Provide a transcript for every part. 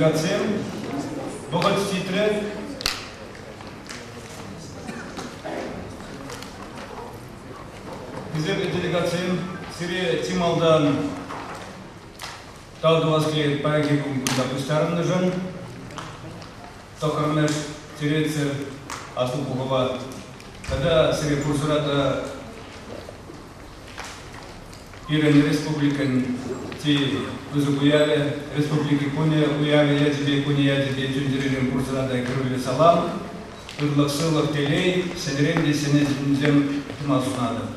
делегатсем, вӑхӑт ҫитрӗ. Хисеплӗ делегатсем, сире чи малтан тав тӑвас килет паянхи кун кунта пуҫтарӑннӑшӑн. Тӑххӑрмӗш черетсӗр Аслӑ пухӑва тата сире пурсӑра та Пирӗн республикӑн чи пысӑк уявӗ, Республика кунӗ уявӗ ячӗпе, кунӗ ячӗпе чун-чӗререн пурсӑра та хӗрӳллӗ салам, ырлӑх-сывлӑх, телей, ҫӗнӗрен те ҫӗнӗ ҫитӗнӳсем тума сунатӑп.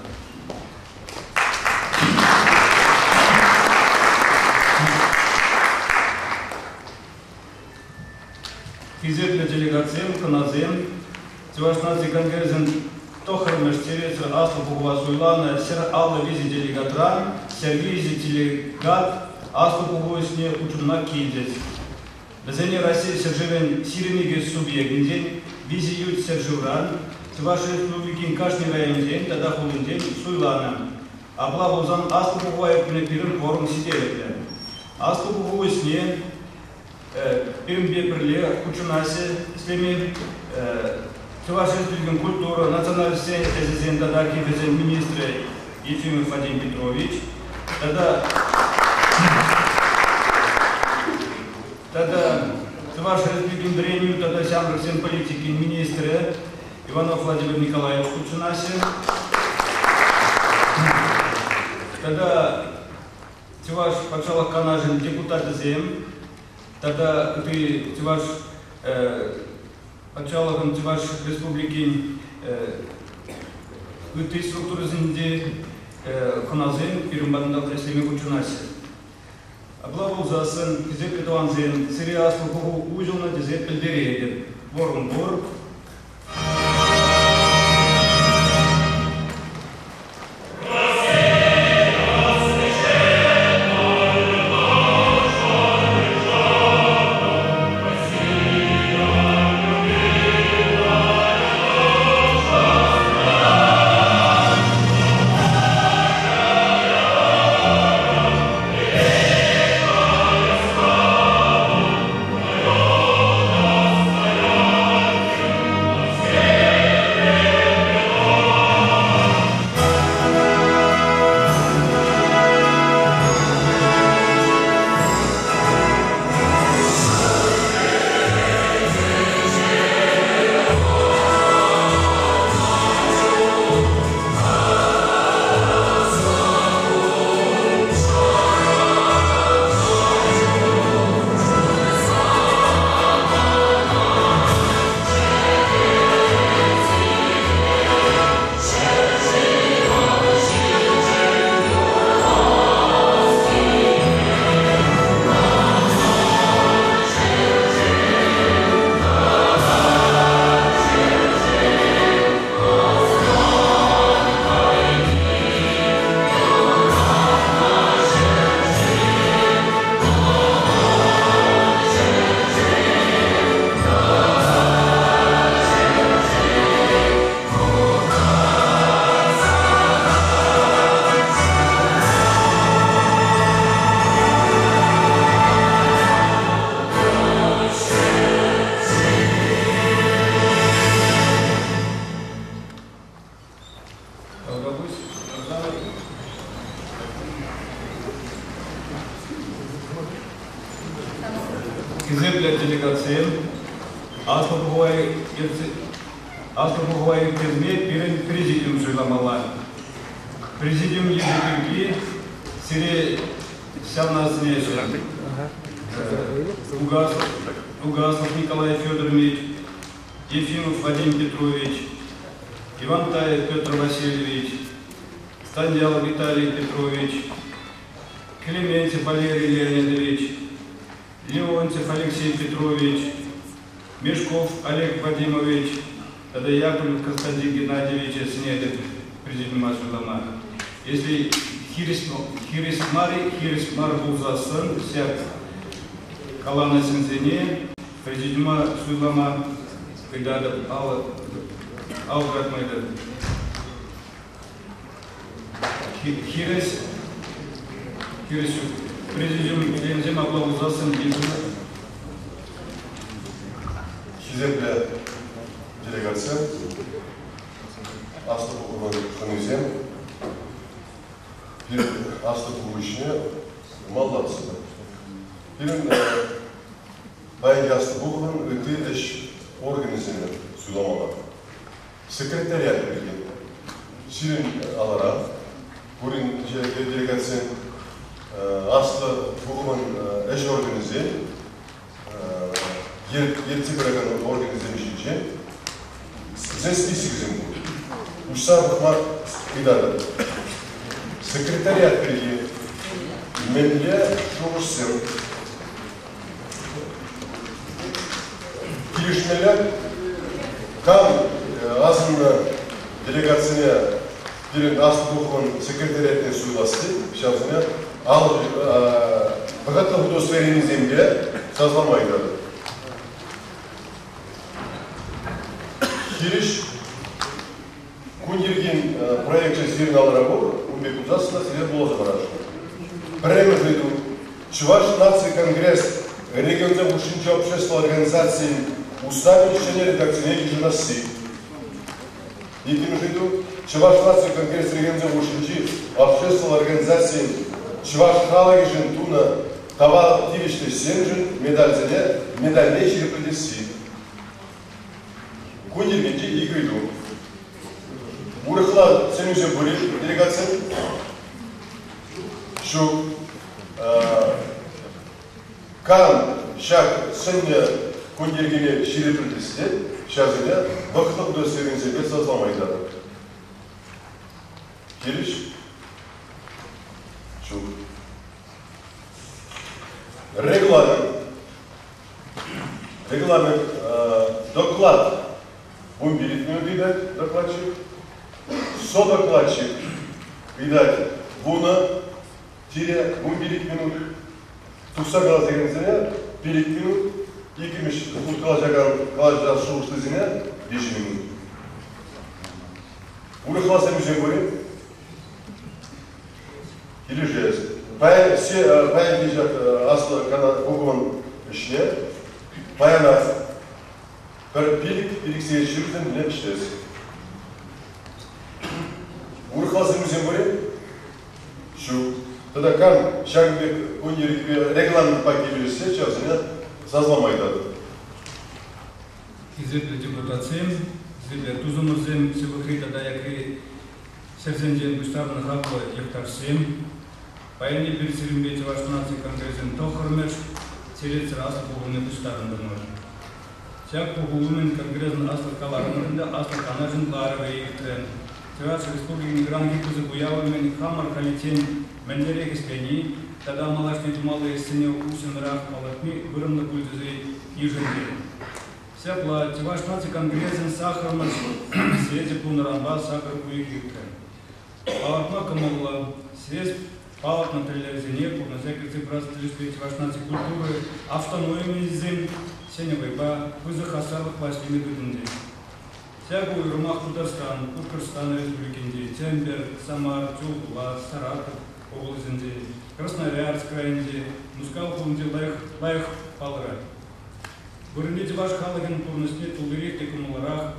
Хисеплӗ делегатсем, хӑнасем, Чӑваш наци конгресӗн тӑххӑрмӗш черетсӗр Аслӑ Пухӑва суйланӑ 153 делегатран 103 делегат Аслӑ Пуху ӗҫне хутшӑнма килчӗҫ. Вӗсене Раҫҫей ҫӗршывӗн 22 субъектӗнчен, виҫӗ ют ҫӗршывран, Чӑваш Республикин кашни районӗнчен тата хулинчен суйланӑ. Апла пулсан Аслӑ Пухӑва иртме пирӗн кворум ҫителӗклӗ. Аслӑ Пуху ӗҫне пирӗнпе пӗрле хутшӑнаҫҫӗ ӗҫлеме Чӑваш Республикин культура, национальноҫсен ӗҫӗсен тата архивӗсен министрӗ Ефимов Вадим Петрович тата тата Чӑваш Республикин вӗренӳ тата ҫамрӑксен политикин министрӗ Иванов Владимир Николаевич хутшӑнаҫҫӗ. Тата Чӑваш Патшалӑх Канашӗн депутачӗсем тата ытти Чӑваш патшалӑхӑн Чӑваш Республикин ытти структурисенчи хӑнасем пирӗн патӑнта ӗҫлеме хутшӑнаҫҫӗ. Апла пулсассӑн, хисеплӗ тӑвансем, сире Аслӑ Пуху уҫӑлнӑ тесе пӗлтеретӗп. Кворум пур. Тавтапуҫ. Хисеплӗ делегатсем, Аслӑ Пухӑва ирттерме пирӗн президиум суйламалла. Президиум йышӗ пирки сире ҫавна сӗнеҫҫӗ. Угаслов Николай Федорович, Ефимов Вадим Петрович, Ивантаев Петр Васильевич, Станьял Виталий Петрович, Клементьев Валерий Леонидович, Леонтьев Алексей Петрович, Мешков Олег Вадимович тата Яковлев Константин Геннадьевича сӗнетӗп президиума суйлама. Если хирӗҫ мар-и, хирӗҫ мар пулсассӑн ҫак каланӑ ҫынсене президиума суйлама ыйтатӑп, ал тӑратма ыйтатӑп. Хирӗҫ, хирӗҫ ҫук. Президиум членӗсем апла пулсассӑн йышӑннӑ. Хисеплӗ делегатсем, Аслӑ Пухӑвӑн хӑнисем, пирӗн Аслӑ Пуху ӗҫне маллатсӑр. Пирӗн паянхи Аслӑ Пухӑвӑн ытти ӗҫ органӗсене суйламалла. Секретариат пирки сирӗн алӑра пурин делегатсен Аслӑ Пухӑвӑн ӗҫ органӗсен ертсе пыракан органӗсем ҫинчен вӗсен списокӗсем пур. Уҫса пӑхма ыйтатӑп. Секретариат пирки мӗнле шухӑшсем килӗшмелле? Кам асӑннӑ делегацине пирӗн Аслӑ Пухӑвӑн секретариатне суйласси, ҫавсене вӑхӑтлӑх удостоверенисемпе сасӑлама ыйтатӑп. Хирӗҫ кун йӗркин проекчӗ сирӗн алӑра пур, ун пек пулсассӑн сире вуласа парасшӑн. Пӗрремӗш ыйту. Чӑваш наци конгресс регионсем хушшинчи общество организацийӗн уставӗн ҫӗнӗ редакцине йышӑнасси. Иккӗмӗш ыйту. Чӑваш наци конгресс регионсем хушшинчи обществӑлла организацийӗн чӑваш халӑхӗшӗн тунӑ тава тивӗҫлӗ ӗҫсемшӗн медальсене медальне ҫирӗплетесси. Кун йӗркинчи ик ыйту. Урӑхла сӗнӳсем пур-и делегатсен? Ҫук. Кам ҫак сӗннӗ кун йӗркине ҫирӗплетессе, ҫавсене вӑхӑтлӑх удостоверенисемпе сасӑлама ыйтатӑп. Хирӗҫ? Ҫук. Регламент. Регламент доклад 15 минут ыйтать докладчик. Содокладчик ыйтать 10 тире 15 минут. Тухса калаҫакансене 5 минут, иккӗмӗш хут калаҫакан калаҫа шухӑшлисене 5 минут. Урӑхла сӗнӳсем пур-и? Килӗшес. Паянхи ҫак аслӑ пухӑвӑн ӗҫне паянах пӗр пилӗк сехет ҫыртӑм вӗҫлес. Урӑхла сӗнӳсем пур-и? Ҫук. Тата кам ҫакӑн пек кун йӗркипе регламентпа килӗшсе ҫавсене сасӑлама ыйтатӑп. Хисеплӗ депутатсем, хисеплӗ тусӑмӑрсем, ҫывӑхри тата аякри ҫӗрсенчен пуҫтарнӑ хаклӑ йӑхташсем, паян эпир сирӗнпе Чӑваш наци конгресӗн тӑххӑрмӗш черетсӗр аслӑ пухӑвне пуҫтарӑнтӑмӑр. Ҫак пуху умӗн конгресӑн аслӑ каларӑмӑрӗн те аслӑ канашӗн ларӑвӗ иртрӗ. Чӑваш Республикин ыранхи пысӑк уявӗ умӗн хамӑр халиччен мӗнлерех ӗҫлени тата малашне тумалли ӗҫсене уҫҫӑнрах палӑртни вырӑнлӑ пуль тесе йышӑнчӗ. Ҫапла, Чӑваш наци конгресӗн сахӑрмӗш съезчӗ пулнӑранпа сакӑр уйӑх иртрӗ. Палӑртма кӑмӑллӑ, съезд палӑртнӑ тӗллевсене пурнӑҫа кӗртсе пырас тӗлӗшпе Чӑваш наци культура автономийӗсем ҫӗнӗ вӑйпа, пысӑк хастарлӑхпа ӗҫлеме тытӑнчӗҫ. Ҫакӑ уйрӑмах Тутарстан, Пушкӑртстан Республикинчи, Чӗмпӗр, Самар, Чулхула, Саратов облаҫӗнчи, Красноярск районӗнчи, Мускав хулинче лайӑх, лайӑх палӑрать. Вырӑнти чӑваш халӑхӗн пурнӑҫне туллирех те кӑмӑллӑрах,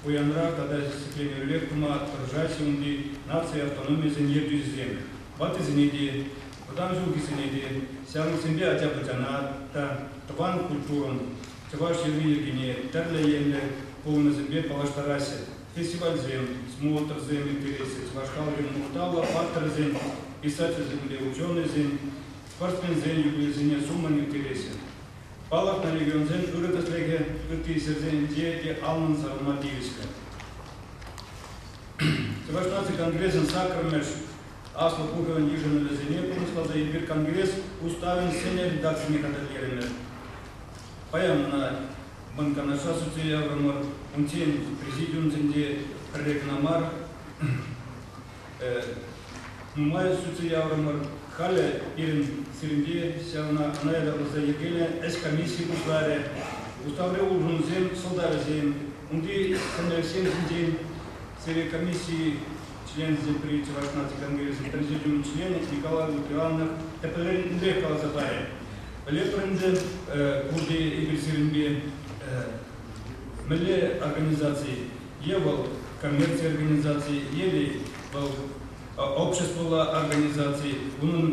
пуянрах тата ҫӗкленӳллӗрех тума тӑрӑшаҫҫӗ унти наци автономийӗсен ертӳҫисем. Ваттисене те, вӑтам ҫулхисене те, ҫамрӑксемпе ача-пӑчана та тӑван культурӑн, чӑваш йӑли-йӗркине тӗрлӗ енлӗ пулӑмӗсемпе паллаштараҫҫӗ. Фестивальсем, смотрсем ирттереҫҫӗ, чӑваш халӑхӗн мухтавлӑ паттӑрӗсен, писательсемпе ученӑйсен, спортсменсен юбилейӗсене сумлӑн ирттереҫҫӗ. Палӑртнӑ регионсен ырӑ тӗслӗхӗ ытти ҫӗрсенче те анлӑн сарӑлма тивӗҫлӗ. Чӑваш наци конгресӗн саккӑрмӗш Аслӑ Пухӑвӗн йышӑнӑвӗсене пурнӑҫласа эпир конгресс уставӗн ҫӗнӗ редакцине хатӗрлерӗмӗр. Паян ӑна Мӑн Канаша сӳтсе яврӑмӑр. Унччен президиумсенче пӗрре кӑна мар нумай сӳтсе яврӑмӑр. Халӗ пирӗн сирӗнпе ҫавна ӑна ятарласа йӗркеленӗ ӗҫ комиссийӗ пуҫларӗ. Уставри улшӑнусем сӑлтавӗсем, унти ҫӗнӗлӗхсем ҫинчен сире комисси членӗсем при Чӑваш наци конгресӗн президиум членӗ Николай Лукианов тӗплӗнрех каласа парӗ. Пӗлетпӗр ӗнтӗ, пурте эпир сирӗнпе. Мӗнле организаци е вӑл коммерци организацийӗ, е вӑл обществӑлла организаци, унӑн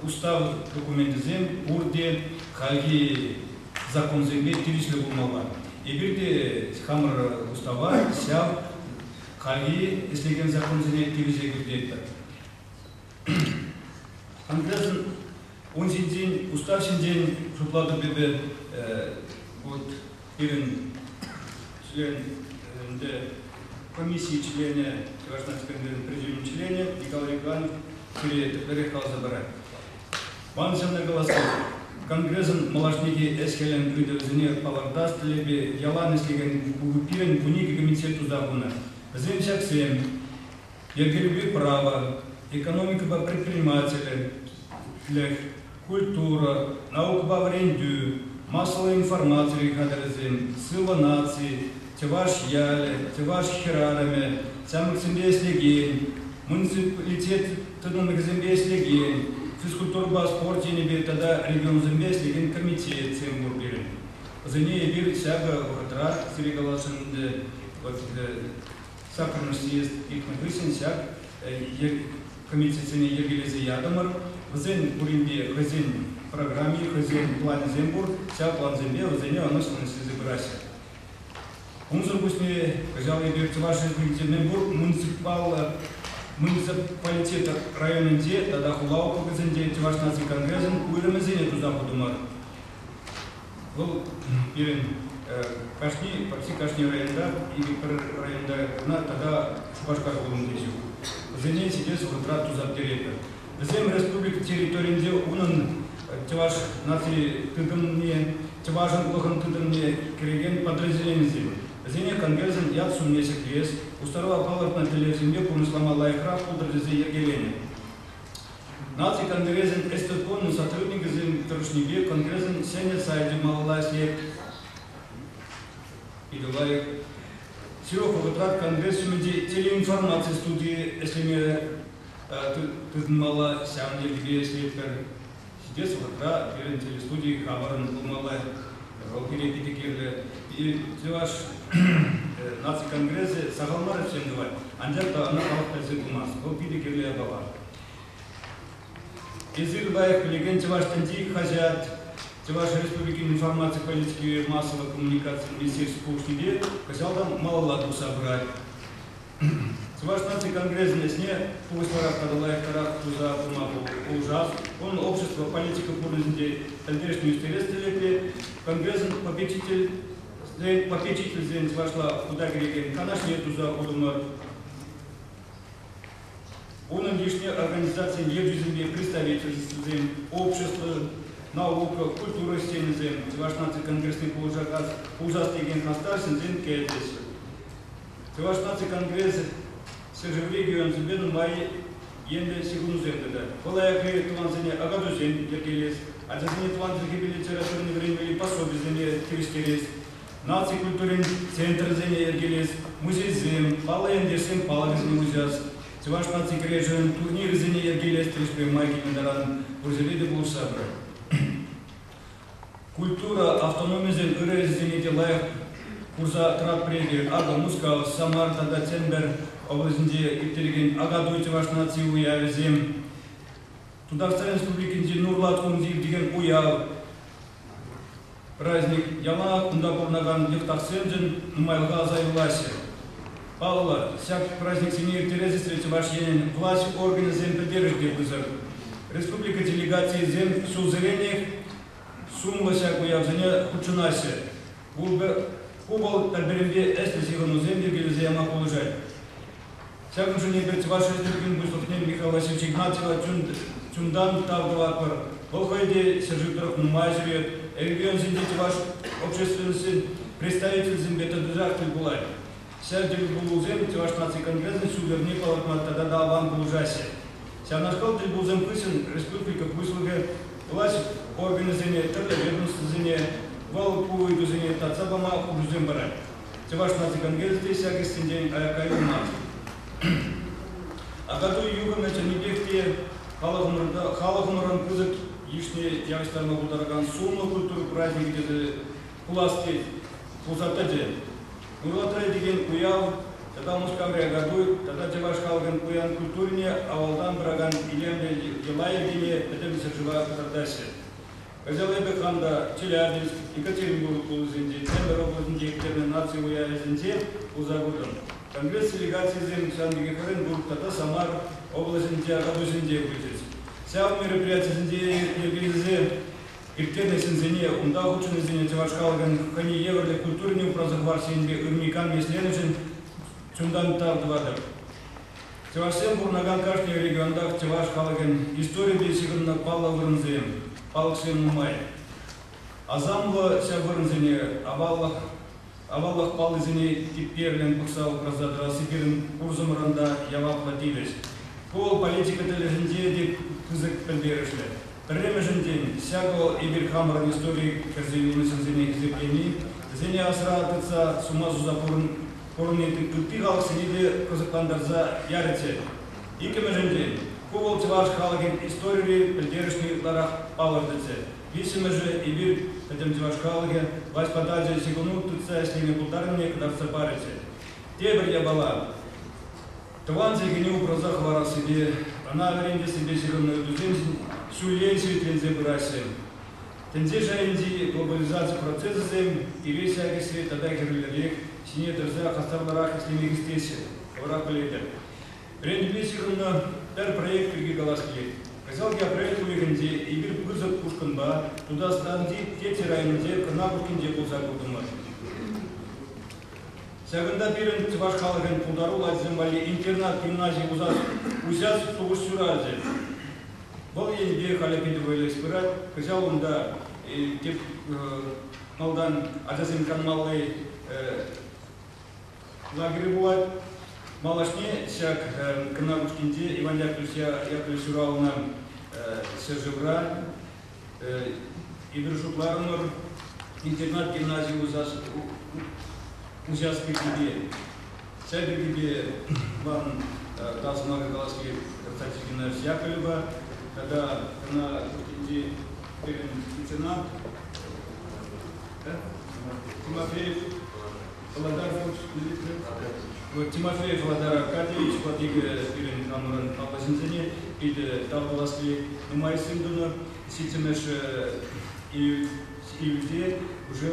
устав докуменчӗсем пурте хальхи законсемпе тивӗҫлӗ пулмалла. Эпир те хамӑр устава ҫав хальхи ӗҫлекен законсене тивӗҫе кӗртетпӗр. Конгресӑн ун ҫинчен, устав ҫинчен шутлатӑп эпӗ. Вот пирӗн член ӗнтӗ комисси членӗ, Чӑваш наци конгресӗн президиумӗн членӗ Николай Иванов пире тӗплӗрех каласа парать. Ман ҫавна калас Конгресӑн малашнехи ӗҫ-хӗлӗн ыйтӑвӗсене палӑртас тӗллевпе ялан ӗҫлекен пирӗн 12 комитет туса хунӑ. Вӗсем ҫаксем: йӗркелӳпе право, экономикӑпа предпринимательлӗх, культура, наукӑпа вӗрентӳ, массӑллӑ информаци хатӗрӗсем, сывӑ наци, чӑваш ялӗ, чӑваш хӗрарӑмӗ, ҫамрӑксемпе ӗҫлекен, муниципалитет тытӑмлӑхӗсемпе ӗҫлекен, физкультурӑпа спорт енӗпе тата регионсемпе ӗҫлекен комитетсем пур пирӗн. Вӗсене эпир ҫакӑ вӑхӑтра сире каласшӑн ӗнтӗ, вот саккӑрмӗш съезд иртнӗ хыҫҫӑн ҫак комитетсене йӗркелесе ятӑмӑр. Вӗсен пуринпе хӑйсен программи, хӑйсен планӗсем пур. Ҫав плансемпе вӗсене ӑнӑҫлӑн ӗҫлесе пыраҫҫӗ. Унсӑр пуҫне кӑҫал эпир Чӑваш Республикинче мӗнпур муниципаллӑ муниципалитет районӗнче тата хула округӗсенче Чӑваш наци конгресӗн уйрӑмӗсене туса хутӑмӑр. Вӑл пирӗн кашни, почти кашни районта, или пӗр районта кӑна тата Шупашкар хулинче ҫук. Вӗсене ҫитес вӑхӑтра туса пӗтеретпӗр. Вӗсем республика территорийӗнче унӑн чӑваш наци тытӑмне, чӑвашӑнлӑхӑн тытӑмне кӗрекен подразделенисем. Вӗсене конгресӑн ят-сумне ҫӗклес, устава палӑртнӑ тӗллевсемпе пурнӑҫлама лайӑхрах пултӑр тесе йӗркеленӗ. Наци конгресӗн ӗҫтӑвкомӗн сотрудникӗсем тӑрӑшнипе конгресӑн ҫӗнӗ сайчӗ малалла ӗҫлет. Питӗ лайӑх. Ҫывӑх вӑхӑтра конгресс ҫумӗнчи телеинформаци студийӗ ӗҫлеме тытӑнмалла, ҫавӑн йӗркипе ӗҫлетпӗр. Ҫитес вӑхӑтра пирӗн телестуди хамӑрӑн пулмалла. Вӑл пире питӗ кирлӗ. Чӑваш наци конгресӗ сахал мар ӗҫсем тӑвать, анчах та ӑна халӑх пӗлсе пымасть. Вӑл питӗ кирлӗ япала. Эсир лайӑх пӗлекен Чӑваш тӗнчи хаҫат Чӑваш Республикин информаци политикипе массӑллӑ коммуникаци министерстви пулӑшнипе кӑҫал та малалла тухса пырать. Чӑваш наци конгресӗн ӗҫне тухӑҫлӑрах тата лайӑхтарах туса пыма пулӑшас, унӑн общество политика пурнӑҫӗнче пӗлтерӗшне ӳстерес тӗллевпе конгресӑн попечительсен чӑвашла хута кӗрекен канашне туса хутӑмӑр. Унӑн йышне организацин ертӳҫисемпе представительствӑсем, общество, наука, культура ӗҫченӗсем, Чӑваш наци конгресне пулӑшас текен хастар ҫынсем кӗтӗҫ. Чӑваш наци конгресӗ ҫӗршыври регионсемпе нумай енлӗ ҫыхӑнусем тытать. Вӑл аякри тӑвансене акатуйсем йӗркелес, ачасене тӑван чӗлхепе литературӑна вӗренмелли пособисене тивӗҫтерес, наци культурин центрӗсене йӗркелес, музейсем, паллӑ ентешсен палӑкӗсене уҫас, чӑваш наци кӗрешӗвӗн турнирӗсене йӗркелес тӗлӗшпе май килнӗ таран пур ҫӗре те пулӑшса пырать. Культура автономийӗсен ырӑ ӗҫӗсене те лайӑх курса тӑратпӑр эпир. Акӑ Мускав, Самар тата Чӗмпӗр облаҫӗнче ирттерекен Акатуй чӑваш наци уявӗсем, Тутарстан Республикинчи Нурлат хулинче иртекен уяв, праздник яланах кунта пурӑнакан йӑхташсемшӗн нумайлӑха аса юлаҫҫӗ. Паллӑ, ҫак праздниксене ирттерес ӗҫре Чӑваш Енӗн влаҫ органӗсен пӗлтерӗшӗ те пысӑк. Республика делегацийӗсем ҫулсеренех сумлӑ ҫак уявсене хутшӑнаҫҫӗ. Ку вӑл пӗр-пӗринпе ӗҫлӗ ҫыхӑнусем йӗркелесе яма пулӑшать. Ҫакӑншӑн эпир Чӑваш Республикин Пуҫлӑхне Михаил Васильевич Игнатьева чунтан тав тӑватпӑр. Вӑл хӑй те ҫӗршыв тӑрӑх нумай ҫӳрет, регионсенчи чӑваш общественностӗн представителӗсемпе тӑтӑшах тӗл пулать. Ҫав тӗлпулусем Чӑваш наци конгресӗн ҫул-йӗрне палӑртма тата та аван пулӑшаҫҫӗ. Ҫавнашкал тӗлпулусем хыҫҫӑн республика Пуҫлӑхӗ влаҫ органӗсене, тӗрлӗ ведомствӑсене вӑл ку ыйтусене татса пама хушусем парать. Чӑваш наци конгресӗ те ҫак ӗҫсенчен аякка юлмасть. Акатуй юхӑмӗ чӑннипех те халӑхӑмӑрӑн пысӑк йышне явӑҫтарма пултаракан сумлӑ культура праздникӗ тесе пулас тет. пулса тӑчӗ. Нурлатра иртекен уяв тата Мускаври Акатуй тата чӑваш халӑхӗн пуян культурине авалтан пыракан илемлӗ йӑла-йӗркене пӗтӗм ҫӗршыва кӑтартаҫҫӗ. Кӑҫал эпӗ хам та Челябинск, Екатеринбург хулисенче, Чӗмпӗр облаҫӗнче ирттернӗ наци уявӗсенче пулса куртӑм. Конгресс делегацийӗсем ҫавӑн пекех Оренбург тата Самар облаҫӗнче Акатуйсенче пулчӗҫ. Ҫав мероприятисенче йӗркелесе ирттернӗ ҫынсене, унта хутшӑннисене чӑваш халӑхӗн хӑйне евӗрлӗ культурине упраса хӑварас енӗпе ырми-канми ӗҫленӗшӗн чунтан тав тӑватӑп. Чӑвашсем пурӑнакан кашни регионтах чӑваш халӑхӗн историйӗпе ҫыхӑннӑ паллӑ вырӑнсем, палӑксем нумай. Асамлӑ ҫав вырӑнсене аваллӑх аваллӑх паллисене типтерлӗн пӑхса упраса тӑрасси пирӗн пурсӑмӑрӑн та яваплӑ тивӗҫ. Ку вӑл политика тӗлӗшӗнче те пысӑк пӗлтерӗшлӗ. Пӗрремӗшӗнчен, ҫакӑ вӑл эпир хамӑрӑн истори кӗрсе юлнӑ ҫынсене хисеплени, вӗсене асра тытса сума суса пурӑнни ытти халӑхсене те кӑсӑклантарса ярӗччӗ. Иккӗмӗшӗнчен, ку вӑл чӑваш халӑхӗн историри пӗлтерӗшне ытларах палӑртӗччӗ. Виҫҫӗмӗшӗ, эпир, пӗтӗм чӑваш халӑхӗ, влаҫпа тачӑ ҫыхӑну тытса ӗҫлеме пултарнине кӑтартса парӗччӗ. Тепӗр япала, тӑван чӗлхене упраса хӑварассипе, ӑна вӗрентессипе ҫыхӑннӑ ыйтусем ҫуллен ҫивӗчленсе пыраҫҫӗ. Тӗнче шайӗнчи глобализаци процесӗсем пире ҫак ӗҫре тата хӗрӳллӗрех, ҫине тӑрса хастарлӑрах ӗҫлеме хистеҫҫӗ, хӑвӑрах пӗлетӗр. Вӗрентӳпе ҫыхӑннӑ пӗр проект пирки калас килет. Кӑҫалхи апрель уйӑхӗнче эпир пысӑк ушкӑнпа Тутарстанти Теччӗ районӗнче Кӑнна Кушкинче пулса куртӑмӑр. Ҫакӑнта пирӗн чӑваш халӑхӗн пултаруллӑ ачисем валли интернат-гимнази уҫас шухӑш ҫуралчӗ. Вӑл енӗпе халӗ питӗ вӑйлӑ ӗҫ пырать. Кӑҫал унта тӗп малтан ачасем канмалли лагерӗ пулать. Малашне ҫак Кӑнна Кушкинче Иван Яковлевич Яковлевич ҫуралнӑ ҫӗршывра эпир шутларӑмӑр интернат-гимнази уҫас пиркипе. Ҫав пиркипе ман тав сӑмахӗ калас килет Константин Геннадьевич Яковлева тата Кӑнна Кушкинчи пирӗн меценат Тимофеев Володар Тимофеев Володар Аркадьевич вот икӗ пирӗн хамӑрӑн паллӑ ҫынсене питӗ тав пулас килет. Нумай ӗҫсем тунӑ. Ҫиччӗмӗш июльте уже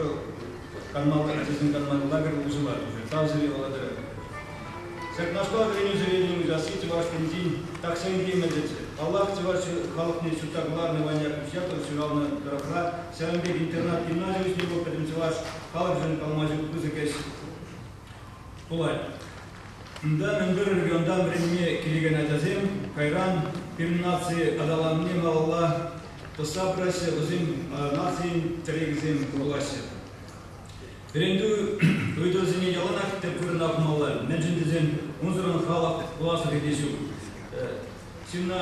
канмалли ачасен канмалли лагерь уҫӑлать уже. Тав сире, Володар Аркадьевич. Ҫакнашкал вӗренӳ заведени уҫасси Чӑваш Енсен тахҫанхи ӗмӗтӗччӗ. Паллах, чӑваш халӑхне ҫутта кӑларнӑ Иван Яковлевич Яковлев ҫуралнӑ тӑрӑхра ҫавӑн пек интернат-гимнази уҫни вӑл пӗтӗм чӑваш халӑхӗшӗн калама ҫук пысӑк ӗҫ пулать. Унта мӗнпур регионтан вӗренме килекен ачасем кайран пирӗн наци аталанӑвне малалла тӑсса пыраҫҫӗ, вӗсем нацийӗн тӗрекӗсем пулаҫҫӗ. Вӗрентӳ ыйтӑвӗсене яланах тӗп вырӑна хумалла, мӗншӗн тесен унсӑрӑн халӑх пуласлӑхӗ те ҫук. Ҫынна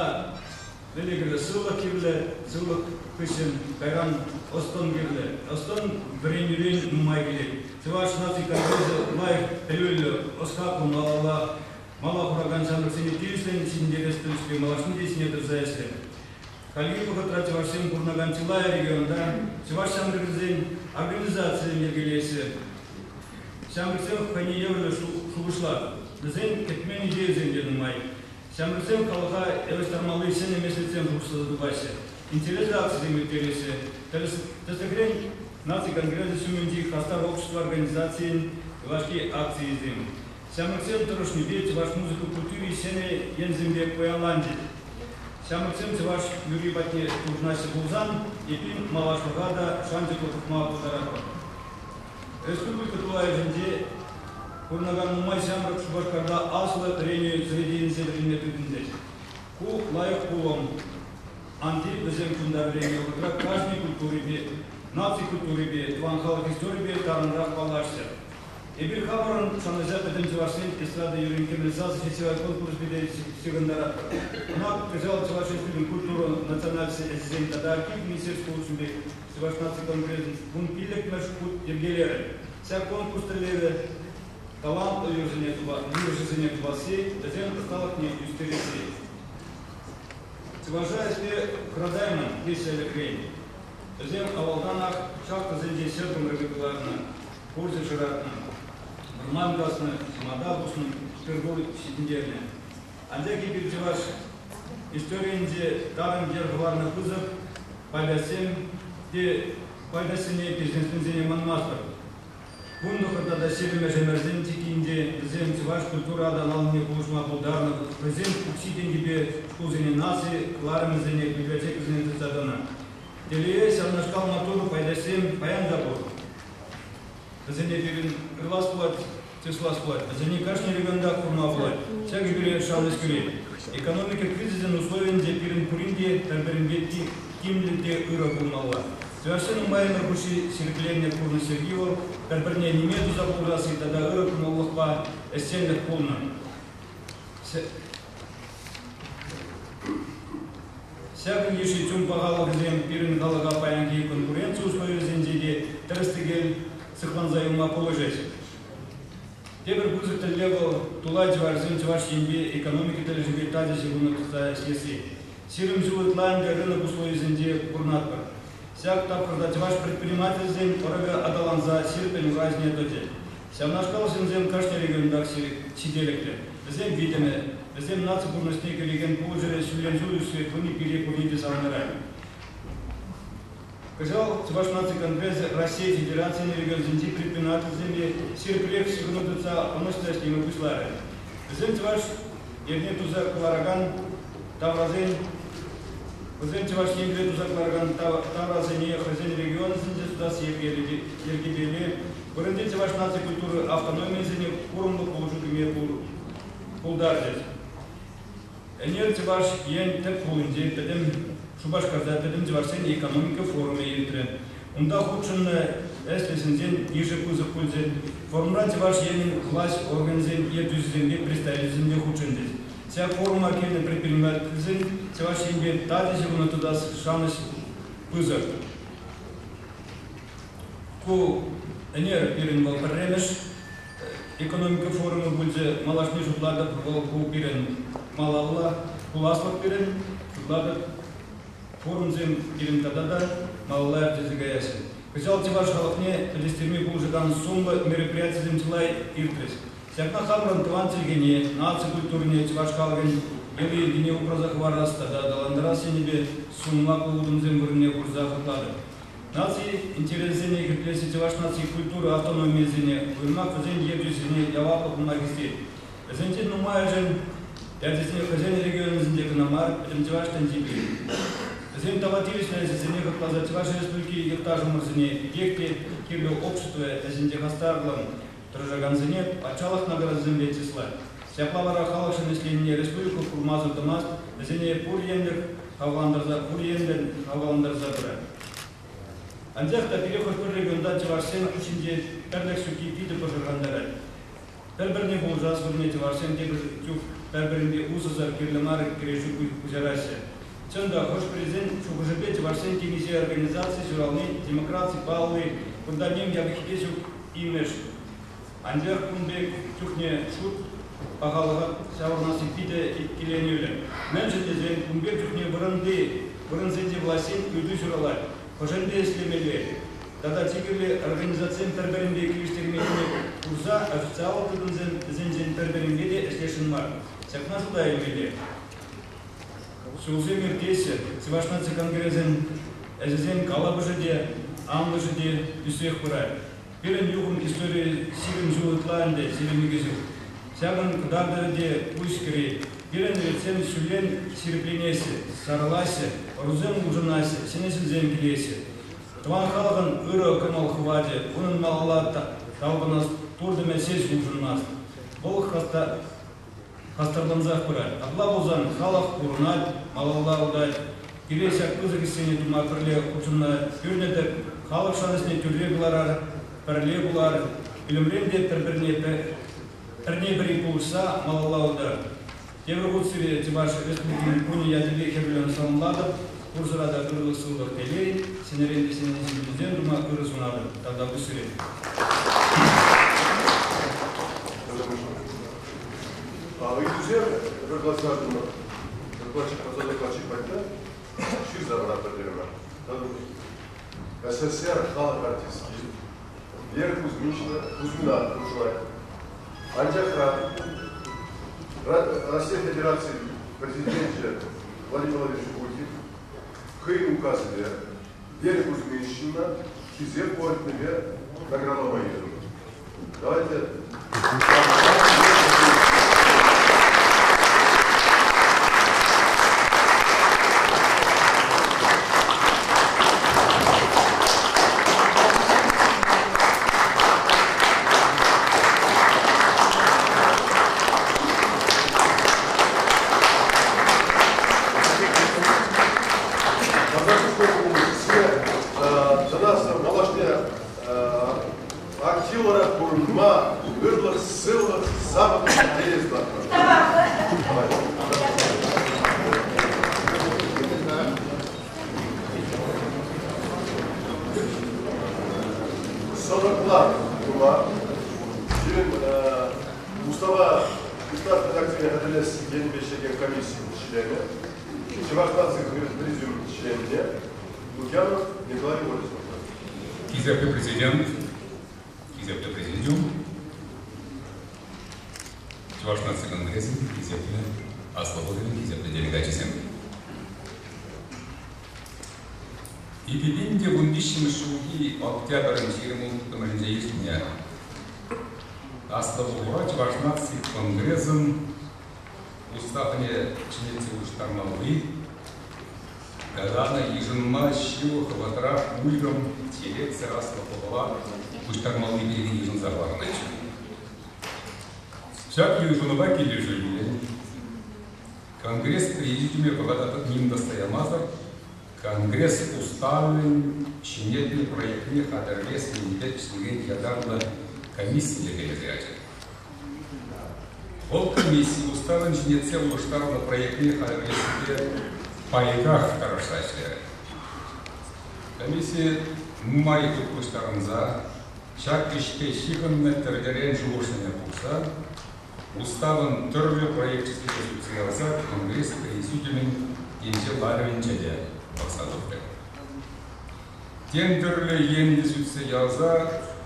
мӗнле кирлӗ сывлӑх кирлӗ, сывлӑх хыҫҫӑн кайран ӑс-тӑн кирлӗ. Ӑс-тӑн вӗренӳрен нумай килет. Чӑваш наци конгресӗ лайӑх пӗлӳллӗ, ӑс-хакӑл малалла мала хуракан ҫамрӑксене тивӗҫлӗн ҫитӗнтерес тӗлӗшпе малашне те ҫине тӑрса ӗҫлӗ. Хальхи вӑхӑтра чӑвашсем пурӑнакан чылай регионта чӑваш ҫамрӑкӗсен организацийӗ йӗркелеҫҫӗ. Ҫамрӑксем хӑйне евӗрлӗ шухӑшлат. Вӗсен кӗтмен идейӑсем те нумай. Ҫамрӑксем халӑха явӑҫтармалли ҫӗнӗ меслетсем шухӑшласа тупаҫҫӗ, интереслӗ акцисем ирттереҫҫӗ. Тӗслӗхрен, Наци конгресӗ ҫумӗнчи хастар общество организацийӗн юлашки акцийӗсем. Ҫамрӑксем тӑрӑшнипе чӑваш музыка культури ҫӗнӗ енсемпе пуянланчӗ. Ҫамрӑксем чӑваш юрри патне туртӑнаҫҫӗ пулсан, эпир малашлӑха та шанчӑклӑ пӑхма пултаратпӑр. Республика тулашӗнче пурӑнакан нумай ҫамрӑк Шупашкарта аслӑ вӗренӳ заведенийӗсенче вӗренме тытӑнчӗҫ. Ку лайӑх пулӑм. Ан тив, вӗсем кунта вӗреннӗ вӑхӑтра кашни культурипе, наци культурипе, тӑван халӑх историйӗпе тарӑнрах паллашчӑр. Эпир хамӑрӑн шанӑҫа пӗтӗм чӑвашсен эстрада юррин кӗмӗл сасӑ фестиваль конкурсӗпе те ҫыхӑнтаратпӑр. Ӑна кӑҫал Чӑваш Республикин культура, национальность ӗҫӗсен тата архив министерстви хутшӑннипе Чӑваш наци конгресӗн 15-мӗш хут йӗркелерӗ. Ҫак конкурс тӗллевӗ талантлӑ юрӑҫӑсене тупасси, вӗсен ӑсталӑхне ӳстересси. Чӑваша ӗҫпе хӑратаймӑн, теҫҫӗ ӗлӗкрен. Вӗсем авалтанах шахтӑсенче ҫӗр кӑмрӑкӗ кӑларнӑ. Хурҫӑ шӑратнӑ, вӑрман каснӑ, ҫӑмарта пуснӑ, тыр-пул ҫитӗнтернӗ. Анчах эпир чӑваш историйӗнче тарӑн йӗр хӑварнӑ пысӑк пайтасем те пайтасене бизнесменсене манмастпӑр. Вунтӑхӑр тата ҫирӗммӗш ӗмӗрсен чиккинче вӗсем чӑваш культура аталанӑвне пулӑшма пултарнӑ, хӑйсен укҫи-тенкипе шкулсене наци кӑларӑмӗсене, библиотекӑсене тытса тӑнӑ. Телее, ҫавнашкал маттур пайташсем паян та пур. Вӗсене пирӗн ырлас пулать, чыслас пулать. Вӗсене кашни регионтах курма пулать. Ҫакӑ пире шанӑҫ кӳрет. Экономика кризисӗн условийӗнче пирӗн пурин те пӗр-пӗринпе тимлӗ те ырӑ пулмалла. Чӑвашсен нумай ӗмӗр хушши ҫирӗпленнӗ пурнӑҫ йӗрки вӑл пӗр-пӗрне ниме туса пулӑшасси тата ырӑ кӑмӑллӑхпа ӗҫченлӗх пулнӑ. Ҫакӑн йышши чун пахалӑхӗсем пирӗн халӑха паянхи конкуренци условийӗсенче те тӗрӗс-тӗкел сыхланса юлма пулӑшӗҫ. Тепӗр пысӑк тӗллев вӑл тулай чӑвашсем Чӑваш Енпе экономика тӗлӗшӗпе тачӑ ҫыхӑну тытса ӗҫлесси. 20 ҫул ытла ӗнтӗ рынок условийӗсенче пурӑнатпӑр. Ҫак тапхӑрта чӑваш предпринимателӗсен ӑрӑвӗ аталанса ҫирӗппӗн ура ҫине тӑчӗ. Ҫавнашкал ҫынсем кашни регионтах ҫителӗклӗ. Вӗсен витӗмӗ, вӗсем наци пурнӑҫне кӳрекен пулӑшӑвӗ ҫуллен-ҫул ӳссе пыни пире пурне те савӑнтарать. Кӑҫал Чӑваш наци конгресӗ Раҫҫей Федерацийӗн регионсенчи предпринимательсемпе ҫирӗпрех ҫыхӑну тытса ӑнӑҫлӑ ӗҫлеме пуҫларӗ. Вӗсем Чӑваш Енре туса кӑларакан таврасен вӗсем Чӑваш Енре туса кӑларакан таврасене хӑйсен регионӗсенче сутас йӗркепеле вырӑнти чӑваш наци культура автономийӗсене курӑмлӑ пулӑшу кӳме пултарчӗҫ. Ӗнер Чӑваш Ен тӗп хулинче пӗтӗм Шупашкарта пӗтӗм чӑвашсен экономика форумӗ иртрӗ. Унта хутшӑннӑ ӗҫлӗ ҫынсен йышӗ пысӑк пулчӗ. Форумра Чӑваш Енӗн влаҫ органӗсен ертӳҫисемпе представителӗсем те хутшӑнчӗҫ. Ҫак форума килнӗ предпринимательсен Чӑваш Енпе тачӑ ҫыхӑну тытас шанӑҫ пысӑк. Ку ӗнер пирӗн вӑл пӗрремӗш экономика форумӗ пулчӗ. Малашне шутлатӑп, вӑл ку пирӗн малалла пуласлӑх пирӗн. Шутлатӑп, форумсем пирӗн тата та малалла ирттерсе каяҫҫӗ. Кӑҫал чӑваш халӑхне пӗтӗҫтерме пулӑшакан сумлӑ мероприятисем чылай иртрӗҫ. Ҫакна хамӑрӑн тӑван чӗлхене, наци культурине, чӑваш халӑхӗн йӑли-йӗркине упраса хӑварас тата аталантарас енӗпе сумлӑ утӑмсем вырӑнне хурса хаклатӑп. Наци интересӗсене хӳтӗлесси чӑваш наци культура автономийӗсене, уйрӑмах вӗсен ертӳҫисене яваплӑ пулма хистет. Вӗсенчен нумайӑшӗн ячӗсене хӑйсен регионӗсенче кӑна мар, пӗтӗм чӑваш тӗнчипе. Вӗсем тава тивӗҫлӗ ӗҫӗсене хӑтласа Чӑваш Республики йӑхташӑмӑрсене питех те кирлӗ общество ӗҫӗнче хастарлӑн тӑрӑшакансене патшалӑх наградисемпе чыслать. Ҫапла вара халӑхшӑн ӗҫленине республика курмасӑр тӑмасть, вӗсене пур енлӗх хавхалантарса пур енлӗн хавхалантарса пырать. Анчах та пире хӑш-пӗр регионта чӑвашсен хушшинче пӗрлӗх ҫукки питӗ пӑшӑрхантарать. Пӗр-пӗрне пулӑшас вырӑнне чӑвашсем тепӗр чух пӗр-пӗринпе усӑсӑр кирлӗ мар кӗрешӳ пуҫараҫҫӗ. Чӑн та, хӑш-пӗрисен шухӑшӗпе чӑвашсен темиҫе организаци ҫурални демократи палли, кунта ним япӑххи ҫук имӗш. Анчах кун пек чухне шут пахалӑха ҫаврӑнасси питӗ иккӗленӳллӗ. Мӗншӗн тесен кун пек чухне вырӑнти вырӑнсенчи влаҫсен ыйту ҫуралать, хӑшӗнпе ӗҫлемелле тата чи кирли организацисем пӗр-пӗринпе килӗштерменнине курса официаллӑ тытӑмсем вӗсенчен пӗр-пӗринпе те ӗҫлесшӗн мар. Ҫакна шута илмелле. Ҫулсем иртеҫҫӗ, Чӑваш наци конгресӗн ӗҫӗсен калӑпӑшӗ те, анлӑшӗ те ӳссех пырать. Пирӗн юхӑм историйӗ 20 ҫул ытла ӗнтӗ, 22 ҫул. Ҫакӑн кӑтартӑвӗ те куҫ кӗрет. Пирӗн ретсем ҫуллен ҫирӗпленеҫҫӗ, сарӑлаҫҫӗ, ӑрусем улшӑнаҫҫӗ, ҫӗнӗ ҫынсем килеҫҫӗ. Тӑван халӑхӑн ырӑ кӑмӑл хӑвачӗ унӑн малалла талпӑнас туртӑмӗ ҫеҫ улшӑнмасть. Вӑл хастарлансах пырать. Апла пулсан халӑх пурӑнать, малалла утать. Пире ҫак пысӑк ӗҫсене тума пӗрле хутшӑнма пӳрнӗ-тӗк, халӑх шанӑҫне тӳрре кӑларар, пӗрле пулар, ӳлӗмрен те пӗр-пӗрне пӗрне-пӗри пулӑшса малалла утар. Тепӗр хут сире Чӑваш Республикин кунӗ ячӗпе хӗрӳллӗн саламлатӑп. Пурсӑра та ырлӑх-сывлӑх, телей, ҫӗнӗрен те ҫӗнӗ ҫитӗнӳсем тума ырӑ сунатӑп. Тавтапуҫ сире. Ыйтусем докладчик докладчик патне ҫырса паратпӑр терӗмӗр. СССР халӑх артистки. Вера Кузьминична Кузьмина хутшӑнать. Анчахран Раҫҫей Федерацийӗн Президенчӗ Владимир Владимирович Путин хӑйӗн указӗпе Вера Кузьминичнӑна Хисеп орденӗпе наградӑлама йышӑннӑ. Давайте Малашне активлӑрах пурӑнма ырлӑх, сывлӑх, савӑнӑҫ телей сунатпӑр. Сӑнӑкла тума пирӗн Устава Устав редакцине хатӗрлес енӗпе ӗҫлекен комиссин членӗ, Чӑваш наци президиумӗн членне Лукьянов Николай Егорович. Хисеплӗ президент, хисеплӗ президиум, Чӑваш наци конгресӗн хисеплӗ аслӑ пухӑвӗн хисеплӗ делегачӗсем. 2013 ҫулхи октябрӗн 26-мӗшӗнче иртнӗ Аслӑ пухура Чӑваш наци конгресӗн уставне ҫӗнетсе улӑштармалли Каланӑ йышӑнма ҫывӑх вӑхӑтрах уйрӑм черетсӗр аслӑ пухӑва пуҫтармалли пирки йышӑнса хӑварнӑччӗ. Ҫак йышӑнӑва килӗшӳллӗн Конгресс президиумӗ вӑхӑта ним тӑсса ямасӑр Конгресс уставӗн ҫӗнетнӗ проектне хатӗрлес енӗпе ӗҫлекен ятарлӑ комисси йӗркелесе ячӗ. Вӑл комисси уставӑн ҫӗнетсе улӑштарнӑ проектне хатӗрлессипе пайтах тӑрӑшса ӗҫлерӗ. Комисси нумай хут пуҫтарӑнса ҫак ӗҫпе ҫыхӑннӑ тӗрлӗрен шухӑшсене пухса уставӑн тӗрлӗ проекчӗсене сӳтсе явса Конгресс президиумӗн темиҫе ларӑвӗнче те пӑхса тухрӗ. Тем тӗрлӗ енлӗ сӳтсе явса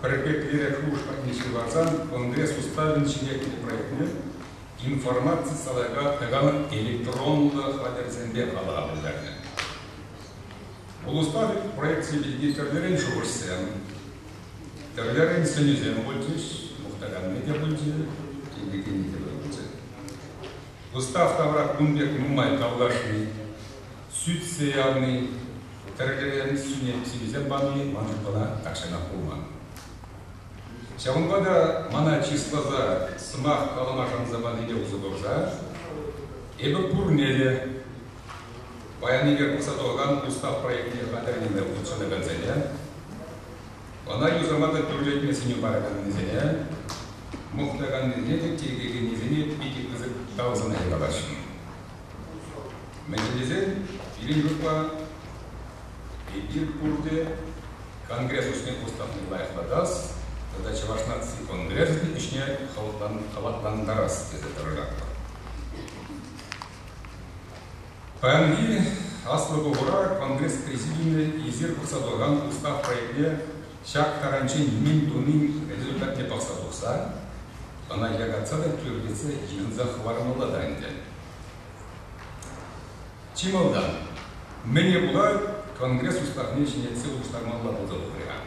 пӗр пеклерех шухӑш патне ҫывхарсан Конгресс уставӗн ҫӗнетнӗ проектне информаци саракан электронлӑ хатӗрсемпе халӑха пӗлтернӗ. Вӑл устав проекчӗ пирки тӗрлӗрен шухӑшсем, тӗрлӗрен сӗнӳсем пулчӗҫ, мухтаканни те пулчӗ, тиркекенни те пулчӗ. Устав тавра кун пек нумай тавлашни, сӳтсе явни, тӗрлӗрен сӳнет-сивӗсем пани ман шутпала тахҫанах пулман. Ҫавӑнпа та мана чысласа сӑмах калама шанса панине усӑ курса эпӗ пурне те паян эпир пӑхса тухакан устав проектне хатӗрлеме хутшӑнакансене, ӑна юсама та тӳрлетме сӗнӳ параканнисене, мухтаканнисене те тиркекеннисене питӗ пысӑк тав сӑмахӗ каласшӑн. Мӗншӗн тесен пирӗн группа эпир пурте Конгресс ӗҫне уставне лайӑхлатас тата Чӑваш наци конгресӗн ӗҫне хӑватлантарас тесе тӑрӑшатпӑр. Паянхи Аслӑ Пухура Конгресс президиумӗ эсир пӑхса тухакан устав проектне ҫак таранччен мӗн тунин результатне пӑхса тухса ӑна якатса та тӳрлетсе йышӑнса хӑвармалла та ӗнтӗ. Чи малтан, мӗне пула Конгресс уставне ҫӗнетсе улӑштармалла пулса тухрӗ-ха?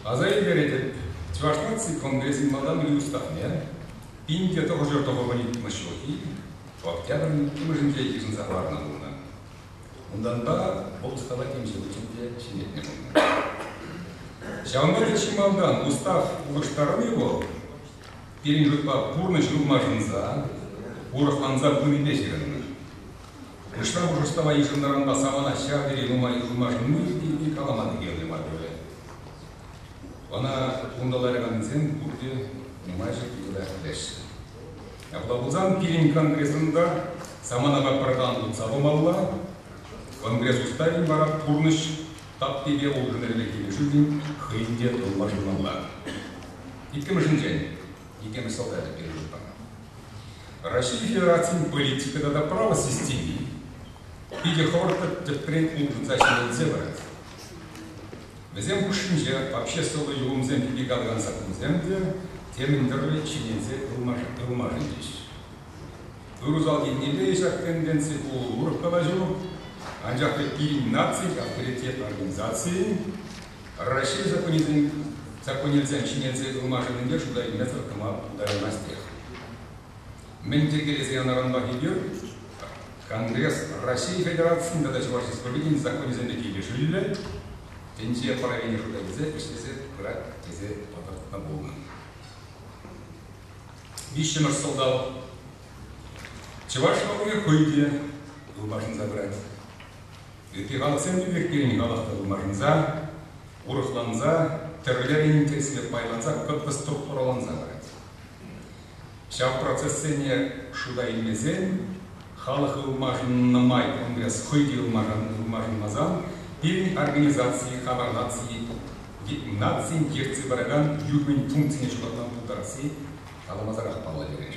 Аса илтеретӗп, Чӑваш наци конгресӗн малтанхи уставне 1992 ҫулхи октябрӗн иккӗмӗшӗнче йышӑнса хӑварнӑ пулнӑ. Унтанпа вӑл устава темиҫе хутчен те ҫӗнетнӗ пулнӑ. Ҫавӑнпа та чи малтан устав улӑштарни вӑл пирӗн шутпа пурнӑҫ ылмашӑнса, урӑхланса пынипе ҫыхӑннӑ. Устав устава йышӑннӑранпа самана ҫав тери нумай ылмашӑнни пирки калама та кирлӗ мар пулӗ. Ӑна унта ларакансем пурте нумай ҫӗрте пӗлеҫҫӗ. Апла пулсан пирӗн конгресӑн та саманапа пӗртан тытса пымалла, Конгресс уставӗн вара пурнӑҫ таппипе улшӑнӑвӗпе килӗшӳллӗн хӑйӗн те ылмашӑнмалла. Иккӗмӗшӗнчен, иккӗмӗш сӑлтавӗ пирӗн шутпа, Раҫҫей Федерацийӗн политика тата право системи питӗ хӑвӑрт тӗпрен улшӑнса ҫӗнелсе пырать. Вӗсем хушшинче обществӑллӑ юхӑмсем пирки калакан саккунсем те темӗн тӗрлӗ ҫӗнелсе ылмашӑнчӗҫ. Ырусал еннелле ҫак тенденци ку урӑх калаҫу, анчах та пирӗн наци авторитет организацийӗн Раҫҫей законӗсен законӗсем ҫӗнелсе ылмашӑннипе шута илмесӗр тӑма пултараймастех. Мӗн йӗркелесе янӑранпах эпир Конгресс Раҫҫей Федерацийӗн тата Чӑваш Республикин законӗсемпе килӗшӳллӗ тӗнче правине шута илсе ӗҫлесе пырать тесе палӑртнӑ пулнӑ. Виҫҫӗмӗш сӑлтав. Чӑваш халӑхӗ хӑй те ылмашӑнса пырать. Ытти халӑхсем пекех пирӗн халӑх та ылмашӑнса, урӑхланса, тӗрлӗрен интереслӗ пайланса, кӑткӑс структурӑланса пырать. Ҫав процессене шута илмесен, халӑх ылмашӑннӑ май конгресс хӑй те ылмашӑнмасан, пирӗн организаци хамӑр наци нацин ертсе пыракан юхӑмӗн функцине ҫухатма пултарасси каламасӑрах паллӑ терӗҫ.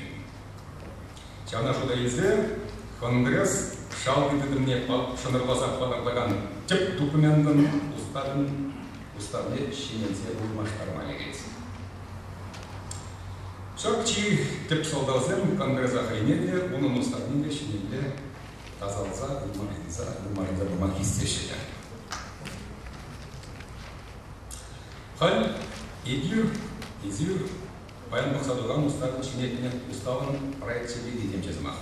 Ҫавна шута илсе Конгресс шалти тытӑмне шӑнӑрласа палӑртакан тӗп документӑн уставӗн уставне ҫӗнетсе ылмаштарма лекет. Ҫак чи тӗп сӑлтавсем Конгреса хӑйне те, унӑн уставне те ҫӗнӗлле тасалса, ылмашӑнса, ылмашӑнса пыма хистеҫҫӗ те. Халь эпир, эсир паян пӑхса тухан уставӑн ҫӗнетнӗ уставӑн проекчӗ пирки темҫе сӑмах.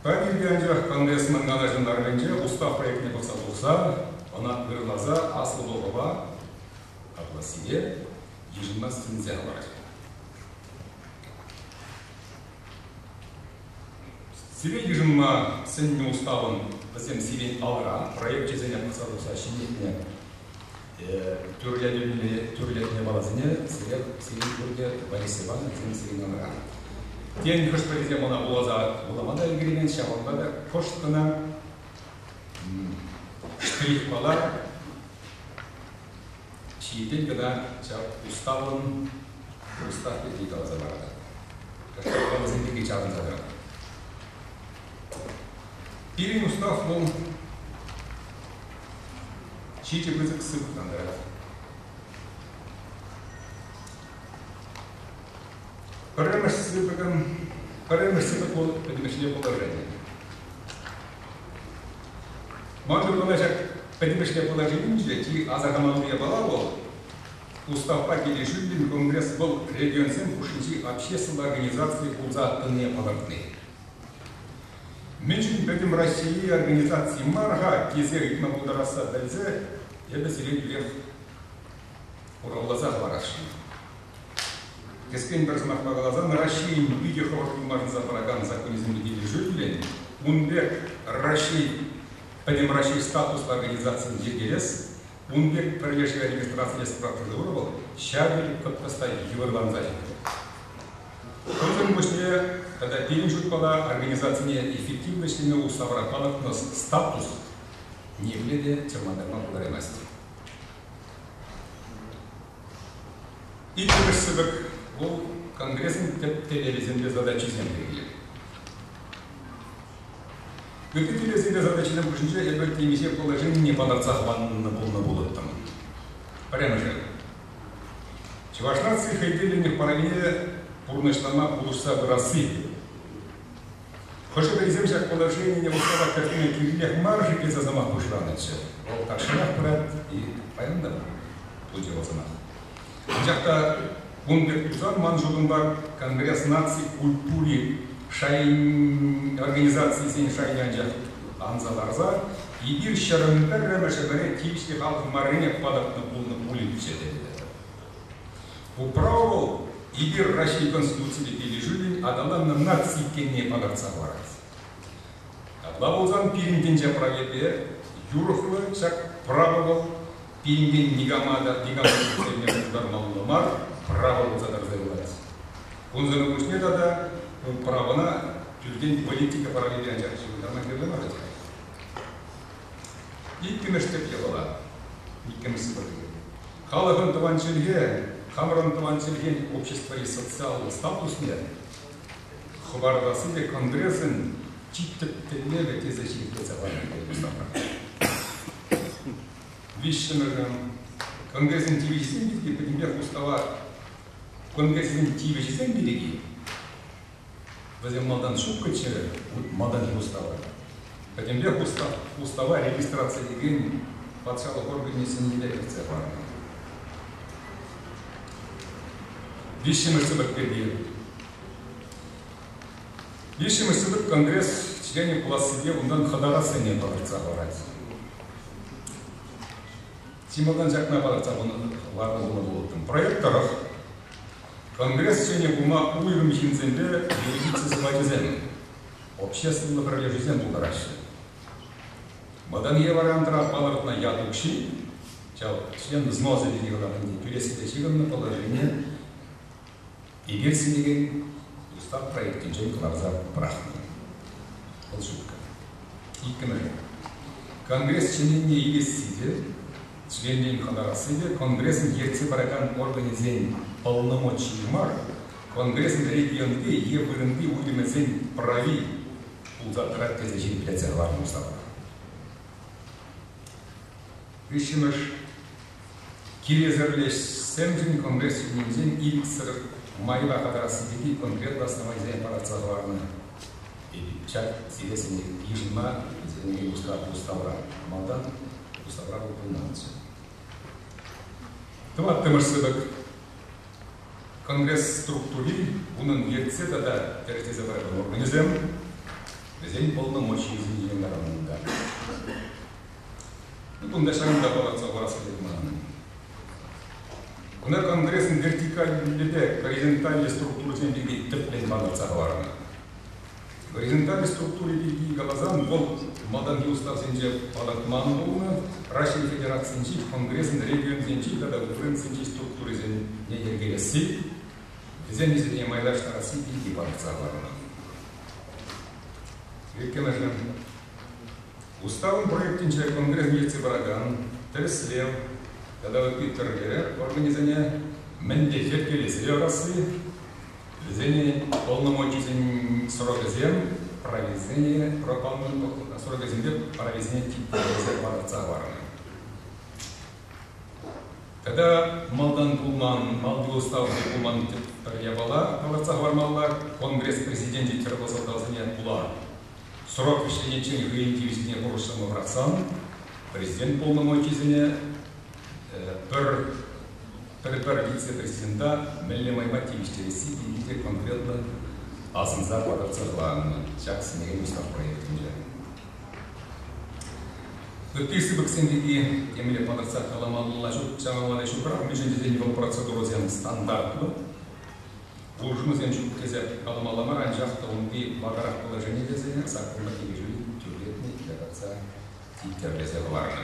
Пӗр ирпе анчах Конгресс Канашӗн ларӑвӗнче устав проектне пӑхса тухса, ӑна ырласа Аслӑ Пухӑва апла сире йышӑнма сӗнсе хӑварать. Сире йышӑнма сӗннӗ уставӑн вӗсем сирӗн алра проекчӗсене пӑхса тухса ҫӗнетнӗ тӳрлетнӗ япаласене сире сирӗн пурте валеҫсе панӑ, вӗсем сирӗн алра. Тен, хӑш-пӗрисем ӑна вуласа вулама та ӗлкӗреймен, ҫавӑнпа та кӑшт кӑна штрихпала ҫиетен кӑна ҫав уставӑн устав пирки каласа паратӑп. Кӑшт вӗсем пирки чарӑнса тӑратӑп. Пирӗн устав вӑл ҫичӗ пысӑк сыпӑкран тӑрать. Пӗрремӗш сыпӑкӑн пӗрремӗш сыпӑк вӑл пӗтӗмӗшле положени. Ман шутпа ҫак пӗтӗмӗшле положенинче чи асӑрхамалли япала вӑл Уставпа килӗшӳллӗн Конгресс вӑл регионсем хушшинчи обществӑлла организаци пулса тӑнине палӑртни. Мӗншӗн Пӗтӗм Раҫҫейри организаци мар-ха тесе ыйтма пултарасса пӗлсе эпӗ сире тӳрех хуравласа хӑварасшӑн. Кӗскен пӗр сӑмахпа каласан, Раҫҫейӗн питӗ хӑвӑрт ылмашӑнса пыракан законӗсемпе килӗшӳллӗн ун пек Раҫҫей Пӗтӗм Раҫҫей статуслӑ организацин йӗркелес, ун пек пӗрлешӗве регистрацилес процедура вӑл ҫав тери кӑткӑс та йывӑрланса ҫитрӗ. Кунсӑр пуҫне тата пирӗн шутпала организацине эффективлӑ ӗҫлеме уставра палӑртнӑ статус ниепле те чӑрмантарма пултараймасть. Иккӗмӗш сыпӑк вӑл Конгресӑн тӗп тӗллевӗсемпе задачисем пирки. Ытти тӗллевсемпе задачисем хушшинче эпир темиҫе положенине палӑртса хӑварнӑ пулнӑ пулӑттӑм. Пӗрремӗшӗ. Чӑваш наци хӑйтӗллӗнлӗх правине пурнӑҫлама пулӑшса пырасси. Хӑшӗ-пӗрисем ҫак положенине устава кӗртме кирлех мар-ши тесе сӑмах пуҫланӑччӗ. Вӑл тахҫанах пырать и паян та пулчӗ вӑл сӑмах. Анчах та ун пек тусан ман шутӑмпа Конгресс наци культури шайӗн организацийӗсен шайне анчах анса ларса эпир ҫӗрӗн пӗрремӗш ӗмӗре тивӗҫлӗ халӑх маррине палӑртнӑ пулнӑ пулинччӗ тетӗп. Управ вӑл эпир Раҫҫей Конституцийӗпе килӗшӳллӗн аталаннӑ наци иккенне палӑртса хӑварать. Апла пулсан пирӗн тӗнче правипе юрӑхлӑ ҫак право вӑл пирӗнтен никама та никама та пултармалла мар право пулса тӑрса юлать. Унсӑрӑн пуҫне тата правӑна тӳртен политика правипе анчах ҫыхӑнтарма кирлӗ мар ӗнтӗ. Иккӗмӗш тӗп япала, иккӗмӗш сыпӑк. Халӑхӑн тӑван чӗлхе, хамӑрӑн тӑван чӗлхен обществӑри социаллӑ статусне хӑпартасси те Конгресӑн чи тӗп тӗллевӗ тесе ҫирӗплетсе панӑ Мустафа. Виҫҫӗмӗшӗ Конгресӗн тивӗҫӗсем пирки пӗтӗмпех устава Конгресӗн тивӗҫӗсем пирки вӗсем малтан ҫуккӑччӗ, малтанхи устава. Пӗтӗмпех устава регистрацилекен патшалӑх органӗ сӗннипе кӗртсе хӑварнӑ. Виҫҫӗмӗш сыпӑк пирки. Виҫҫӗмӗш сыпӑк Конгресс членӗ пулассипе унтан хӑтарассине палӑртса хӑварать. Чи малтан ҫакна палӑртса хӑварнӑ пулнӑ пулӑттӑм. Проект тӑрӑх Конгресс членӗ пулма уйрӑм ҫынсемпе юридици сӑпачӗсем, обществӑллӑ пӗрлешӳсем пултараҫҫӗ. Малтанхи вариантра палӑртнӑ ят укҫи, ҫав член взносӗ тени кӑларнинче тӳлессипе ҫыхӑннӑ положение эпир сӗнекен устав проектӗнчен кӑларса пӑрахнӑ. Вӑл ҫуккӑ. Иккӗмӗшӗ. Конгресс членне илесси те, членрен хӑтарасси те Конгресӑн ертсе пыракан органӗсен полномочийӗ мар, Конгресӑн регионти е вырӑнти уйрӑмӗсен прави пулса тӑрать тесе ҫирӗплетсе хӑварнӑ уставра. Виҫҫӗмӗш киревсӗрлешсемшӗн Конгресс членӗсен ирӗксӗр майпа хӑтарасси пирки конкретлӑ основанисене палӑртса хӑварнӑ. Ҫак сире йышӑнма уставра малтан уставра вӑл пулманччӗ. Тӑваттӑмӗш сыпӑк. Конгресс структури унӑн ертсе тата тӗрӗслесе тӑракан органӗсем вӗсен полномочийӗсенчен кӑларнӑ. Ну, кунта ҫакӑнта палӑртса хӑварас килет манӑн. Кунта Конгресӑн вертикальлӗпе горизонтальлӗ структурӑсем пирки тӗплӗн палӑртса хӑварнӑ. Горизонтальлӗ структури пирки каласан, вӑл малтанхи уставсенче палӑртман пулнӑ, Раҫҫей Федерацийӗнчи Конгресӑн регионсенчи тата вырӑнсенчи структурисене йӗркелесси, вӗсен ӗҫӗсене майлаштарасси пирки палӑртса хӑварнӑ. Иккӗмӗшӗ. Уставӑн проектӗнче Конгресс ертсе пыракан тӗрӗслев тата ытти тӗрлӗ органӗсене мӗнле йӗркелесе ярасси, вӗсене полномочисен срокӗсем, прависене, срокӗсемпе прависене типтерлесе палӑртса хӑварнӑ. Тата малтан пулман, малти уставсем пулман пӗр япала палӑртса хӑвармалла, Конгресс президенчӗ тӗрлӗ сӑлтавсене пула срок вӗҫлениччен хӑйӗн тивӗҫне пурнӑҫлама пӑрахсан президент полномочийӗсене пӗр пӗр-пӗр вице-президента мӗнле майпа тивӗҫтересси пирки те конкретлӑ асӑнса палӑртса хӑварнӑ ҫак сӗнекен устав проектӗнче. Ытти сыпӑксем пирки темле палӑртса каламалла ҫук, ҫавӑнпа ҫукрах, мӗншӗн тесен вӑл процедурӑсем стандартлӑ. Улшӑнусем ҫук тесе каламалла мар, анчах та унти вакӑрах положени тесене саккунпа килӗшӳллӗн тӳрлетнӗ, якатса типтерлесе хӑварнӑ.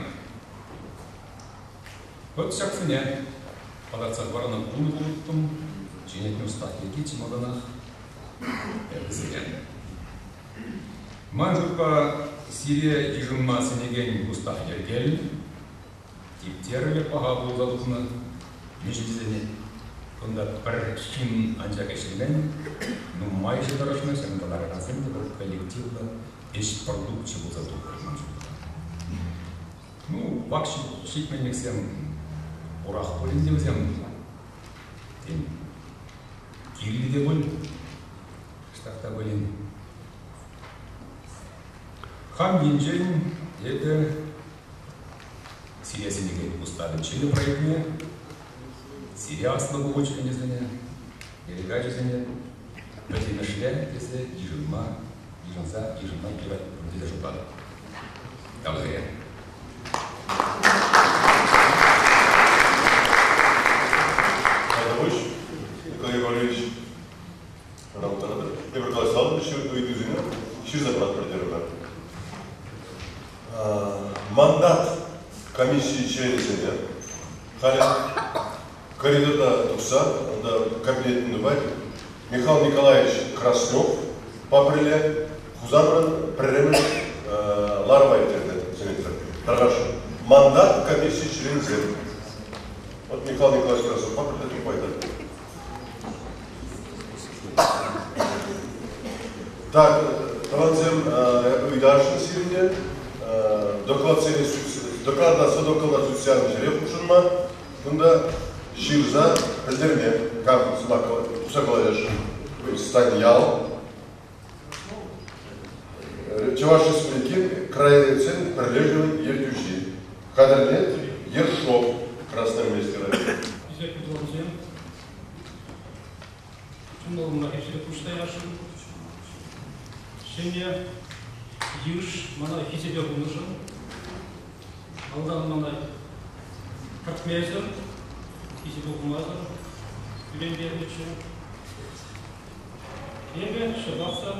Вӑт ҫаксене палӑртса хӑварнӑ пулнӑ пулӑттӑм, ҫӗнетнӗ устав пирки чи малтанах эпӗ. Ман шутпа, сире йышӑнма сӗнекен устав йӗркеллӗ, типтерлӗ паха пулса тухнӑ. Мӗншӗн тесен кунта пӗр ҫын анчах ӗҫлемен, нумайӑшӗ тӑрӑшнӑ, ҫакӑнта ларакансем те пӗр коллективлӑ ӗҫ продукчӗ пулса тухрӗ ман шутпа. Ну, вак ҫитменлӗхсем пурах пуль ӗнтӗ вӗсем. Тен, кирлӗ те пуль, кӑштах та пулин. Хам енчен эпӗ сире сӗнекен уставӗн ҫӗнӗ проектне, сире аслӑ пуху членӗсене, делегачӗсене пӗтӗмӗшле тесе йышӑнма, йышӑнса йышӑнма юрать тесе шутлатӑп. Тавсӑре. Тавтапуҫ, Николай Иванович. Эпир калаҫса ыйтусене ҫырса паратпӑр терӗмӗр. Мандат комиссии членӗсене халӗ коридорта тухса унта кабинетне тухать Михаил Николаевич Краснов пӗрле Хусанран пӗрремӗш ларӑва ирттернӗ сӗнетпӗр. Тархасшӑн. Мандат комисси членӗсем. Вот Михаил Николаевич Красновпа пӗрле тухма ыйтатӑп. Так, тӑвансем, ыйтасшӑн сирӗнтен. Докладсене Доклада содоклада сӳтсе явнӑ ҫӗре хутшӑнма, кунта ҫырса пӗлтерме кам сӑмах туса калаҫасшӑн. Станьял, Чӑваш Республикин краеведсен пӗрлешӗвӗн ертӳҫи, хатӗрленет Ершов красноармейски район. Хисеплӗ тӑвансем, чӑнлӑхӑмра хисепе пуҫ таясшӑн. Ҫӗнӗ йыш мана хисепе хунӑшӑн, малтан мана кӗртмесӗр, хисепе хумасӑр кӳрентернӗччӗ. Эпӗ ҫапах та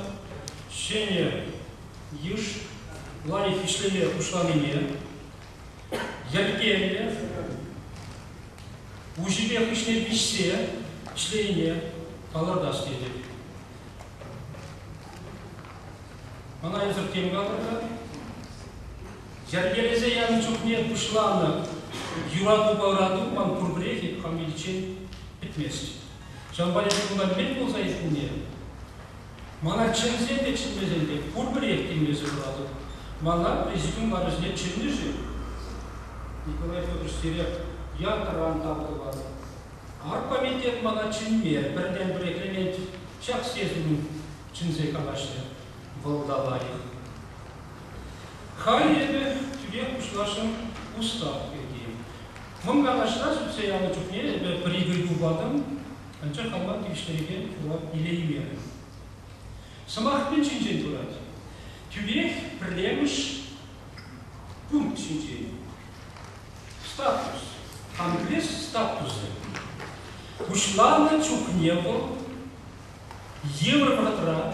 ҫӗнӗ йыш лайӑх ӗҫлеме пуҫланине, йӗркеллӗ, уҫипе хыҫне виҫсе ӗҫленине палӑртас тетӗп. Мана эсӗр тем калӑр-ха? Йӗркелесе янӑ чухне пуҫланӑ юратупа ырату ман пурпӗрех хам виличчен пӗтмест. Ҫавӑнпа эпӗ кунта мӗн пулса иртнине, мана чӗнсен те чӗнмесен те пурпӗрех килмесӗр тӑратӑп. Мана президиум ларӑвне чӗннӗ-ши? Николай Федорович сире ятран тав тӑватӑп. Аркомитет мана чӗнме пӗртен-пӗр Клемент ҫак съезд умӗн чӗнсе калаҫрӗ. Вӑл та лайӑх. Халӗ эпӗ тӳрех пуҫласшӑн устав пирки. Мӑн Канашра сӳтсе янӑ чухне эпӗ пӗр-ик ыйту патӑм, анчах хама тивӗҫтерекен хурав илеймерӗм. Сӑмах мӗн ҫинчен пырать? Тӳрех пӗрремӗш пункт ҫинчен. Статус. Конгресс статусӗ. Пуҫланнӑ чухне вӑл йывӑр вӑхӑтра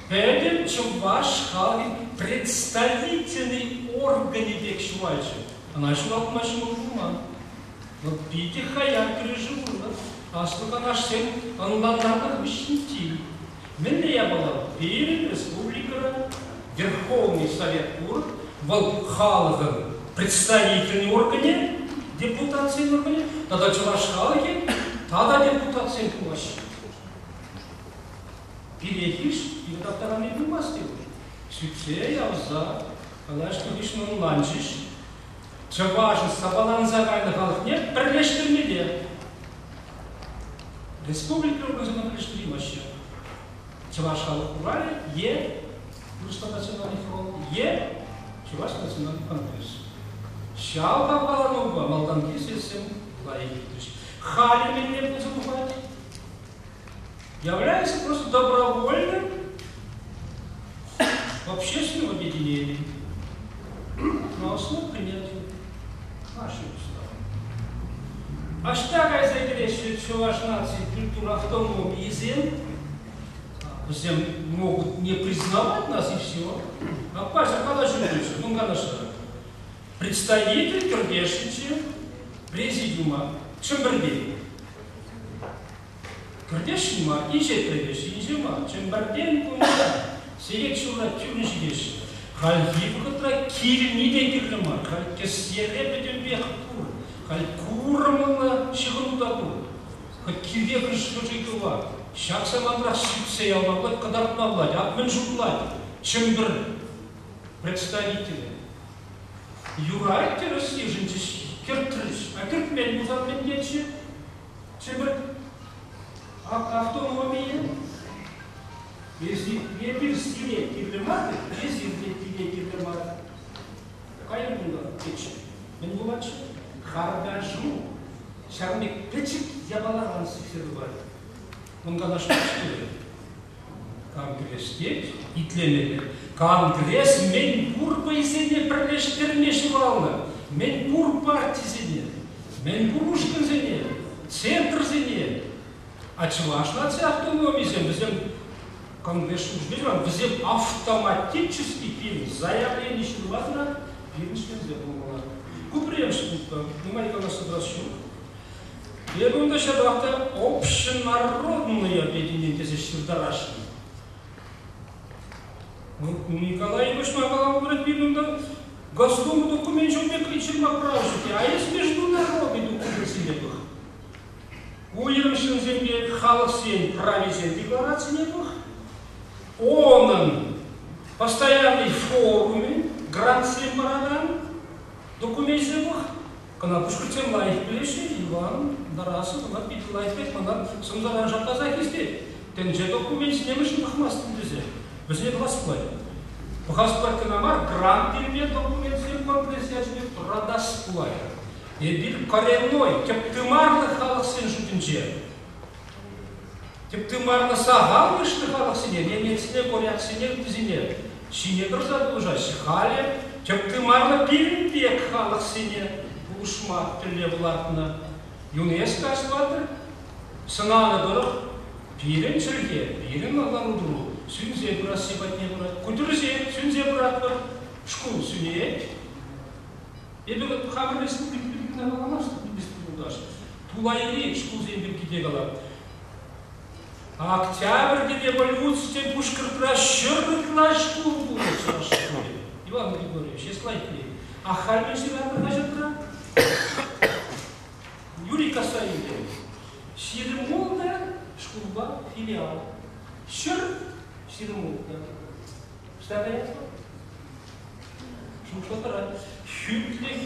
пӗтӗм чӑваш халӑхӗн представительнӑй органӗ пек ҫуралчӗ. Ӑна ҫуралтма ҫӑмӑл пулман. Вӑл питӗ хаяр кӗрешӳ пулнӑ. Аслӑ канашсем ӑнлантарнӑ хыҫҫӑн тин. Мӗнле япала? Пирӗн республикӑра Верховный Совет пур, вӑл халӑхӑн представительнӑй органӗ, депутатсен органӗ тата чӑваш халӑхӗ тата депутатсем пулаҫҫӗ. Пире хирӗҫ пире таптарани пулмасть те Сӳтсе явса калаҫнӑ хыҫҫӑн ӑнланчӗҫ. Чӑвашӑн сапаланса кайнӑ халӑхне пӗрлештермелле. Республика органӗсене пӗрлештереймеҫҫӗ. Чӑваш халӑх хуралӗ е Вырӑсла национальный фронт е Чӑваш национальный конгресс. Ҫав хавхаланупа малтанхи съездсем лайӑх иртрӗҫ. Халӗ мӗнле пулса тухать? Является просто добровольным общественным объединением на основе принятия нашей устава. Ӑҫта кайса кӗреҫҫӗ чӑваш наци культура автономийӗсем? Вӗсем могут не признавать нас и все. А паҫӑр калаҫу пулчӗ, мӑн канашра. Представитель кӗртесшӗнччӗ президиума Чӗмпӗртен. Кӗртесшӗн мар, инҫет кӗртеҫҫӗ, инҫе мар. Чӗмпӗртен кунта сехет ҫурра тӳрӗ ҫитеҫҫӗ. Хальхи вӑхӑтра килни те кирлӗ мар. Халь кӗсьере пӗтӗмпех пур. Халь курӑмлӑ ҫыхӑну та пур. Хӑть килте хӑш ыйтӑва ҫак самантрах сӳтсе явма пулать, кӑтартма пулать. Ак мӗн шутлать Чӗмпӗр представителӗ. Юрать тӗрӗс йышӑнчӗҫ, кӗртрӗҫ. А кӗртмен пулсан мӗн тетчӗ? Чӗмпӗр автономийӗ эпир сире кирлӗ мар, эсир те пире кирлӗ мар. Кайӑр кунта, тетчӗ. Мӗн пулатчӗ? Харкашу. Ҫавӑн пек пӗчӗк япаларан сиксе тухать. Мӑн канашлаҫҫӗ Конгресс тет, итлемелле. Конгресс мӗн пур вӑйсене пӗрлештерме ҫуралнӑ, мӗн пур партисене, мӗн пур ушкӑнсене, центрсене. А чӑваш наци автономийӗсем вӗсем Конгресс шухӑшне ҫуралнӑ, вӗсем автоматически пирӗн заявлени ҫырмасӑрах пирӗн членсем пулмалла. Ку пӗрремӗш пункт нумай калаҫса тӑрас ҫук. Эпӗ унта ҫапах та общенародное объединение тесе ҫыртарасшӑн. Николай Иванович калама пулать пирӗн унта Госдума докуменчӗ ун пек ҫырма право ҫук. А есть международный документсене пӑх. Уйрӑм ҫынсемпе халӑхсен прависен декларацине пӑх. ООНӑн постоянный форумӗ грантсем паракан. Документсем пӑх. Кӑна пушкӑртсем лайӑх пӗлеҫҫӗ, Иван Тарасов ӑна питӗ лайӑх пӗлет, мана сӑмсаран шартласа хистет. Тӗнче документсене мӗншӗн пӑхмастӑн тесе. Вӗсене пӑхас пулать. Пӑхас пулать кӑна мар, грант илме документсем конгресс ячӗпе тӑратас пулать. Эпир коренной, тӗп тымарлӑ халӑхсен шутӗнче. Тӗп тымарлӑ сахал йышлӑ халӑхсене, немецсене, коряксене, ыттисене ҫине тӑрса пулӑшаҫҫӗ. Халӗ тӗп тымарлӑ пирӗн пек халӑхсене пулӑшма тӗллев лартнӑ. ЮНЕСКО аслатӑр сӑнанӑ тӑрӑх пирӗн чӗлхе, пирӗн лару-тӑру сӳнсе пырасси патне пырать. Ку тӗрӗсех сӳнсе пыратпӑр. Шкул сӳнет. Эпир хамӑр республика пирки кӑна каламастӑп, юлташ. Тулайри шкулсем пирки те калап. Октябрьте революцисен Пушкӑртра ҫӗр ытла шкул пулнӑ чӑваш шкулӗ. Иван Григорьевич, эс лайӑхли. А халь мӗн ҫыратӑр хаҫатра? Юрий Касаев 26 шкулпа филиал. 126. Что каятпӑр? Шухӑшлаттарать. Хӳтлӗх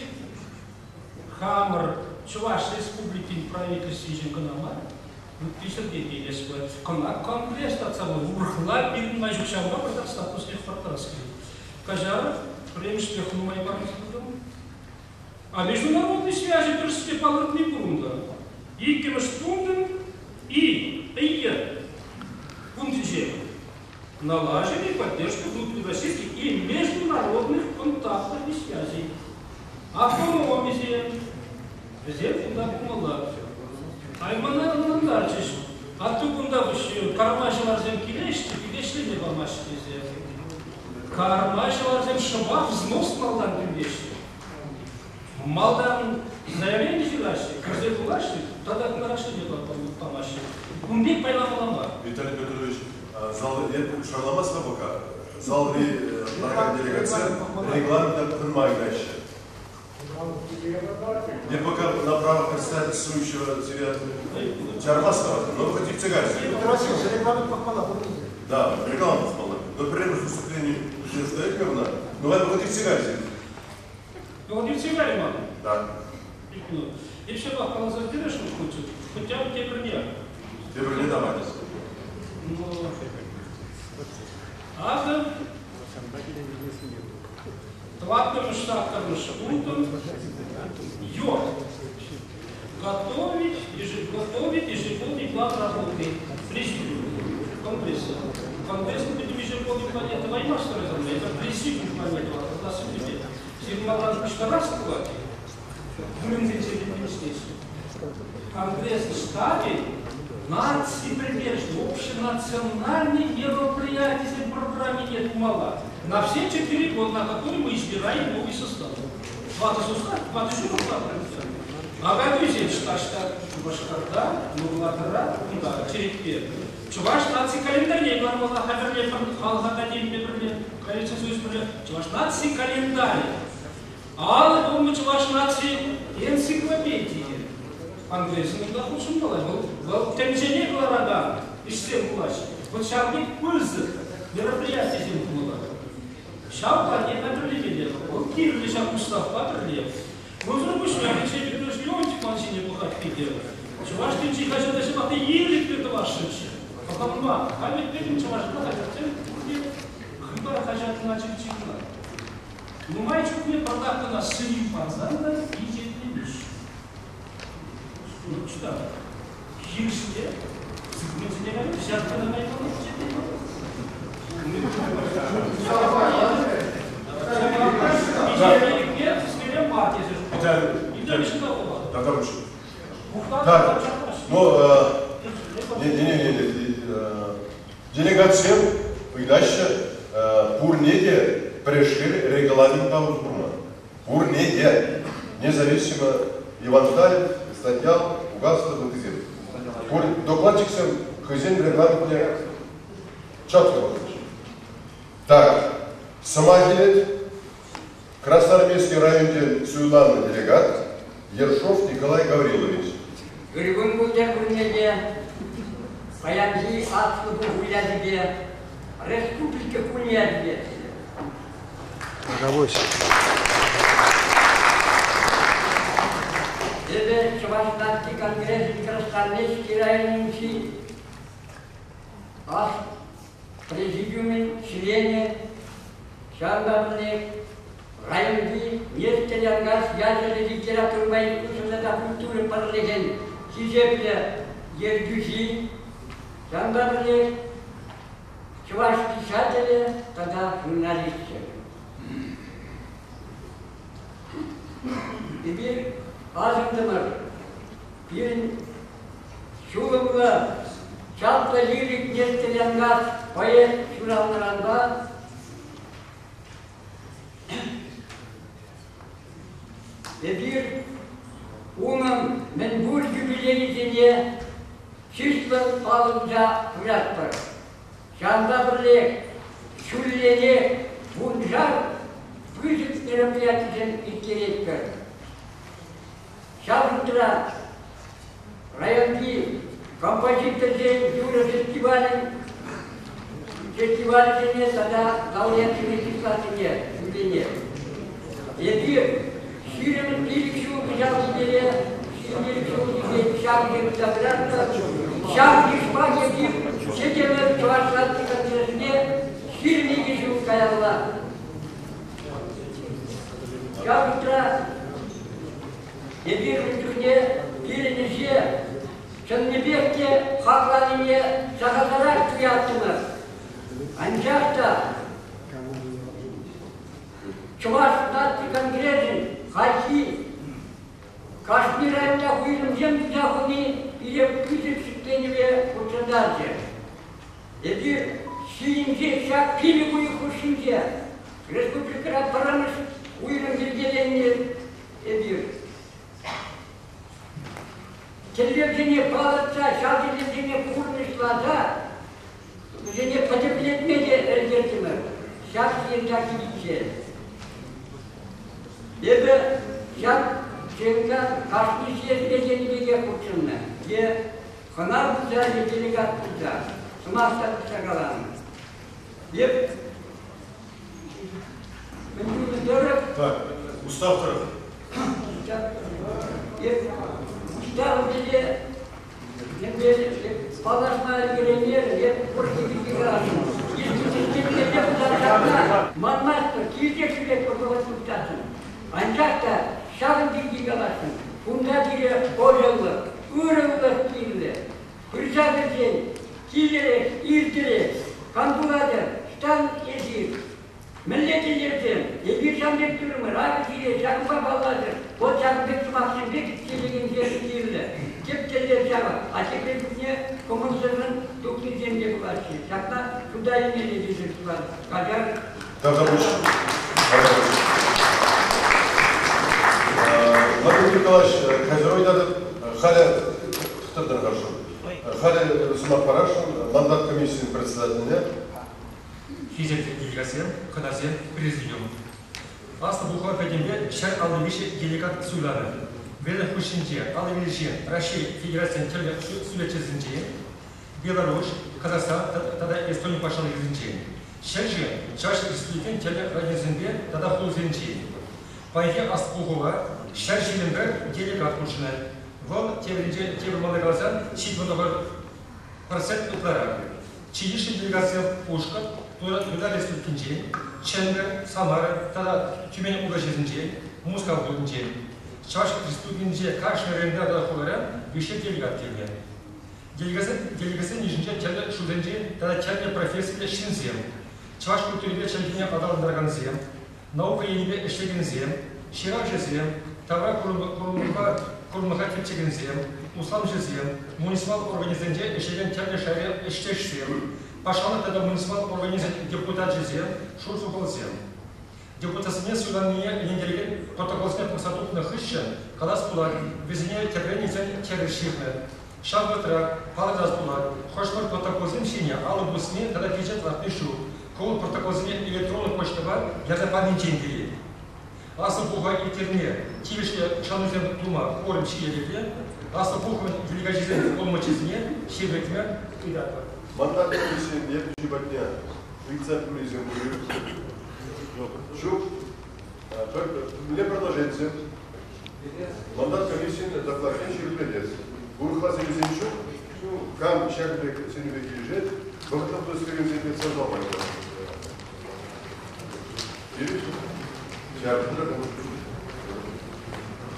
хамӑр Чӑваш Республикин правительствинчен кӑна мар, ытти ҫӗрте те илес пулать. Кӑна конгресс татса панӑ. Урӑхла пирӗн май ҫук ҫавӑнпа пӑртак статусне хӑпарттарас килет. Каҫарӑр, пӗрремӗшпех нумай парӑнса тӑтӑм. А международный связи тӗрӗспе палӑртни пур унта. Иккӗмӗш пунктӑн и, ия пунктӗнче налаживание поддержку внутрироссийских и международных контактов и связей. Автономисем, вӗсем кунта пулмалла. Аймана ӑнлантарчӗҫ. Атту кунта карма ҫӑварсем килеҫҫӗ, килеҫлеме памаҫҫӗ тесе. Карма ҫӑварсем шӑпах взнос малтан тӳлеҫҫӗ. Малтан заявлени ҫыраҫҫӗ, кӗрсе кулаҫҫӗ тата кӑлараҫҫӗ те памаҫҫӗ. Кун пек пайламалла мар. Виталий Петрович, зал шарламасть-ха пока. Залри ларакан делегатсем регламента пӑхӑнма ыйтаҫҫӗ. Я пока на право председательствующего тебя чармастова, но вы хотите кайса. Регламент пӑхмалла. Да, регламент пӑхмалла. Но при выступлении Надежда но вы хотите кайса. Ну, не всегда ли мама? Да. И все каласа килӗшнӗ хучӗ, хотя бы тепӗрне. Тепӗрне давайте. Ну, акӑ тӑваттӑмӗш саккӑрмӗш пунктӑн йод. Готовить, готовить ежегодный план работы президиума Конгресса. Конгресс пӗтӗм ежегодный плане тӑваймасть, это президиум плане тӑвать. Сирмалан пуҫтарас пулать, вырӑнсенче тивӗҫлеҫҫӗ. Конгресс штабӗ наци пӗлтерӗшлӗ общенациональный мероприятисен программине тумалла. На все 4 года, на которые мы избираем новый состав. Ватӑ состав, ватӑ ҫул Акатуйсен шташта Шупашкарта, Нурлатра, кунта черетпе. Чӑваш наци календарьне кӑлармалла хатӗрле халӑх академипе пӗрле, Правительство союз пӗрле. Чӑваш наци календарӗ. Алӑ пулнӑ Чӑваш наци энциклопедийӗ. Конгресӑн унта хутшӑнмалла. Вӑл, вӑл тӗнчене кӑларакан ӗҫсем пулаҫҫӗ. Вот ҫав пек пысӑк мероприятисем пулмалла. Ҫав плане хатӗрлемелле. Вӑл кирлӗ ҫак уставпа пӗрле. Унсӑр пуҫне Алексей Петрович Леонтьев ман ҫине пӑхать питӗ. Чӑваш тӗнчи хаҫата ҫапах та ирӗклӗ тӑвасшӑнччӗ. Пӑхӑнма. Халь вӗт пӗтӗм чӑвашла хаҫатсем пурте Хыпар хаҫатӑн ачи кӑна. Нумай чухне пӑртак кӑна сӗнӳ парсан та пичетленеҫҫӗ. Ну, что, хирӗҫле, документсене кайма, взяткӑна каймалла пичетлемелле. Виталий, Виталий, Так, ну, не-не-не, делегатсем ыйтаҫҫӗ пурне те пӗрешкел регламентпа усӑ курма. Пурне те, независимо Иван Сталин, Станьял, Угаслов, ыттисем. Пур докладчиксем хӑйсен регламентне четко пӑхнӑ. Так, сӑмах илет Красноармейски районӗнчен суйланнӑ делегат Ершов Николай Гаврилович. Ыркун пултӑр пурне те паянхи аслӑ пуху ячӗпе республика кунӗ ячӗпе. Эпӗ Чӑваш наци конгресӗн Красноармейски районӗнчи ас президиумӗн членӗ, ҫавӑнпа пӗрлех районти Нестер Янкас ячӗллӗ литературӑпа искусство тата культура пӗрлӗхӗн хисеплӗ ертӳҫи, ҫавӑнпа пӗрлех чӑваш писателӗ тата журналисчӗ. Эпир асӑнтӑмӑр, пирӗн ҫулӑмлӑ чаплӑ лирик Нестер Янкас поэт ҫуралнӑранпа эпир унӑн мӗнпур юбилейӗсене чыслӑн палӑртса пыратпӑр. Ҫавӑнпа пӗрлех ҫулленех вуншар пысӑк мероприятисем ирттеретпӗр. Ҫав шутра районти композиторсен юрӑ фестивалӗн фестивалӗсене тата лауреатсене чыслассине ҫулленех. Эпир 25 ҫул кӑҫалхипе 25 ҫулхипе ҫак йышра пыратпӑр. Ҫак йышпа эпир Ҫӗнтерӳ Чӑваш наци конгресне 22 ҫул каялла. Ҫав шутра эпир ун чухне пирӗн ӗҫе чӑннипех те хакланине сахалтарах туяттӑмӑр. Анчах та Чӑваш наци конгресӗн хальхи кашни районта уйрӑмсем туса хуни пире пысӑк ҫӗкленӗве хутшӑнтарчӗ. Эпир ҫийӗнче ҫак 5 уйӑх хушшинче республикӑра пӗрремӗш уйрӑм йӗркеленнӗ эпир. Тӗллевсене палӑртса ҫав тӗллевсене пурнӑҫласа вӗсене пӗтӗмлетме те ӗлкӗртӗмӗр ҫак съезда киличчен. Эпӗ ҫак съезда кашни съездне тенӗ пекех хутшӑннӑ. Е хӑна пулса, е делегат пулса сӑмах та тухса каланӑ. Эп мӗн тунӑ тӑрӑх... Так, устав тӑрӑх. Эп устав пире Паллашма ӗлкӗреймерӗм, эп пурте пирки калаҫнӑ. Манмастпӑр, килте ҫӳретпӗр вӑхӑт тупсассӑн. Анчах та ҫакӑн пирки каласшӑн, кунта пире ӑшӑлӑх, ырӑлӑх кирлӗ. Пырса кӗрсен килӗрех, иртӗрех, кантуратӑр, стан эсир. Мӗнле тӗллевсем? Эпир ҫавӑн пек турӑмӑр, акӑ сире ҫакӑнпа паллашӑр. Вӑт ҫакӑн пек сӑмахсемпе кӗтсе кирлӗ. Тӗп тӗллев ҫавӑ. А тепре чухне кӑмӑлсӑррӑн тухнисем те пулаҫҫӗ. Ҫакна шута илмелле тесе шутлатӑп. Каҫар. Тавтапуҫ. Тавтапуҫ. Владимир Николаевич, каҫару ыйтатӑп. Халӗ тӑхтӑр тӑрхашӑн. Халӗ сӑмах парасшӑн мандат комиссийӗн председательне Хисеплӗ делегатсем, хӑнасем, президиум. Аслӑ пухӑва пӗтӗмпе 153 делегат суйланӑ. Вӗсен хушшинче 53 Раҫҫей Федерацийӗн тӗрлӗ субъекчӗсенчен, Беларуҫ, Казахстан тата Эстони патшалӑхӗсенчен, ҫӗршыв Чӑваш Республикин тӗрлӗ районӗсемпе тата хулисенчен. Паянхи аслӑ пухӑва 121 делегат хутшӑнать. Вӑл тепринчен тепӗр малтан каласан 79% ытларах. Чи йышлӑ делегатсем Пушкӑрт, Тутар Республикинчен, Чӗмпӗр, Самара тата Тюмень облаҫӗсенчен, Мускав хулинчен. Чӑваш Республикинче кашни районта тата хулара виҫшер делегат килнӗ. Делегатсен йышӗнче тӗрлӗ ҫулсенчи тата тӗрлӗ профессиллӗ ҫынсем, чӑваш культурипе чӗлхине аталантаракансем, наука енӗпе ӗҫлекенсем, ҫыравҫӑсем, тавра курӑмлӑха тӗпчекенсем, усламҫӑсем, муниципал органӗсенче ӗҫлекен тӗрлӗ шайри ӗҫтешсем, патшалӑх тата муниципал органӗсен депутачӗсем, шур-сухалсем. Депутатсене суйланине ӗнентерекен протоколсене пӑхса тухнӑ хыҫҫӑн калас пулать, вӗсене тӗпрен илсен тӗрӗс ҫырнӑ. Ҫав вӑхӑтра палӑртас пулать, хӑш-пӗр протоколсем ҫине алӑ пусни тата пичет лартни ҫук. Ку протоколсене электронлӑ почтӑпа ярса панинчен килет. Аслӑ пухӑва ирттерме тивӗҫлӗ шанусем тума кворум ҫителӗклӗ. Аслӑ пухӑвӑн делегачӗсен полномочийӗсене ҫирӗплетме ыйтатпӑр. Мандат комиссийӗн ертӳҫи патне ыйтса пӗлмесем пур-и? Ҫук. Мӗнле предложенисем? Мандат комиссийӗн докладне ҫирӗплетес. Урӑхла сӗнӳсем ҫук. Кам ҫакӑн пек сӗнӳпе килӗшет, вӑхӑтлӑх удостоверенисемпе сасӑлама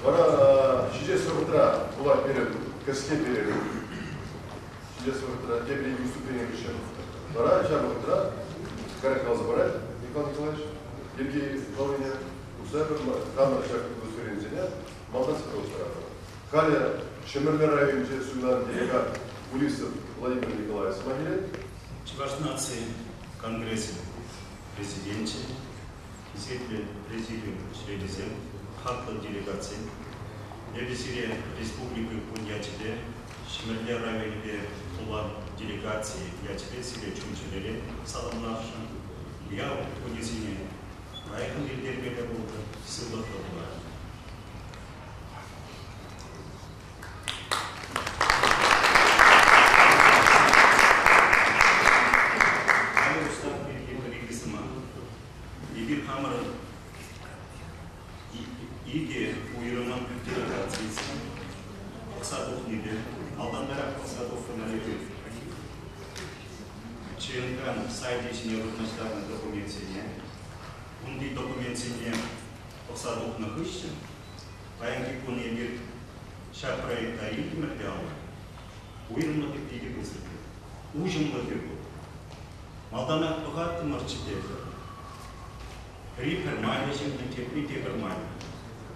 Вара ҫитес вӑхӑтра пулать пирӗн кӗске перерыв. Ҫитес вӑхӑтра тепӗр икӗ выступлени хыҫҫӑн вара ҫав вӑхӑтра коррект каласа парать Николай Николаевич йӗрке паллине тухса хамӑр ҫак удостоверенисене малтан сыхлаттаратпӑр. Халӗ Ҫӗмӗрле районӗнче суйланӑ делегат Улисов Владимир Николаевич сӑмах илет. Чӑваш наци конгресӗн президенчӗ, хисеплӗ президиум членӗсем, хаклӑ делегатсем, эпӗ сире республика кун ячӗпе, Ҫӗмӗрле районӗпе хулан делегацийӗ ячӗпе сире чун-чӗререн саламласшӑн. Уяв кунӗсене лайӑхӑн ирттермелле пултӑр, сывлӑхлӑ пулар. Халӗ устав пирки пӗр-икӗ сӑмах. Эпир хамӑрӑн икӗ уйрӑмӑн делегацийӗсем пӑхса тухнипе малтантарах пӑхса тухнӑ эпир ЧНК-н сайчӗ ҫине вырнаҫтарнӑ документсене, унти документсене пӑхса тухнӑ хыҫҫӑн паянхи кун эпир ҫак проекта илтӗмӗр те алла, уйрӑмлӑхӗ питӗ пысӑк. Уҫӑмлӑхӗ пур. Малтанах пӑхаттӑмӑрччӗ те, пӗри пӗр майлӑ ҫыннӑ, тепри тепӗр майлӑ.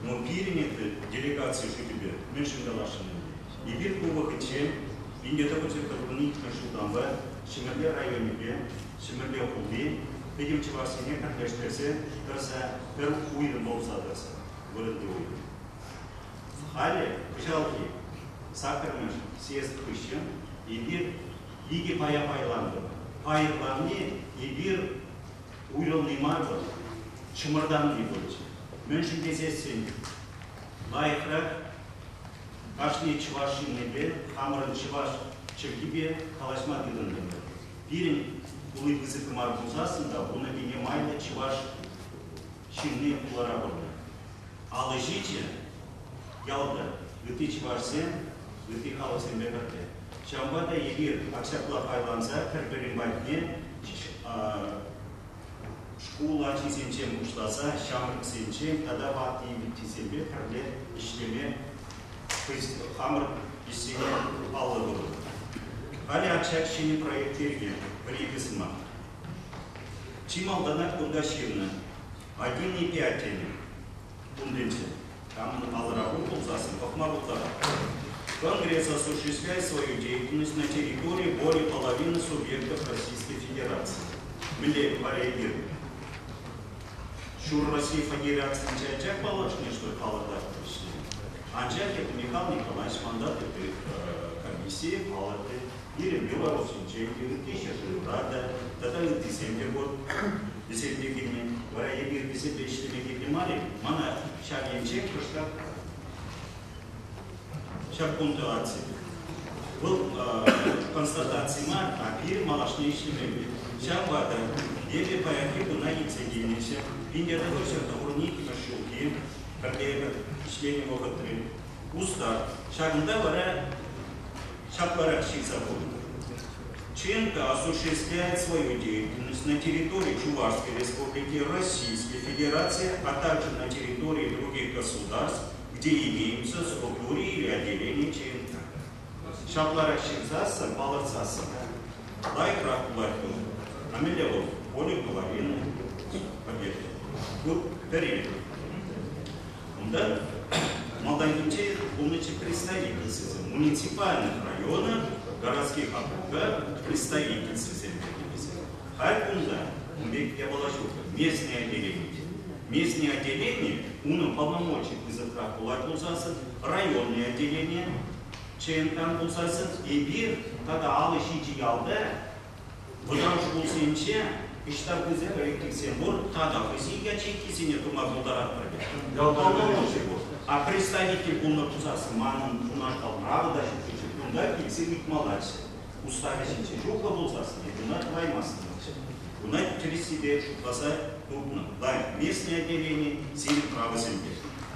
Но пирӗн это делегаци шучӗпе мӗншӗн каласшӑн ӗнтӗ? Эпир ку вӑхӑтчен 1992 ҫултанпа Ҫӗмӗрле районӗпе Ҫӗмӗрле хули пӗтӗм чӑвашсене пӗрлештерсе тӑрса пӗр уйрӑм пулса тӑрса вырӑнти уйрӑм. Халӗ кӑҫалхи саккӑрмӗш съезд хыҫҫӑн эпир икӗ пая пайлантӑмӑр. Пайӑрланни эпир уйрӑлни мар вӑл, чӑмӑртанни пулчӗ. Мӗншӗн тесессӗн лайӑхрах кашни чӑваш ҫыннипе хамӑрӑн чӑваш чӗлхипе калаҫма тытӑнтӑмӑр. Пирӗн хули пысӑк мар пулсассӑн та унӑн майлӑ чӑваш ҫынни хулара пурӑнать. 57 ялта ытти чӑвашсем ытти халӑхсемпе пӗрле. Ҫавӑнпа та эпир ҫапла пайланса пӗр-пӗрин патне шкул ачисенчен пуҫласа ҫамрӑксенчен тата ватти-вӗттисемпе пӗрле ӗҫлеме хамӑр ӗҫсене паллӑ турӑмӑр. Халӗ ак ҫак ҫӗнӗ проект пирки пӗр-икӗ сӑмах. Чи малтанах кунта ҫырнӑ 1,5 тенӗ пунктӗнче. Камӑн алӑра пур пулсассӑн пӑхма пултарать. Конгресс осуществляет свою деятельность на территории более половины субъектов Российской Федерации. Мӗнле вара эпир ҫур Россия Федерацийӗнче анчах паллашни, что палӑртать Анчах это Михаил Николаевич мандат комиссии палӑртрӗ. Пирӗн Белоруссинче те, ытти ҫӗршывра та тата ыттисем те пур. Вӗсем те килнӗ. Вара эпир вӗсемпе ӗҫлеме кирлӗ мар-и? Мана ҫав енче кӑштах ҫак пунктуаци. Вӑл констатаци мар, а пирӗн малашне ӗҫлемелле. Ҫавӑнпа та эпӗ паянхи куна илсе килнӗччӗ. 1992 ҫулхи пӗрле ӗҫленӗ вӑхӑтри устав. Ҫакӑнта вара ҫапларах ҫырса хунӑ. ЧНК осуществляет свою деятельность на территории Чувашской Республики, Российской Федерации, а также на территории других государств, где имеются структуры или отделения ЧНК. Ҫапларах ҫырсассӑн, палӑртсассӑн, лайӑхрах пулать вӑл. А мӗнле вӑл? Более половины объекта. Ку пӗри. Унта малтанхинче пулнӑччӗ представительствӑсем, муниципальных районах, городских округах представительствӑсем йӗркелесе. Халь кунта ун пек япала ҫук. Местное отделение. Местное отделение, унӑн полномочий пысӑкрах пулать пулсассӑн, районное отделение ЧНК пулсассӑн, эпир тата 57 ялта вӑтам шкулсенче ӑҫта пысӑк коллективсем пур, тата хӑйсен ячейкисене тума пултаратпӑр пек. Полномочий пур. А представитель пулнӑ пулсассӑн манӑн унашкал право та ҫукчӗ. Кунта килсе ыйтмаллаччӗ. Уставӗ ҫинче чухлӑ пулсассӑн куна тӑваймастӑнччӗ. Куна тӗрӗссипе шутласа тупнӑ. Лайӑх местное отделение сирӗн правосемпе.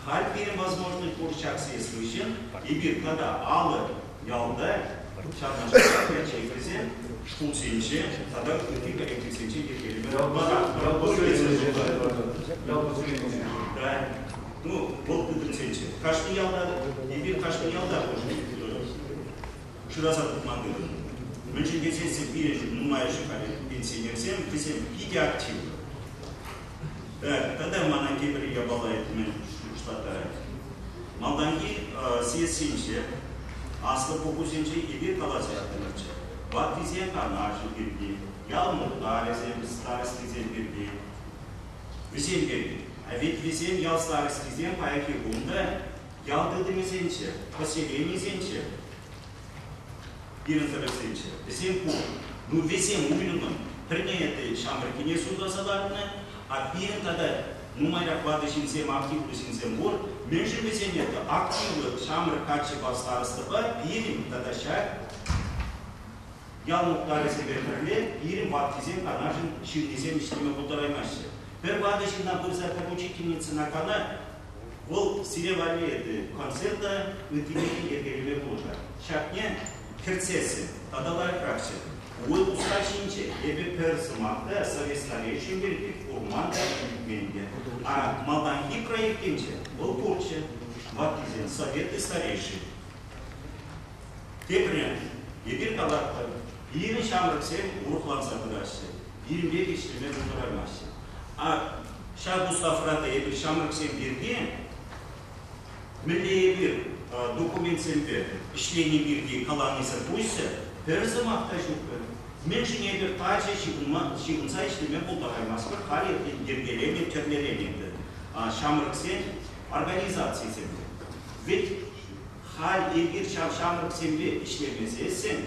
Халь пирӗн возможность пур ҫак съезд хыҫҫӑн эпир тата алӑ ялта ҫавнашкал ячейкӑсем шкулсенче тата ытти коллективсенче йӗркелеме Да. Ну, вӑл тытӑмсенче. Кашни ялта, эпир кашни ялта шыраса тупман тытӑннӑ. Мӗншӗн тесен пирӗн нумайӑшӗ халӗ пенсионерсем, вӗсем питӗ активлӑ. Так, тата мана тепӗр япала мӗн шухӑшлаттарать. Малтанхи съездсенче, аслӑ пухусенче эпир каласа ятӑмӑрччӗ. Ваттисен канашӗ пирки, ял мухтавӗсем, старостисем пирки. Вӗсем пирки. А ведь вӗсем ял старостисем паянхи кун та ял тытӑмӗсенче, поселенисенче, пирӗн тӑрӑхсенче. Вӗсем пур. Ну, вӗсем уйрӑмӑн пӗрне это ҫамрӑккине суйласа лартнӑ, а пирӗн тата нумайрах ватӑ ҫынсем, активлӑ ҫынсем пур. Мӗншӗн вӗсем это активлӑ ҫамрӑк каччӑпа старостӑпа пирӗн тата ҫак ял мухтавӗсемпе пӗрле пирӗн ваттисен канашӗн ҫыннисем ӗҫлеме пултараймаҫҫӗ. Пӗр ватӑ ҫынна пырса пӗр учительницӑна кана, вӑл сире валли это концерта ыттине те йӗркелеме пулӑшать. Ҫакне кӗртсессӗн тата лайӑхрахчӗ. Уй уста ҫинче эпӗ пӗр сӑмах та совет старейшин пирки курман та, илтмен те. А малтанхи проектӗнче вӑл пурччӗ. Ваттисен советы старейшин. Тепре эпир калатпӑр, пирӗн ҫамрӑксем урӑхланса пыраҫҫӗ, пирӗн пек ӗҫлеме пултараймаҫҫӗ. А ҫак уставра та эпир ҫамрӑксем пирки мӗнле эпир документсемпе ӗҫлени пирки каланисӗр пуҫсӑр пӗр сӑмах та ҫук. Мӗншӗн эпир тачӑ ҫыхӑнса ӗҫлеме пултараймастпӑр халь йӗркеленӗ тӗрлӗрен ӗнтӗ ҫамрӑксен организацийӗсемпе. Ведь халь эпир ҫав ҫамрӑксемпе ӗҫлемесессӗн,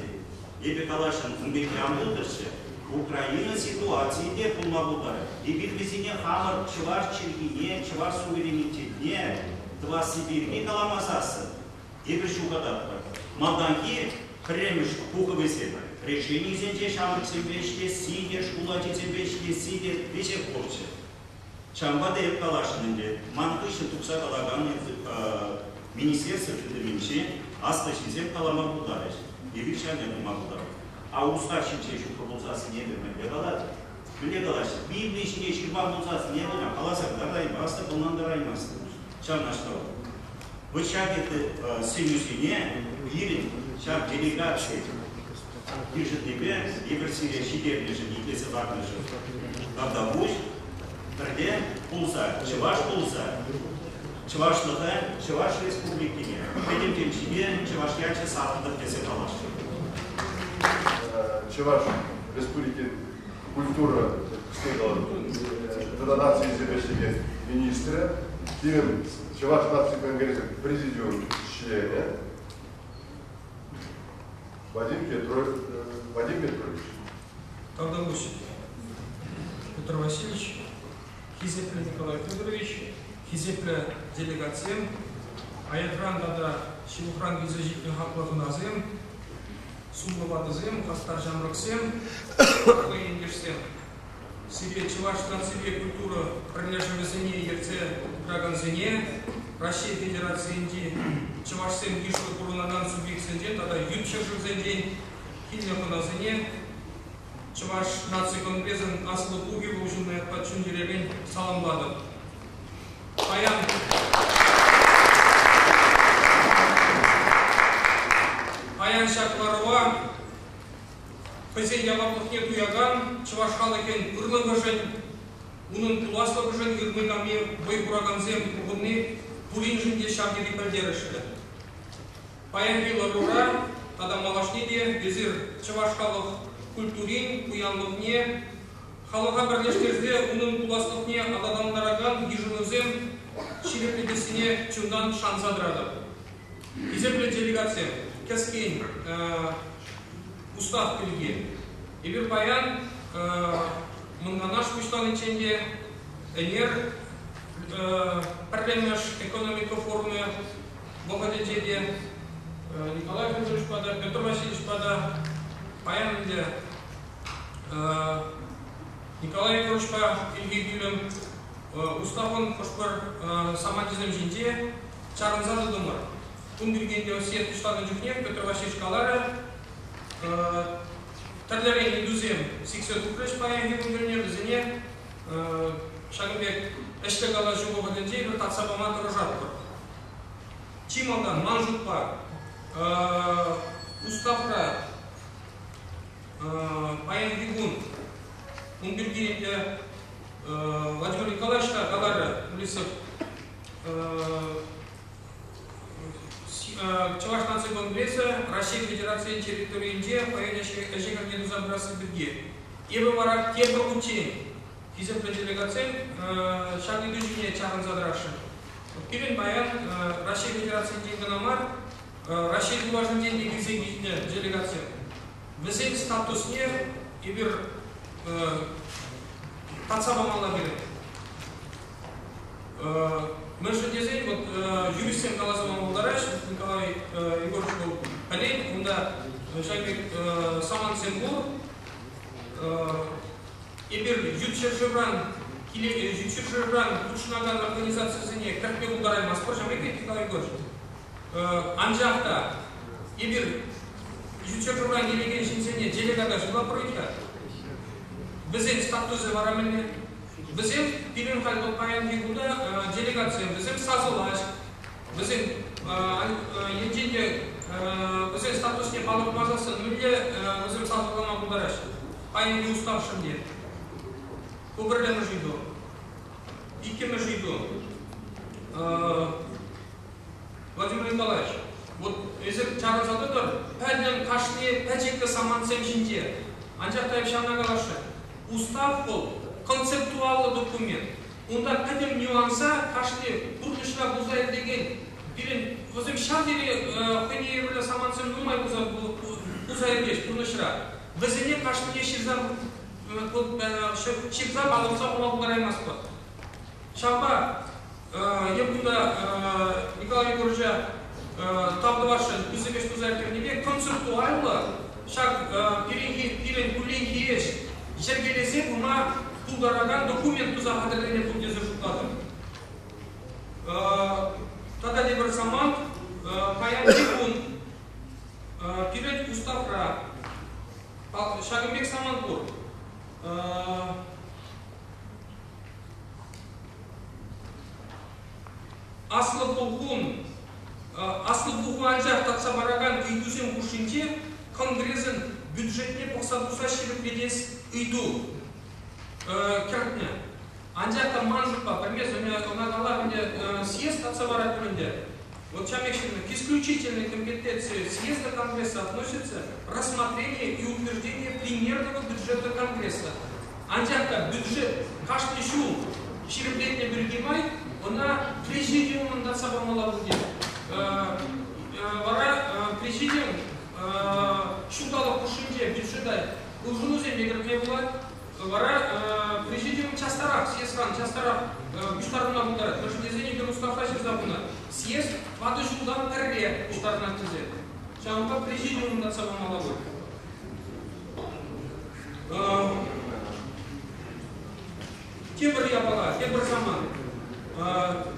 эпӗ каласшӑн, ун пек ан пултӑрччӗ, Украина ситуацийӗ те пулма пултарать. Эпир вӗсене хамӑр чӑваш чӗлхине, чӑваш суверенитетне тӑвасси пирки каламасассӑн, эпир ҫухататпӑр. Малтанхи пӗрремӗш пухӑвӗсем решенисенче ҫамрӑксемпе ӗҫлесси те, шкул ачисемпе ӗҫлесси те веҫех пурччӗ. Ҫавӑнпа та эп каласшӑн ӗнтӗ, ман хыҫҫӑн тухса калакан министерство тытӑмӗнче аслӑ ҫынсем калама пултарӗҫ. Эпир ҫавна тума пултаратпӑр. А устав ҫинче ҫук пулсассӑн эпӗ мӗнле калатӑп? Мӗнле калаҫҫӗ? Библи ҫине ҫырма пулсассӑн эпӗ ӑна каласа кӑтартаймастӑп, ӑнлантараймастӑп. Ҫавнашкал. Вот ҫак сӗнӳсене пирӗн ҫав делегаци йышӑннипе эпир сире ҫитернӗшӗн, итлесе ларнӑшӑн тавтапуҫ. Пӗрле пулса, чӑваш пулса, чӑвашлӑха, Чӑваш Республикине, пӗтӗм тӗнчипе чӑваш ячӗ сарӑлтӑр тесе каласшӑн. Чӑваш Республикин культура тата наци ӗҫлекен министрӗ, пирӗн Чӑваш наци конгресӗн президиум членӗ Вадим Петрович. Вадим Петрович. Тавтапуҫ, Петр Васильевич, хисеплӗ Николай Федорович, хисеплӗ делегатсем, аякран тата ҫывӑхран килсе ҫитнӗ хаклӑ хӑнасем, сумлӑ ватӑсем, хастар ҫамрӑксем, хаклӑ ентешсем. Сире Чӑваш наципе культура пӗрлешӗвӗсене ертсе пыракансене Раҫҫей Федерацийӗнчи чӑвашсем йышлӑ пурӑнакан субъектсенчен тата ют ҫӗршывсенчен килнӗ хӑнасене Чӑваш наци конгресӗн аслӑ пухӑвӗ уҫӑлнӑ ятпа чун-чӗререн саламлатӑп. Паян Паян ҫак ларӑва хӑйсен яваплӑхне туякан чӑваш халӑхӗн ырлӑхӗшӗн, унӑн пуласлӑхӗшӗн ырми-канми вӑй хуракансем пухӑнни пуриншӗн те ҫав тери пӗлтерӗшлӗ. Паянхи ларура тата малашне те эсир чӑваш халӑх культурин пуянлӑхне, халӑха пӗрлештерсе унӑн пуласлӑхне аталантаракан йышӑнусем ҫирӗплетессине чунтан шанса тӑратӑп. Хисеплӗ делегатсем, кӗскен устав пирки. Эпир паян Мӑн Канаш пуҫланиччен те ӗнер пӗрремӗш экономика форумӗ вӑхӑтӗнче те Николай Федоровичпа та, Петр Васильевичпа та паян ӗнтӗ Николай Егоровичпа Ильги Кӳлӗм. Уставӑн хӑш-пӗр саманчӗсем ҫинче чарӑнса тӑтӑмӑр. Кун пирки ӗнтӗ съезд пуҫланнӑ чухне Петр Васильевич каларӗ, тӗрлӗрен ыйтусем сиксе тухрӗҫ паянхи кун тӗлне, вӗсене ҫакӑн пек ӗҫлӗ калаҫу вӑхӑтӗнче эпир татса пама тӑрӑшатпӑр. Чи малтан, ман шутпа, Уставра паянхи кун ун пирки ӗнтӗ Владимир Николаевич та каларӗ, Улисов, Чӑваш наци конгресӗ Раҫҫей Федерацийӗн территорийӗнче хӑйӗн ӗҫӗ-хӗлне туса пырасси пирки. Эпӗ вара тепӗр хутчен хисеплӗ делегатсем ҫак ыйту ҫине чарӑнса тӑрасшӑн. Пирӗн паян Раҫҫей Федерацийӗнчен кӑна мар, Раҫҫей тулашӗнчен те килсе килнӗ делегатсем. Вӗсен статусне эпир татса памалла пирӗн. Мӗншӗн тесен вот юристсем каласа пама пултараҫҫӗ, Николай Егорович вӑл пӗлет, унта ҫак пек самантсем пур. Эпир ют ҫӗршывран ют ҫӗршывран хутшӑнакан организацисене кӗртме пултараймастпӑр, ҫав пек Николай Егорович. Анчах та эпир ют ҫӗршывран килекен ҫынсене делегата суйлатпӑр-ха. Вӗсен статусӗ вара мӗнле? Вӗсем пирӗн халь вӑл паянхи кунта делегатсем, вӗсем сасӑлаҫ. Вӗсен енчен те вӗсен статусне палӑртмасассӑн мӗнле вӗсем сасӑлама пултараҫҫӗ? Паянхи уставшӑн те. Ку пӗрремӗш ыйту. Иккӗмӗш ыйту. Владимир Николаевич, вот эсир чарӑнса тӑтӑр, пӗтӗм кашни пӗчӗккӗ самантсем ҫинче. Анчах та эп ҫавна каласшӑн. Устав вӑл концептуаллӑ документ. Унта пӗтӗм нюанса кашни пурнӑҫра пулса иртекен пирӗн вӗсем ҫав тери хӑйне евӗрлӗ самантсем нумай пулса иртеҫ пурнӑҫра. Вӗсене кашнине ҫырса ҫырса палӑртса хума пултараймастпӑр. Ҫавӑнпа эп кунта Николай Егоровича тав тӑвасшӑн пысӑк ӗҫ туса ирттернипе концептуаллӑ ҫак пирӗн кулленхи ӗҫ йӗркелесе пыма пултаракан документ туса хатӗрленӗ пуль тесе шутлатӑп. Тата тепӗр самант, паянхи кун пирӗн уставра ҫакӑн пек самант пур. Аслӑ пухун Аслӑ пуху анчах татса паракан ыйтусем хушшинче Конгресӑн бюджетне пӑхса тухса ҫирӗплетес ыйту кӗртнӗ. Анчах та ман шутпа, пӗлмесӗр ӑна калар ӗнтӗ, съезд татса парать пуль ӗнтӗ. Вот ҫав пек ҫырнӑ. К исключительной компетенции съезда Конгресса относится рассмотрение и утверждение примерного бюджета Конгресса. Анчах та бюджет кашни ҫул ҫирӗплетнӗ пирки май ӑна президиумӑн татса памалла пуль Вара президиум ҫулталӑк хушшинче бюджета улшӑнусем те кӗртме пулать. Вара президиум частарах, съездран частарах пуҫтарӑнма пултарать. Мӗншӗн тесен эпир уставра ҫырса хунӑ. Съезд ватӑ ҫултан пӗрре пуҫтарӑнать тесе. Ҫавӑнпа президиумӑн татса памалла пуль. Тепӗр япала, тепӗр самант.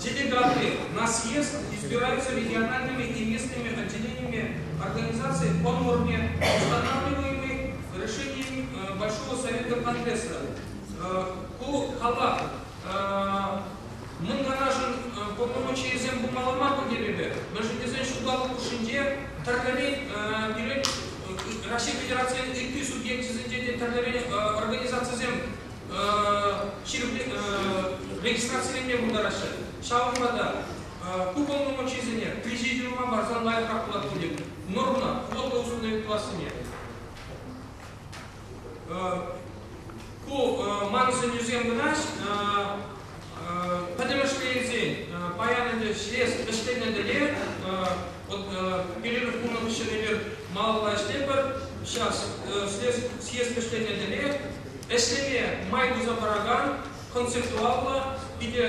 Делегаты на съезд избираются региональными и местными отделениями организации по норме, устанавливаемой решением Большого Совета Конгресса. Ку халах мӑн канашӑн полномочийӗсем пулмалла мар пуль тепӗр. Мӗншӗн тесен ҫулталӑк хушшинче тӗрлӗрен пирӗн Раҫҫей Федерацийӗн ытти субъекчӗсенче те тӗрлӗрен организацисем регистрациленме пултараҫҫӗ. Ҫавӑнпа та ку полномочийӗсене президиума парсан лайӑхрах пулать пуль. Норма квота установить тӑвассине. Ку ман сӗнӳсем кӑна пӗтӗмӗшле илсен паян ӗнтӗ ӗҫлес ӗҫленӗ тӗле вот перерыв пулнӑ хыҫҫӑн эпир малалла ӗҫлетпӗр. Сейчас съезд вӗҫленнӗ тӗле ӗҫлеме май туса паракан концептуаллӑ питӗ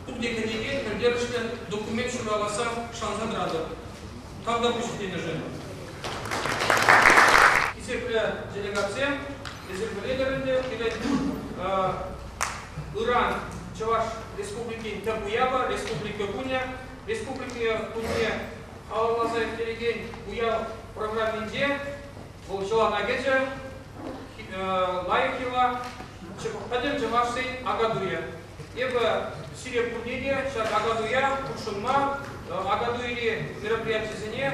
пурте кӗнекен пӗлтерӗшлӗ документ ҫураласса шанса тӑратӑп. Тавтапуҫ тенӗшӗн. Хисеплӗ делегатсем, эсир пӗлетӗр ӗнтӗ, пирӗн ыран Чӑваш Республикин тӗп уявӗ, Республика кунӗ. Республика кунне халалласа ирттерекен уяв программинче вӑл йӑлана кӗчӗ, лайӑх йӑла, пӗтӗм чӑвашсен Акатуйӗ. Эпӗ сире пурне те ҫак Акатуя хутшӑнма, Акатуйри мероприятисене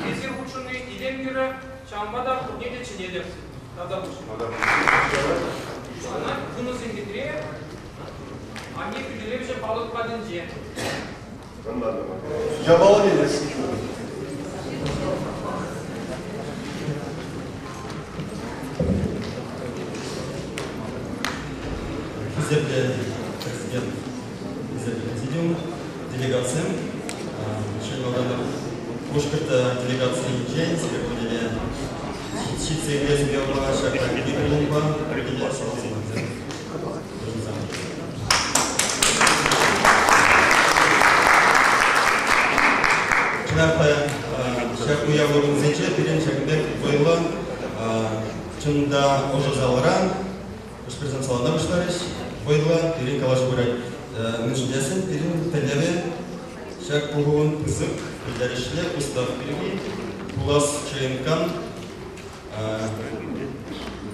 эсир хутшӑнни илем кӳрӗ, ҫавӑнпа та пурне те чӗнетӗп. Тавтапуҫ. Ӑна вунӑсемпе анне хӳтӗлевҫӗ палӑк патӗнче. Япала илес. Хисеплӗ президент, хисеплӗ президиум, делегатсем, ҫӗнӗ малтанах Пушкӑрт делегацийӗнчен сире пурне ҫитсе килес уявпа ҫак пулӑмпа пурне саламласем. Чӑнах та ҫак уяв вырӑнсенче пирӗн ҫакӑн пек вӑйлӑ, чӑн та ӑшӑ залра хӑш-пӗрисем салана пуҫларӗҫ, вӑйлӑ пирӗн калаҫу пырать. Мӗншӗн тесен пирӗн тӗллевӗ ҫак пухӑвӑн пысӑк пӗлтерӗшлӗ устав пирки пулас ЧНК-н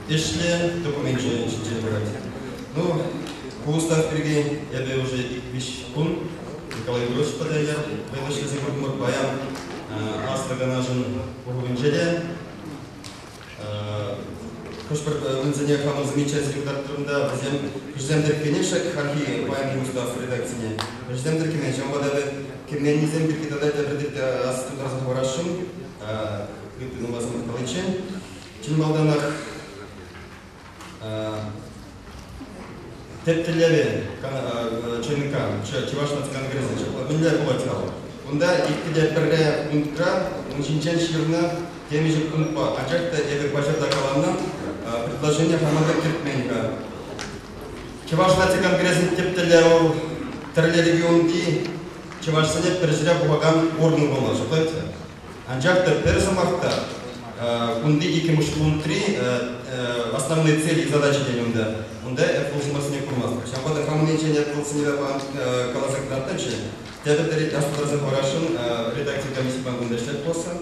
ӗҫлӗ докуменчӗ ҫинчен пырать. Ну, ку устав пирки эпӗ уже ик-виҫ кун Николай Егорович патӗнче вӑйлӑ ӗҫлесе куртӑмӑр. Паян Аслӑ Канашӑн пухӑвӗнче те хӑш-пӗр мӗнсене хамӑн замечательсене кӑтартрӑм та, вӗсем хӑшсем тӗркене ҫак хальхи паянхи устав редакцине, хӑшсем тӗркемен. Ҫавӑнпа та эпӗ кӗменнисем пирки тата тепӗр тӗрте ас тутарса хӑварасшӑн. Ытти нумай сӑмах каличчен. Чӑн малтанах тӗп тӗллевӗ ЧНК, Чӑваш наци конгресӗн мӗнле пулать-ха вӑл? Кунта иккӗ те пӗрре пунктра ун ҫинчен ҫырнӑ темиҫе пунктпа, анчах та эпӗ паҫӑр та каланӑ предложение хама та кӗртмен-ха. Чӑваш наци конгресӗн тӗп тӗллевӗ вӑл тӗрлӗ регионти чӑвашсене пӗр ҫӗре пухакан орган пулма шутлать. Анчах та пӗр сӑмах та кунти иккӗмӗш пунктри основные цели и задачи тенӗ унта. Унта эп улшӑнмассине курмастӑп. Ҫавӑнпа та хамӑн енчен эп вӑл сӗнӗве каласа кӑтартнӑччӗ. Тепӗр тӗрет астутарса хӑварасшӑн редакци комисси кунта ӗҫлет пулсан.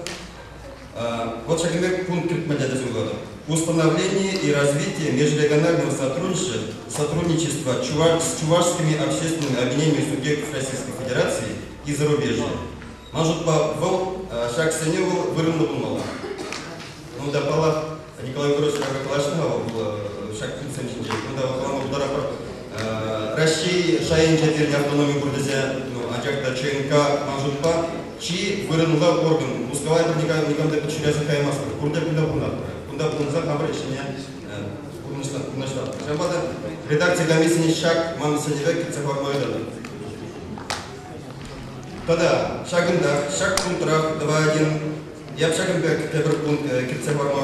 Вот ҫакӑн пек пункт кӗртмелле тесе шутлатӑп. Установление и развитие межрегионального сотрудничества с чувашскими общественными объединениями субъектов Российской Федерации и зарубежья. Ман шутпа, вӑл ҫак сӗнӳ вӑл вырӑнлӑ пулмалла. Ну да, паллах, Николай Егорович калаҫнӑ-ха вӑл ҫак пунктсем ҫинчен. Кунта вӑл калама пултаратпӑр. Раҫҫей шайӗнче пирӗн автономи пур тесе, ну, анчах та ЧНК, ман шутпа, чи вырӑнлӑ орган. Мускава эпир никам та ҫӳресе каймастпӑр. Пурте кунта пурӑнатпӑр. Кунта пурӑнса хамӑр ӗҫне пурнӑҫлатпӑр. Ҫавӑнпа та редакци комиссине ҫак ман сӗнӗве кӗтсе хӑварма ыйтатӑп. Тата ҫакӑнтах, ҫак пунктрах 2.1 яп ҫакӑн пек тепӗр пункт кӗртсе хӑварма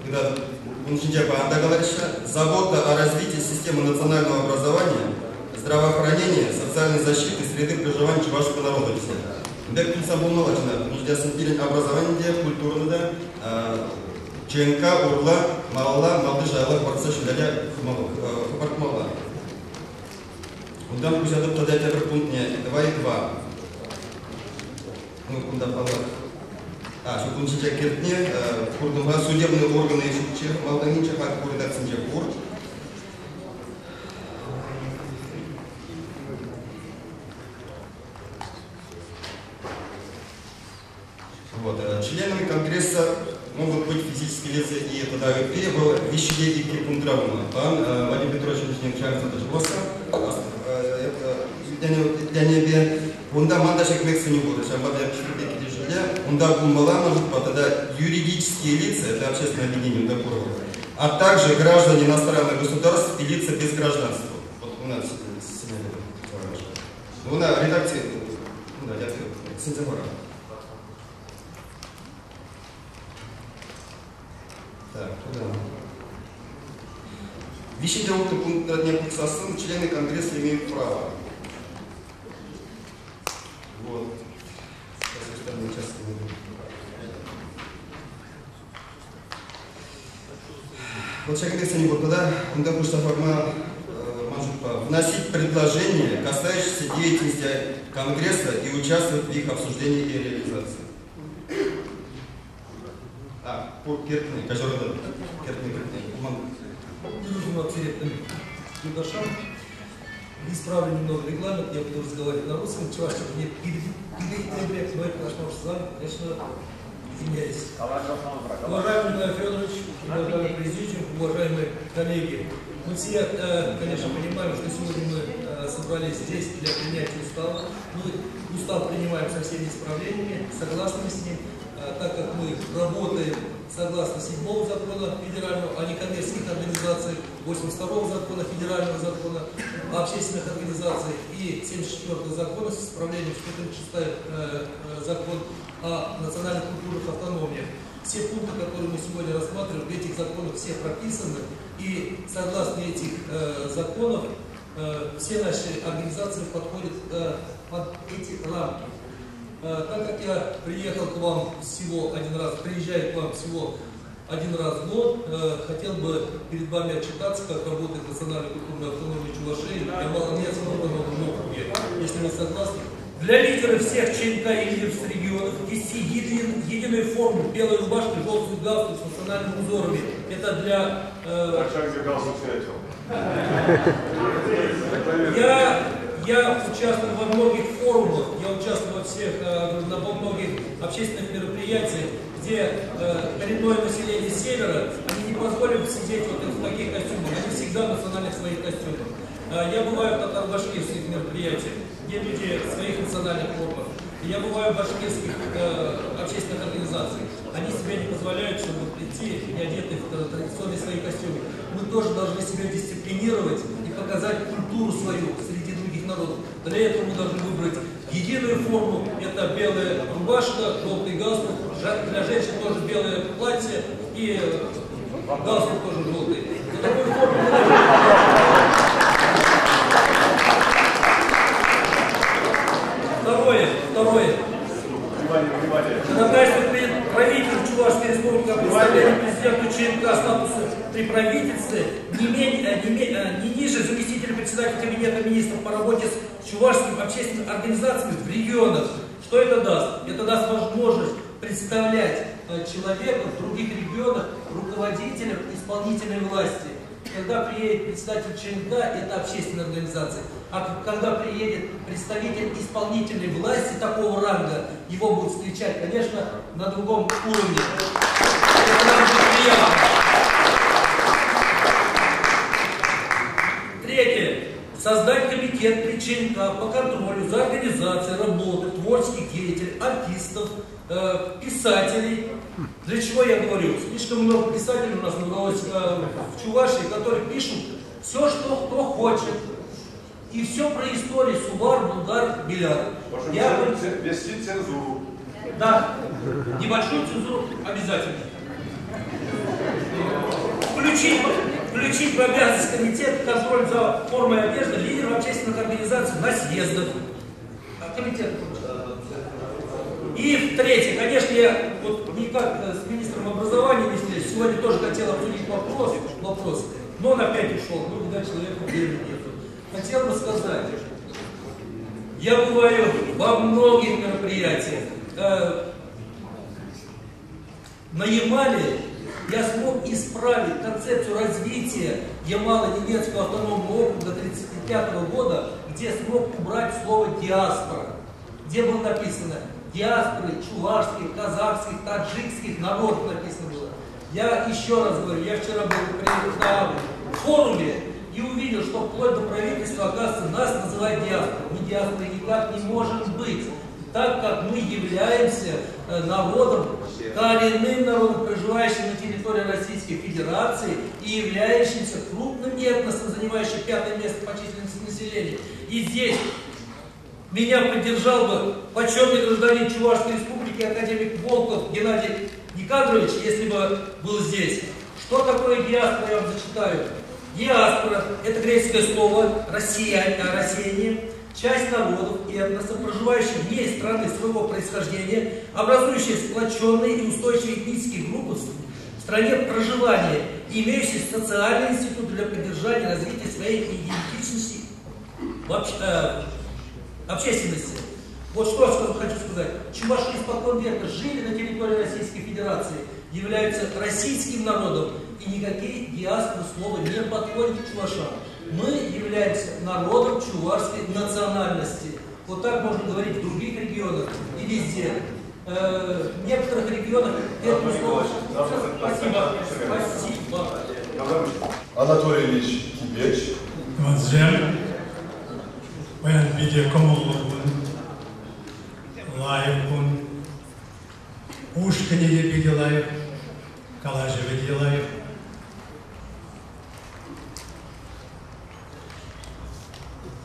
ыйтатӑп. Ун ҫинче паян та калаҫҫӗ. Забота о развитии системы национального образования, здравоохранения, социальной защиты, среды проживания чувашского народа тесе. Ун пек пулса пулмалла чӑнах. Нуждясен пирӗн образовани те, культурӑна та ЧНК урлӑ малалла малти шайла хӑпартса ҫӳлелле хӑпартмалла. Унтан куҫатӑп тата тепӗр пунктне 2.2. Ну, кунта паллах. А, ҫук, ун ҫинче кӗртнӗ куртӑм-ха, судебный органы ҫукчӗ, малтанхинче хак ку редакцинче пур. Вот. Членами Конгресса могут быть физические лица и тата ытти вӑл виҫҫӗте иккӗ пунктра пулнӑ. Пан Владимир Петрович Нечаев тӑчӗ итленипе унта ман та ҫак пек сӗнӳ пулчӗ. Ҫавӑнпа та пӗр килӗшӳллӗ. Унта пулмалла, может, тата юридические лица, это общественное объединение, унта пур. А также граждане иностранных государств и лица без гражданства. Вот у нас Ну, на редакции, ну, да, я сентября. Так, туда. Виҫҫӗ ултӑ пунктра пухсассӑн члены Конгресса имеют право. Вот. Сейчас остальные части найду. Вот ҫакӑн пек сӗнӳ пур тата. Унта пуҫса хӑварма ман шутпа. вносить предложения, касающиеся деятельности Конгресса и участвовать в их обсуждении и реализации. А, кертне, каҫарӑр, кертне, кертне. Исправлю немного регламент, я буду разговаривать на русском, чуваш не но это наш конечно, извиняюсь. Уважаемый Николай Федорович, уважаемый президиум, уважаемые коллеги, мы все, конечно, понимаем, что сегодня мы собрались здесь для принятия устава. Мы устав принимаем со всеми исправлениями, согласны с ним, так как мы работаем согласно 7 закона федерального о некоммерческих организациях, 82 закона федерального закона о общественных организациях и 74 закона с исправлением 136 закон о национальных культурных автономиях. Все пункты, которые мы сегодня рассматриваем, в этих законах все прописаны, и согласно этих законов все наши организации подходят под эти рамки. Так как я приехал к вам всего один раз, приезжаю к вам всего один раз в год, хотел бы перед вами отчитаться, как работает национальная культурная автономия Чувашии в Ямало-Ненецком автономном округе. Если вы согласны. Для лидеров всех ЧНК и лидеров с регионов ввести единую форму белой рубашки, желтый галстук с национальными узорами. Это для... Я участвую во многих форумах, я участвую во всех, во многих общественных мероприятиях, где коренное население севера, они не позволят сидеть вот в таких костюмах, они всегда в национальных своих костюмах. Я бываю в татаро-башкирских мероприятиях, где люди в своих национальных формах. Я бываю в башкирских общественных организациях. Они себе не позволяют, чтобы прийти не одеты в традиционные свои костюмы. Мы тоже должны себя дисциплинировать и показать культуру свою среди других народов. Для этого мы должны выбрать единую форму. Это белая рубашка, желтый галстук. Для женщин тоже белое платье и галстук тоже желтый. За такую форму мы должны... Второе. Внимание, внимание. Ходатайство правительства Чувашской Республики о представлении президенту ЧНК статуса при правительстве не ниже заместителя председателя Кабинета министров по работе с чувашскими общественными организациями в регионах. Что это даст? Это даст возможность представлять человека в других регионах руководителем исполнительной власти. Когда приедет председатель ЧНК, это общественная организация, а когда приедет представитель исполнительной власти такого ранга, его будут встречать, конечно, на другом уровне. Это нам будет приятно. Третье. Создать комитет при ЧНК по контролю за организацией работы творческих деятелей, артистов, писателей. Для чего я говорю? Слишком много писателей у нас набралось в Чувашии, которые пишут все, что кто хочет. И все про историю Сувар, Булгар, Беляр. Вести цензуру. Да, небольшую цензуру обязательно. Включить в обязанность комитет контроль за формой одежды лидеров общественных организаций на съездах. Комитет. И в-третьих, конечно, я вот никак с министром образования не встречаюсь. Сегодня тоже хотел обсудить вопрос, но он опять ушел. Ну, видать, человеку времени нету. Хотел бы сказать, я бываю во многих мероприятиях. На Ямале я смог исправить концепцию развития Ямало-Ненецкого автономного округа 1935 года, где смог убрать слово «диаспора», где было написано «диаспоры чувашских, казахских, таджикских народов» написано было. Я еще раз говорю, я вчера был на форуме и увидел, что вплоть до правительства, оказывается, нас называют диаспорой. Мы диаспорой никак не можем быть, так как мы являемся народом, коренным народом, проживающим на территории Российской Федерации и являющимся крупным этносом, занимающим 5-е место по численности населения. И здесь меня поддержал бы почетный гражданин Чувашской Республики, академик Волков Геннадий Никандрович, если бы был здесь. Что такое диаспора, я вам зачитаю. Диаспора – это греческое слово рассеяние, часть народов и этносов, проживающих вне страны своего происхождения, образующие сплоченные и устойчивые этнические группы в стране проживания, имеющие социальные институты для поддержания и развития своей идентичности общественности. Вот что я хочу сказать. Чуваши испокон века жили на территории Российской Федерации, являются российским народом, и никакие диаспоры слова не подходят к чувашам. Мы являемся народом чувашской национальности. Вот так можно говорить в других регионах и везде. В некоторых регионах это слово... Спасибо. Спасибо. Анатолий Ильич Кибеч. Тӑвансем, паян питӗ кӑмӑллӑ кун, лайӑх кун. Ушкӑнӗ те питӗ лайӑх, калаҫӑвӗ те лайӑх.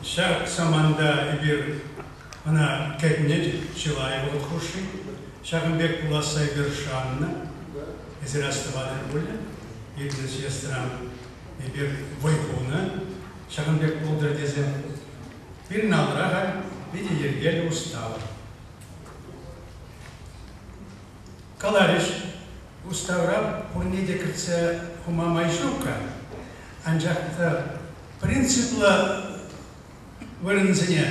Ҫак саманта эпир ӑна кӗтнӗ чылай вӑхӑт хушши. Ҫакӑн пек пуласса эпир шаннӑ. Эсир астӑватӑр пулӗ, иртнӗ съездран эпир вӑй хунӑ ҫакӑн пек пултӑр тесе. Пирӗн алра халь питӗ йӗркеллӗ устав. Каларӗҫ, уставра пурне те кӗртсе хума май ҫук-ха. Анчах та принциплӑ вырӑнсене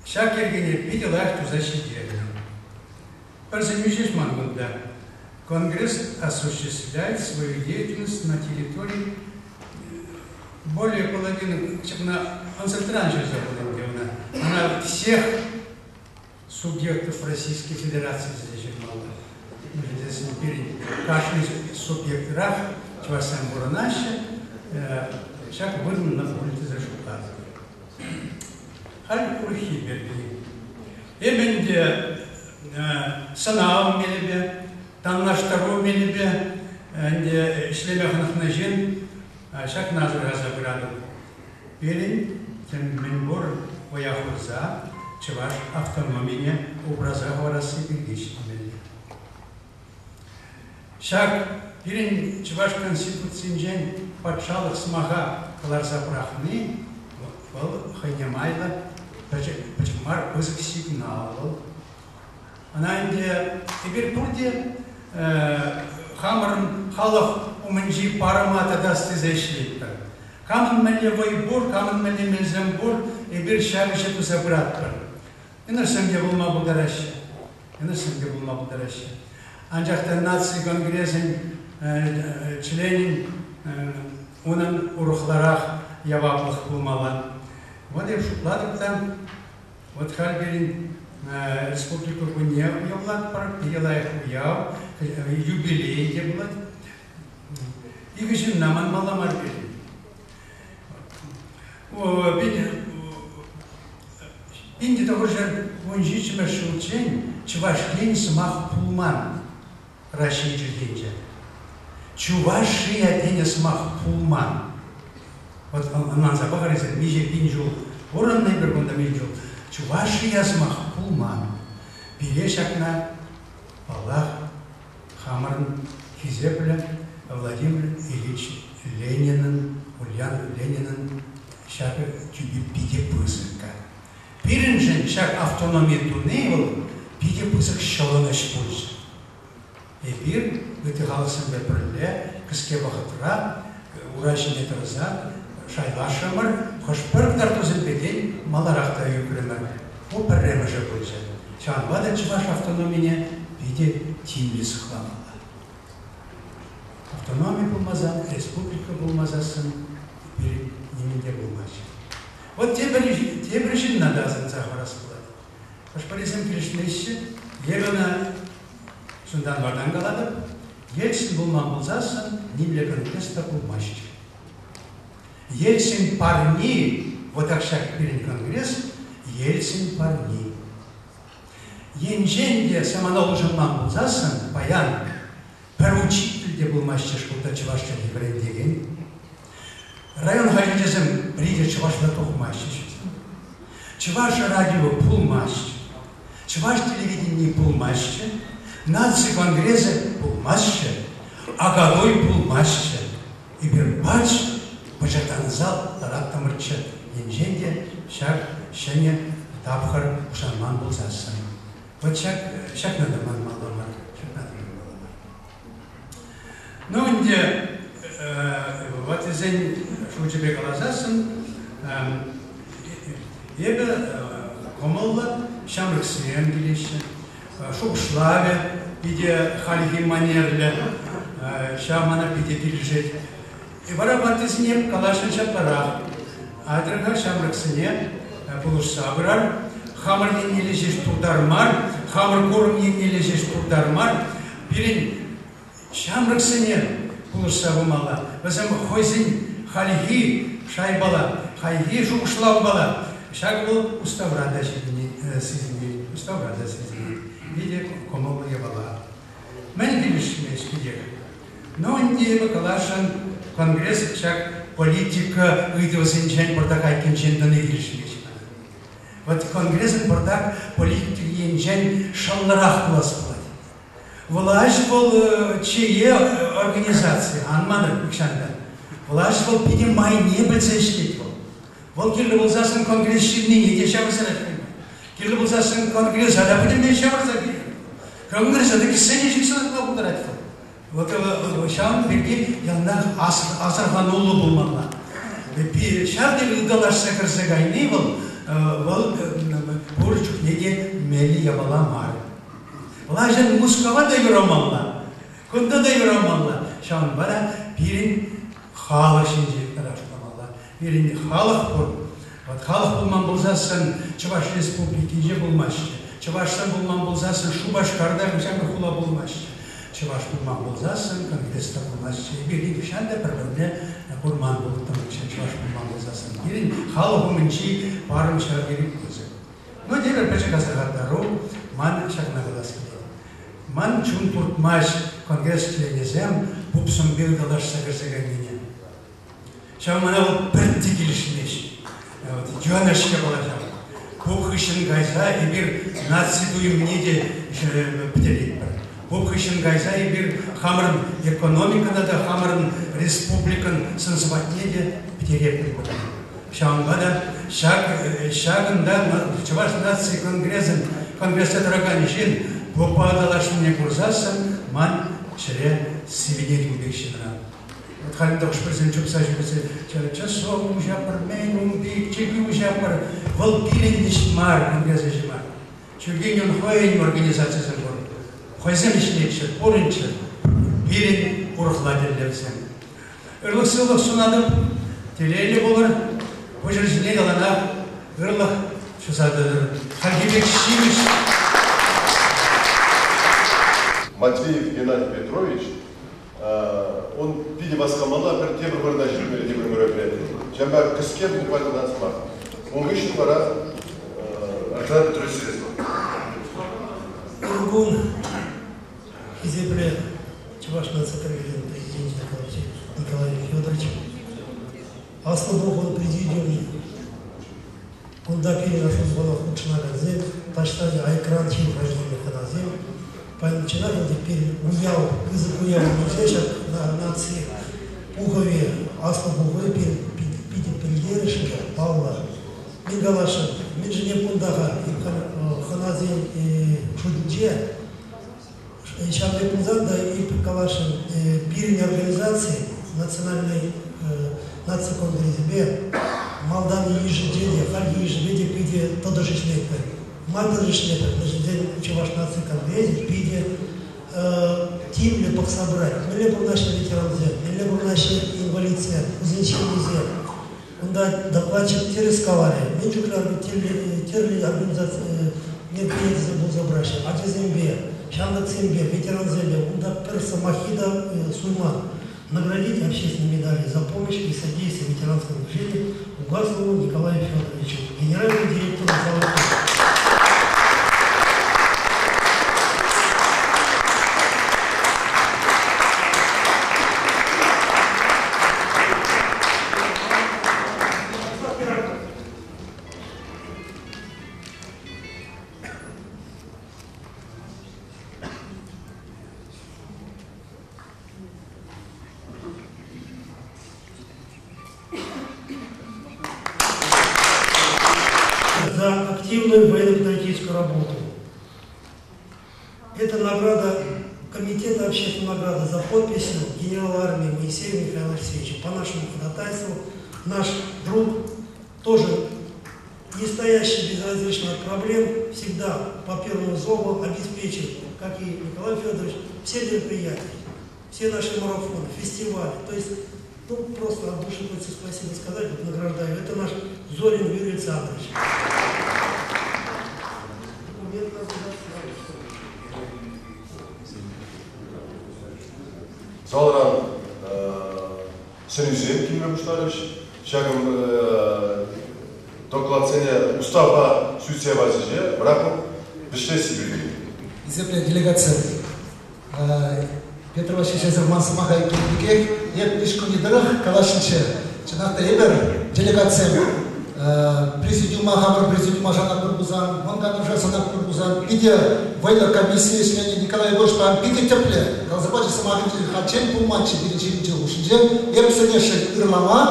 ҫак йӗркене питӗ лайӑх туса ҫитернӗ. Пӗр сӗнӳ ҫеҫ ман кунта. Конгресс осуществляет свою деятельность на территории более половины ҫакна ӑнсӑртран ҫырса хунӑ ӗнтӗ ӑна. Она всех субъектов Российской Федерации тесе ҫырмалла. Мӗншӗн тесен пирӗн кашни субъектрах чӑвашсем пурӑнаҫҫӗ, ҫак вырӑнлӑ пуль тесе шутлатӑп. Халь урӑххи пирки. Эпӗ ӗнтӗ сӑнав мелӗпе, танлаштару мелӗпе ӗнтӗ ӗҫлеме хӑнӑхнӑ ҫын ҫакна асӑрхаса пыратӑп. Пирӗн мӗнпур вӑя хурса чӑваш автономине упраса хӑварасси пирки ӗҫлемелле. Ҫак пирӗн Чӑваш Конституцинчен патшалӑх сӑмаха кӑларса пӑрахни вӑл хӑйне майлӑ пӗчӗк, пӗчӗк мар пысӑк сигнал вӑл. Ӑна ӗнтӗ эпир пурте хамӑрӑн халӑх умӗнчи парӑма татас тесе ӗҫлетпӗр. Камӑн мӗнле вӑй пур, камӑн мӗнле мелсем пур, эпир ҫав ӗҫе туса пыратпӑр. Йӑнӑшсем те пулма пултараҫҫӗ. Йӑнӑшсем те пулма пултараҫҫӗ. Анчах та наци конгресӗн членӗн унӑн урӑхларах яваплӑх пулмалла. Вот эп шутлатӑп та, вот халь пирӗн республика кунне уявлатпӑр, питӗ лайӑх уяв, юбилей те пулать. Икӗ ҫынна манмалла мар пирӗн. 1917 ҫулччен Чӑваш Ен сӑмах пулман Раҫҫей чӗлхинче. Чувашия тенӗ сӑмах пулман. Вот ӑнланса пӑхӑр эсир, миҫе пин ҫул пурӑннӑ эпир кунта миҫе ҫул. Чувашия сӑмах пулман. Пире ҫакна, паллах, хамӑрӑн хисеплӗ Владимир Ильич Ленинӑн, Ульян Ленинӑн ҫакӑ тӳпи питӗ пысӑк. Пирӗншӗн ҫак автономи туни вӑл питӗ пысӑк ҫӑлӑнӑҫ пулчӗ. Эпир ытти халӑхсемпе пӗрле кӗске вӑхӑтра ура ҫине тӑрса шайлашрӑмӑр, хӑш-пӗр кӑтартусемпе тен маларах та ӳкрӗмӗр. Ку пӗрремӗшӗ пулчӗ. Ҫавӑнпа та чӑваш автономине питӗ тимлӗ сыхламалла. Автономи пулмасан, республика пулмасассӑн пирӗн нимӗн те пулмасть. Вот тепӗр, тепӗр ҫынна та асӑнса хӑварас пулать. Хӑш-пӗрисем килӗшмеҫҫӗ. Эпӗ ӑна чунтан вартан калатӑп. Ельцин пулман пулсассӑн нимле конгресс та пулмасть. Ельцин парни, вот так ҫак пирӗн конгресс, Ельцин парни. Енчен те самана улшӑнман пулсассӑн паян пӗр учитель те пулмаҫҫӗ шкулта чӑваш чӗлхи вӗрентекен. Район хаҫачӗсем пӗри те чӑвашла тухмаҫҫӗ. Чӑваш радио пулмасть, чӑваш телевидени пулмасть, наци конгресӗ пулмастчӗ, Акатуй пулмастчӗ. Эпир пач пӑчӑртанса лараттӑмӑрччӗ, енчен те ҫак ҫӗнӗ тапхӑр пушанман пулсассӑн. Вот ҫак, ҫакна та манмалла мар, ҫакна та манмалла мар. Ну ӗнтӗ ваттисен шучӗпе каласассӑн, Эпӗ кӑмӑллӑ ҫамрӑксем килеҫҫӗ. Шухӑшлавӗ питӗ хальхи манерлӗ. Ҫав мана питӗ килӗшет. Вара ваттисене каласшӑн ҫапларах. Айтӑр-ха ҫамрӑксене пулӑшса пырар. Хамӑр еннелле ҫеҫ туртар мар, хамӑр курӑм еннелле ҫеҫ туртар мар. Пирӗн ҫамрӑксене пулӑшса пымалла. Вӗсем хӑйсен хальхи шайпала, хальхи шухӑшлавпала ҫак вӑл уставра та сисӗнет, уставра та сисӗнет. Питӗ кӑмӑллӑ япала. Мӗн килӗшмест питех? Ну, ӗнтӗ эпӗ каласшӑн, Конгресс ҫак политика ыйтӑвӗсенчен пӑртак айккинчен тӑни килӗшмест мана. Вот Конгресӑн пӑртак политика енчен шӑллӑрах пулас пулать. Влаҫ вӑл чее организаци, ан манӑр нихҫан та. Влаҫ вӑл питӗ майне пӗлсе ӗҫлет вӑл. Вӑл кирлӗ пулсассӑн Конгресс ҫыннине те ҫавӑрса Кирлӗ пулсассӑн Конгреса та пӗтӗмпе ҫавӑрса килет. Конгреса та кӗсене ҫыхса лартма пултарать вӑл. Вот ҫавӑн пирки яланах асӑрхануллӑ пулмалла. Ҫав тери ыталашса кӗрсе кайни вӑл, вӑл пур чухне те меллӗ япала мар. Влаҫӑн Мускава та юрамалла, кунта та юрамалла. Ҫавӑнпа та пирӗн халӑх ҫинче ытларах шутламалла. Пирӗн халӑх пур. Вот халӑх пулман пулсассӑн Чӑваш Республикинче пулмаҫҫӗ. Чӑвашсем пулман пулсассӑн Шупашкарта ҫакӑ хула пулмаҫҫӗ. Чӑваш пулман пулсассӑн Конгресс та пулмаҫҫӗ. Эпир нихӑҫан та пӗр-пӗрне курман пулӑттӑмӑрччӗ чӑваш пулман пулсассӑн. Пирӗн халӑх умӗнчи парӑм ҫав тери пысӑк. Ну, тепӗр пӗчӗк асӑрхаттару ман ҫакна калас килет. Ман чун туртмасть Конгресс членӗсем пупсемпе ыталашса кӗрсе кайнине. Ҫав мана вӑл пӗртте килӗшмест. Вот, йӑнӑш япала ҫав. Пуп хыҫҫӑн кайса эпир наци туйӑмне те пӗтеретпӗр. Пуп хыҫҫӑн кайса эпир хамӑрӑн экономикӑна та, хамӑрӑн республикӑн сӑн-сӑпатне те пӗтеретпӗр. Ҫавӑнпа та ҫак, ҫакӑнта Чӑваш наци конгресӗн конгресра тӑракан ҫын пуппа аталашнине курсассӑн ман чӗре сивӗнет ун пек ҫынран. Вот халь ӗнтӗ хӑш-пӗрсем чупса ҫӳресе часов уҫапӑр, мӗн ун пек, чиркӳ уҫапӑр. Вӑл пирӗн ӗҫ мар, конгресс ӗҫӗ мар. Чиркӳн хӑйӗн организацисем пур. Хӑйсем ӗҫлеччӗр, пурӑнччӑр. Пирӗн урӑхла тӗллевсем. Ырлӑх-сывлӑх сунатӑп, телейлӗ пулӑр, пуҫӑр ҫине яланах ырлӑх ҫуса тӑтӑр. Хальхи пек ҫимӗҫ. Матвеев Геннадий Петрович, он питӗ васкамалла, пӗр тепӗр вырӑна ҫитмелле тепӗр мероприяти. Ҫавӑнпа кӗске буквально сӑмах. Ун хыҫҫӑн вара Александр Петрович Селезнев. Ырӑ кун, хисеплӗ Чӑваш наци конгресӗн президенчӗ Николай Федорович. Аслӑ Пухӑвӑн президиумӗ кунта пирӗн службӑна хутшӑнакансем, таҫта айӑкран ҫывӑха килнӗ хӑнасем. Паян чӑнах ӗнтӗ пирӗн уяв, пысӑк уяв умӗнче ҫак наци пухӑвӗ, аслӑ пухӑвӗ пирӗн питӗ пӗлтерӗшлӗ, паллӑ. Мӗн каласшӑн, мӗншӗн эп кунта-ха хӑнасен шутӗнче Ҫав пек пулсан та эпир каласшӑн, пирӗн организаци национальнӑй наци конгресӗпе малтан йышӗнче те, хальхи йышӗпе те питӗ тӑтӑш ӗҫлетпӗр. Ма тӑтӑш ӗҫлетпӗр? Мӗншӗн тесен Чӑваш наци конгресӗ питӗ тимлӗ пӑхса пырать. Мӗнле пурӑнаҫҫӗ ветерансем, мӗнле пурӑнаҫҫӗ инвалидсем, вӗсен ҫемйисем. Унта докладчик тӗрӗс каларӗ. Мӗн чухлӗ тӗрлӗ организаци мероприятисем пулса пыраҫҫӗ. Ачасемпе, ҫамрӑксемпе, ветерансемпе унта пӗр сӑмаххи та суйман. Наградить общественной медали за помощь и содействие ветеранскому движению Угаслову Николаю Федоровичу, генеральному директору завода. За активную военно-патриотическую работу. Это награда Комитета общественной награды за подписью генерала армии Моисея Михаила Алексеевича. По нашему ходатайству наш друг тоже не стоящий безразлично от проблем, всегда по первому зову обеспечит, как и Николай Федорович, все мероприятия, все наши марафоны, фестивали. То есть, ну, просто от души хочется спасибо сказать, вот награждаю. Это наш Зорин Юрий Александрович. Залран сӗнӳсем килме пуҫларӗҫ. Ҫакӑн докладсене устава сӳтсе яваҫҫӗ, вара вӗҫлесси пирки. Хисеплӗ делегатсем, Петр Васильевич эсир ман сӑмаха итленӗ пекех эп ӗҫ кунӗ тӑрӑх каласшӑнччӗ. Чӑнах та эпир, делегатсем, президиума, хамӑр президиума шанатпӑр пулсан, Мӑн Канаша шанатпӑр пулсан, питӗ вӑйлӑ комисси ӗҫленӗ Николай Егорович паян питӗ тӗплӗ каласа пачӗ сӑмахӗнче хальччен пулманччӗ пирӗн ҫырӑнчӗ хушшинче. Эп сӗнесшӗн ырлама,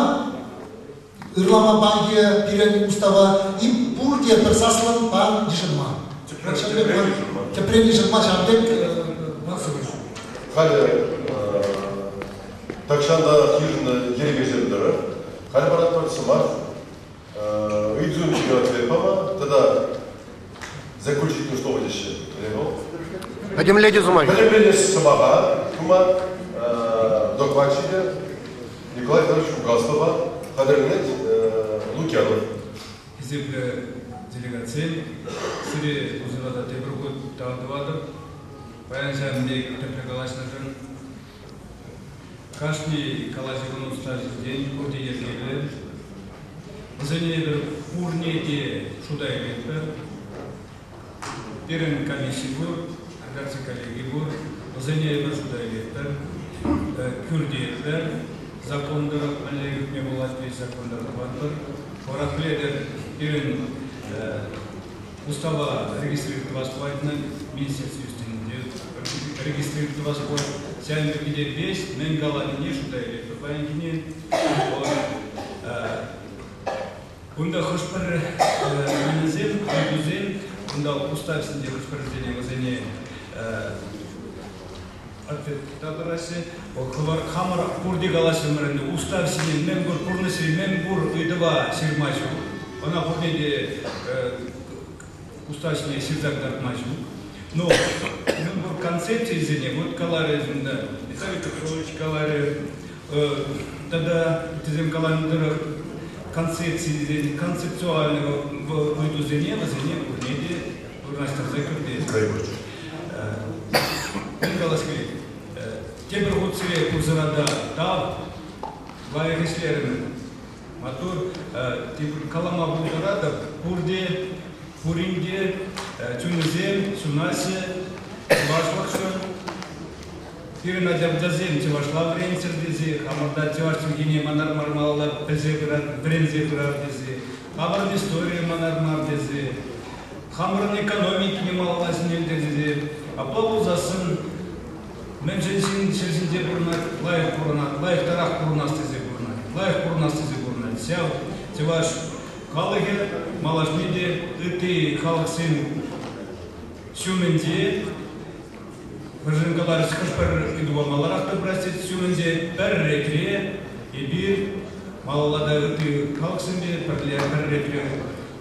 ырлама панхи пирӗн устава и пурте пӗр саслӑн пан йышӑнма. Тӗпрен йышӑнма ҫавӑн пек ман сӗнес. Халӗ тахҫан та йышӑннӑ йӗркесем тӑрӑх халь паратпӑр сӑмах ыйтусем ҫине ответ пама тата заключительное слово теҫҫӗ. Пӗтӗмлетӳ сӑмахӗ. Пӗтӗмлетӳ сӑмаха тума докладчикӗ Николай Федорович Угаслова хатӗрленет Лукьянов. Хисеплӗ делегатсем, сире пурсӑра та тепӗр хут тав тӑватӑп. Паян ҫавӑн пек тӗплӗ калаҫнӑшӑн. Кашни калаҫӑвӑн усташӗсен пурте йӗркеллӗ. Вӗсене эпир пурне те шута илетпӗр. Пирӗн комисси пур, редакци коллеги пур. Вӗсене эпир шута илетпӗр, кӳртетпӗр. Закон тӑрӑх мӗнле кӳртме пулать, весь закон тӑрӑх тӑватпӑр. Хӑвӑрах пӗлетӗр, пирӗн устава регистрировать тӑвас пулать, министерство ӳстӗнче регистрировать тӑвас пулать. Ҫавӑн пирки те весь мӗн каланине шута илетпӗр паянхине. Кунта хӑш-пӗр мӗнсем, ыйтусем, кунта уставсенче хӑш-пӗрисене вӗсене ответ та параҫҫӗ. Хӑвӑр хамӑр пурте калаҫрӑмӑр ӗнтӗ, устав ҫине мӗн пур пурнӑҫри мӗн пур ыйтӑва ҫырма ҫук. Ӑна пурне те устав ҫине ҫырса кӑтартма ҫук. Но мӗн пур концепцийӗсене, вот каларӗ кунта Виталий Петрович каларӗ, тата ыттисем каланӑ тӑрӑх концепцисен, концептуальный ыйтусене вӗсене пурне те вырнаҫтарса кӗртет. Мӗн калас килет? Тепӗр хут сире пурсӑра та тав, лайӑх ӗҫлерӗмӗр. Маттур, тепӗр калама пултаратӑп, пурте, пурин те чунӗсем ҫунаҫҫӗ чӑвашлӑхшӑн. Пирӗн ача-пӑчасем чӑвашла вӗренччӗр тесе, хамӑрта чӑваш чӗлхине манар мар малалла пӗлсе пырар, вӗренсе пырар тесе, хамӑрӑн историе манар мар тесе, хамӑрӑн экономикине малалла ҫӗнелтер тесе, апла пулсассӑн мӗншӗн ҫын ҫӗр ҫинче пурӑнать, лайӑх пурӑнать, лайӑхтарах пурӑнас тесе пурӑнать, лайӑх пурӑнас тесе пурӑнать. Ҫав чӑваш халӑхӗ малашне те ытти халӑхсен ҫумӗнче Вӗршӗн каларӗҫ, хӑш-пӗр ыйтупа маларах та пырать ҫумӗнче пӗр ретре эпир малалла та ытти халӑхсемпе пӗрле пӗр ретре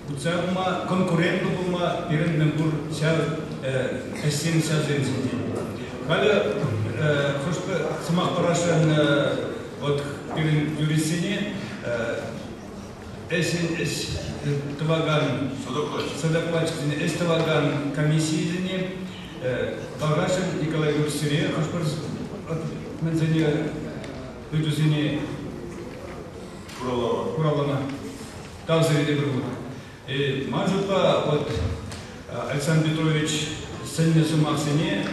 утса пыма, конкурентлӑ пулма пирӗн мӗнпур ҫав ӗҫсем ҫавсем ҫинчен. Халӗ хӑш-пӗр сӑмах парасшӑн вот пирӗн юристсене ӗҫ ӗҫ тӑвакан содокладчиксене, ӗҫ тӑвакан комиссийӗсене Тархасшӑн Николай Егорович сире хӑш-пӗр мӗнсене ыйтусене хуравлама тав сире тепӗр хут. Ман шутпа, вот Александр Петрович сӗннӗ сӑмахсене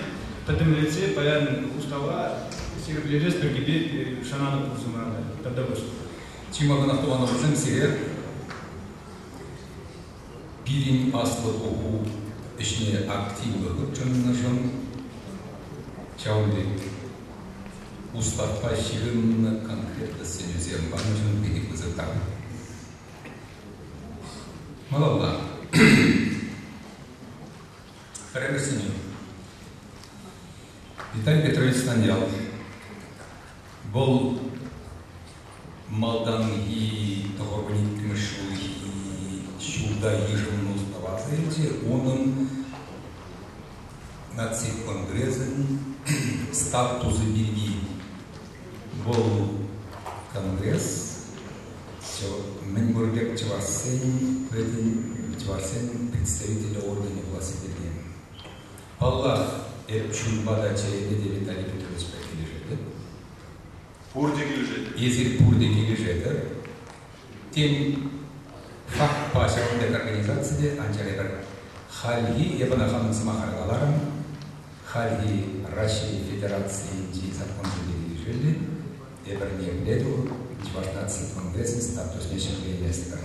пӗтӗмлетсе паян устава ҫирӗплетес пиркипе шанатӑп пурсӑмӑра та. Тавтапуҫ. Чи малтанах тӑванӑмӑрсем сире пирӗн аслӑ пуху ӗҫне активлӑ хутшӑннӑшӑн, ҫавӑн пек уставпа ҫыхӑннӑ конкретлӑ сӗнӳсем панӑшӑн питӗ пысӑк тав. Малалла. Пӗрремӗш сӗнӳ. Виталий Петрович Станьял. Вӑл малтанхи тӑхӑрвун иккӗмӗш ҫулхи ҫулта йышӑннӑ устава аса илчӗ, унӑн наци конгресӗн статусӗ пирки. Вӑл конгресс мӗн пур пек чӑвашсен пӗтӗм чӑвашсен представителӗ органӗ пуласси пирки. Паллах, эп чунпа та чӗрепе те Виталий Петровичпа килӗшетӗп. Пурте килӗшет. Эсир пурте килӗшетӗр. Тен, фактпа ҫавӑн пек организаци те, анчах эпир хальхи, эп ӑна хамӑн сӑмахра каларӑм, хальхи Раҫҫей Федерацийӗнчи законсемпе килӗшӳллӗн эпир ниепле те Чӑваш наци конгресӗн статусне ҫӗклейместпӗр.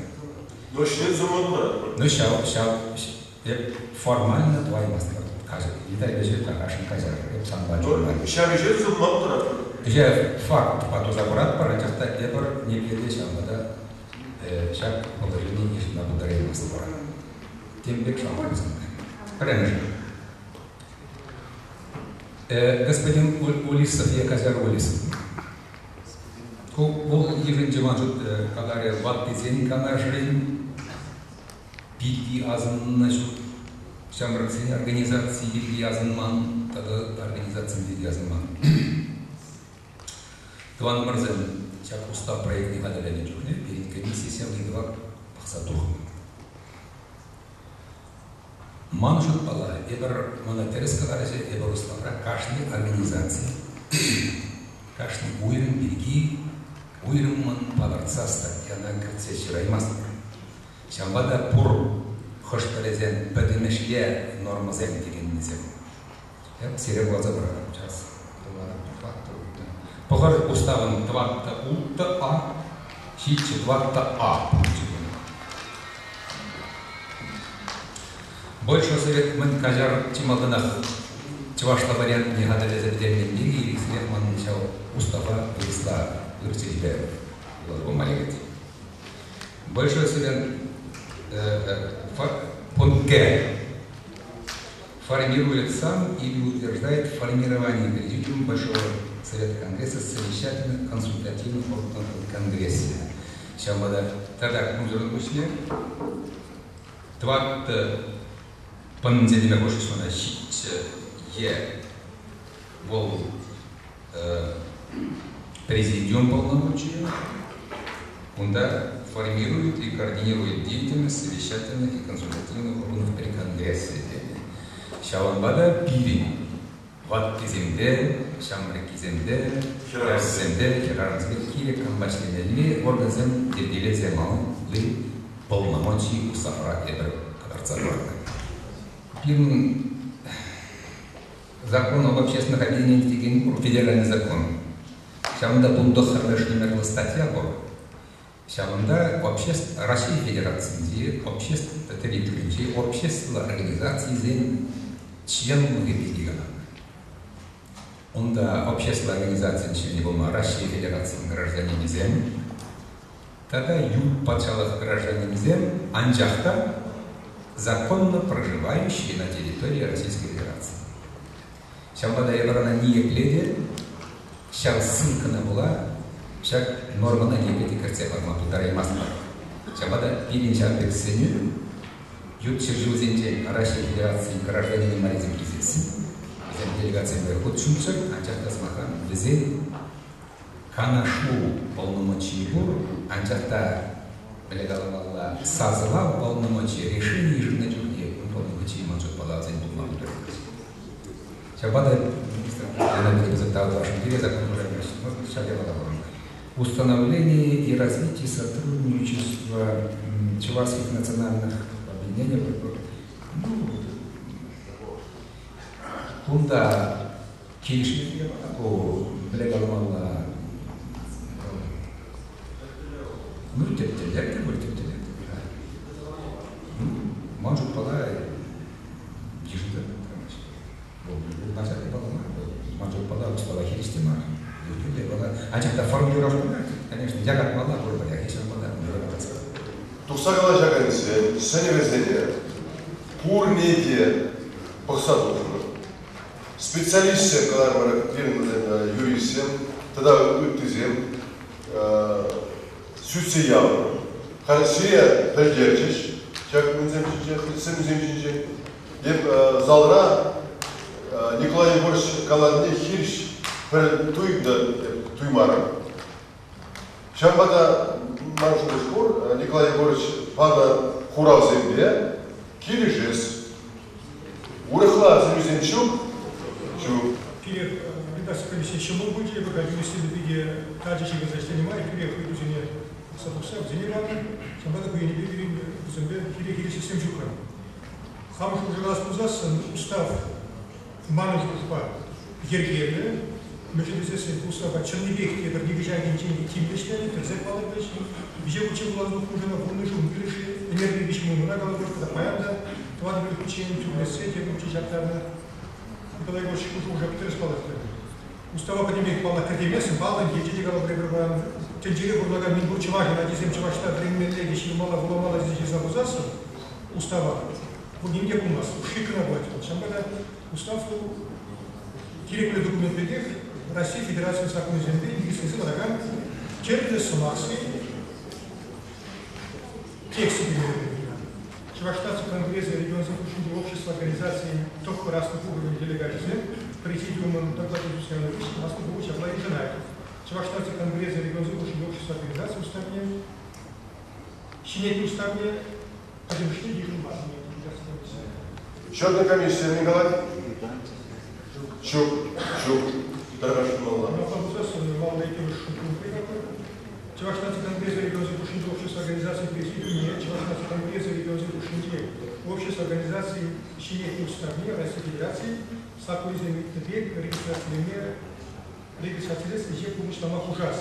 Но ҫӗнӗ заманра. Ну ҫав, ҫав, эп формально тӑваймастпӑр. Виталий Петрович тархасшӑн каҫар, эп санпа чунпа. Ҫав ӗҫе тытма пултаратпӑр. Ӗҫе фактпа туса пыратпӑр, анчах та эпир ниепле те ҫавӑнпа та ҫак положение йышӑнма пултараймастпӑр. Тем пек шалта пулсан та. Пӗрремӗш. Господин Улисов е Каҫар Улисов. Ку вӑл йышӑнчӗ ман шут каларӗ ваттисен канашӗн пирки асӑннӑ ҫук. Ҫамрӑксен организацийӗ пирки асӑнман тата организацин пирки асӑнман. Тӑванӑмӑрсем ҫак устав проектне хатӗрленӗ чухне пирӗн комисси ҫав ыйтӑва пӑхса тухнӑ. Ман шутпала, эпир мана тӗрӗс каларӗҫ, эпир уставра кашни организаци, кашни уйрӑм пирки уйрӑммӑн палӑртса статьяна кӗртсе ҫыраймастпӑр. Ҫавӑнпа та пур хӑш-пӗрисем пӗтӗмӗшле нормӑсем текеннисем. Эп сире вуласа пыратӑп час. Пӑхӑр уставӑн тӑваттӑ улттӑ А, ҫиччӗ тӑваттӑ А пулчӗ. Большой совет мӗн каҫар чи малтанах чӑвашла вариантне хатӗрлесе пӗтермен пирки ирӗксӗрех манӑн ҫав устава вырӑсла ыр чӗлхепе вуласа пама лекет. Большой совет пункт Г формирует сам или утверждает формирование Президиума Большого Совета Конгресса совещательных консультативных органов Конгресса. Ҫавӑнпа та тата кунсӑрӑн пуҫне тӑваттӑ пӑнчӑ хушӑҫ мана ҫиччӗ е вӑл президиум полномочия унта формирует и координирует деятельность совещательных и консультативных органов при Конгрессе тенӗ. Ҫавӑнпа та пирӗн ваттисемпе, ҫамрӑккисемпе, яшсемпе, хӗрарӑмсемпе кирек кампа ӗҫлемелли органсем йӗркелесе малли полномочий уставра эпир кӑтартса хӑварнӑ. Пирӗн закон об общественных объединениях текен пур федеральный закон. Ҫавӑнта тунтӑххӑрмӗш номерлӑ статья пур. Ҫавӑнта обществ Раҫҫей Федерацийӗнчи общество территорийӗнчи общество организацийӗсен членлӑхӗ пирки каланӑ. Унта общество организацийӗн членӗ пулма Раҫҫей Федерацийӗн гражданинӗсем тата ют патшалӑх гражданинӗсем, анчах та законно проживающие на территории Российской Федерации. Ҫавӑнпа та эпир ӑна ниепле те ҫав ссылкӑна пула ҫак нормӑна ниепле те кӗртсе хӑварма пултараймастпӑр. Ҫавӑнпа та пирӗн ҫав пек сӗнӳ ют ҫӗршывсенчен Раҫҫей Федерацийӗн гражданинӗ марисем килсессӗн, вӗсем делегатсемпе хутшӑнччӑр, анчах та, сӑмахран, вӗсен канашлу полномочийӗ пур, анчах та, мӗнле каламалла, сасӑлав полномочийӗ, решени йышӑннӑ чухне ун полномочийӗ ман шутпала вӗсен пулма пултараймасть. Ҫавӑнпа та министр Геннадий пысӑк тав тӑвасшӑн пире закон ҫав япала пурӑннӑ. Установление и развитие сотрудничества чувашских национальных объединений. Ну, кунта килӗшмелле япала ку, мӗнле каламалла, ну, тӗп-тӗллев те пуль, тӗп-тӗллев те пуль. Ну, ман шутпала йышӑнса Вӑл начар япала мар, вӑл ман шутпала устава хирӗҫ те мар. Йӗркеллӗ япала. Анчах та формулировка, конечно, якатмалла пур-пӗрех, ҫавӑнпа та Тухса калаҫакансем сӗнӗвӗсене пурне те пӑхса тухнӑ. Специалистсем каларӑмӑр, пирӗн юристсем тата ыттисем сӳтсе явнӑ. Халь сире пӗлтерчӗҫ. Ҫак мӗнсем ҫинчен, сӗмсем ҫинчен. Эп залра Николай Егорович каланине хирӗҫ пӗр туйӑм та туймарӑм. Ҫавӑнпа та ман шухӑш пур, Николай Егорович панӑ хуравсемпе килӗшес. Урӑхла сӗнӳсем ҫук? Ҫук. Тӳрех редакци комиссийӗ ҫӑмӑл пулчӗ, эпир юристсемпе питӗ тачӑ ҫыхӑнса ӗҫленӗ май тӳрех ыйтусене пӑхса тухса вӗсене панӑ. Ҫавӑнпа та ку енӗпе пирӗн вӗсемпе хире-хирӗҫ ӗҫсем ҫук-ха. Хам шухӑшлас пулсассӑн устав манӑн шухӑшпа йӗркеллӗ. Мӗншӗн тесессӗн ку устава чӑннипех те пӗр нихӑҫанхинчен те тимлӗ ӗҫленӗ, тӗрӗсех палӑртрӗҫ. Виҫе хутчен вуланӑ хушӑна вуннӑ ҫул килӗшрӗ, ӗнерпе виҫмунна калӑпӑр тата паян та тӑватӑ хутчен тӳрлетсе тепӗр хутчен ҫаптарнӑ. Николай Егорович ку шухӑша тӗрӗс палӑртрӗ. Устава пӗтӗмпех паллах кӗртейместӗн, паллӑ, енче те калӑпӑр эпир паян тӗнчере пурӑнакан мӗнпур чӑвашӑн ачисем чӑвашла вӗренмелле те ҫырмалла, вуламалла тесе ҫырса пусассӑн устава вӑл ним те пулмасть, ши кӑна пулать вӑл. Ҫавӑнпа та устав вӑл киреклӗ документ пекех Россия Федерацийӗн саккунӗсемпе никӗсленсе тӑракан тӗрлӗ сӑмахсен тексчӗ теме Чӑваш наци конгресӗ регионсен хушшинчи общество организацийӗн тӑххӑр аслӑ пухӑвӗн делегачӗсем президиумӑн доклад Янӑ хыҫҫӑн аслӑ пуху ҫапла йышӑнать. Чӑваш наци конгресӗ регионсен хушшинчи общество организацийӗн уставне ҫӗнетнӗ уставне пӗтӗмӗшле йышӑнма сӗнет. Счетная комиссия мӗн калать? Ҫук, ҫук. Тӑрӑшмалла. Чӑваш наци конгресӗ регионсен хушшинчи общество организацийӗн президиумне Чӑваш наци конгресӗ регионсен хушшинчи общество организацийӗн ҫӗнетнӗ уставне Россия Федерацийӗн саккунӗсем ыйтнӑ пек регистрацилеме регистрацилес ӗҫе пурнӑҫлама хушас.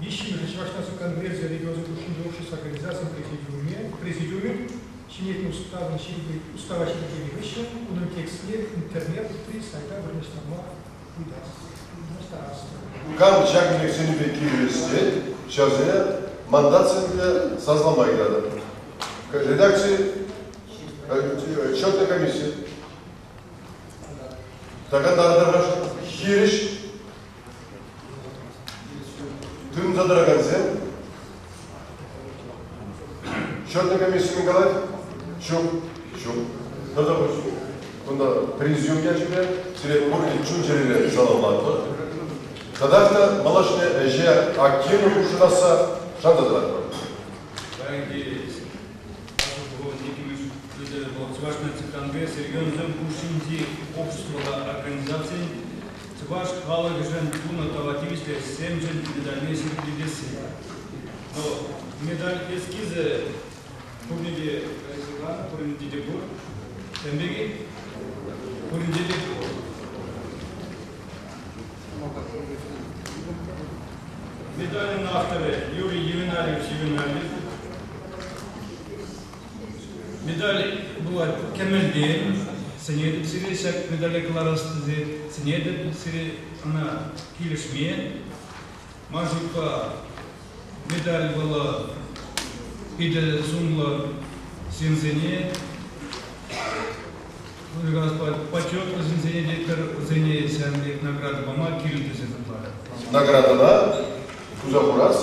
Виҫҫӗмӗшӗ Чӑваш наци конгресӗ регионсен хушшинчи общество организацийӗн президиумне президиумӗн ҫӗнетнӗ уставӑн устава ҫирӗплетнӗ хыҫҫӑн унӑн текстне интернетри сайта вырнаҫтарма ыйтас. Кам ҫак лекцисемпе килӗшет, ҫавсене мандатсемпе сасӑлама ыйтатӑп. Редакци, счетная комиссия. Такан хирӗҫ тытӑнса тӑракансем счетная комисси мӗн калать? Ҫук, ҫук. Тата кунта президиум ячӗпе сире пурте чун-чӗререн саламлатпӑр. Татах та малашне ӗҫе активлӑ хутшӑнасса шанса тӑратпӑр. Паянхи иккӗмӗш Чӑваш наци конгресс регионсем хушшинчи обществӑлла организацийӗн чӑваш халӑхӗшӗн тунӑ тава тивӗҫлӗ ӗҫсемшӗн медальне ҫирӗплетесси. Но медаль эскизӗ пурне те калаҫакан, пуринче те пур. Тем пекех пуринче те пур. Медалӗн авторӗ Юрий Ювенальевич Ювенальев. Медаль пулать кӗмӗлтен. Сӗнетӗп сире ҫак медале кӑларас тесе. Сӗнетӗп сире ӑна килӗшме. Ман шутпа, медаль вӑл питӗ сумлӑ ҫынсене, почетлӑ ҫынсене тетпӗр, вӗсене ҫавӑн пек награда пама кирлӗ тесе шутлатӑп. Наградӑна туса хурас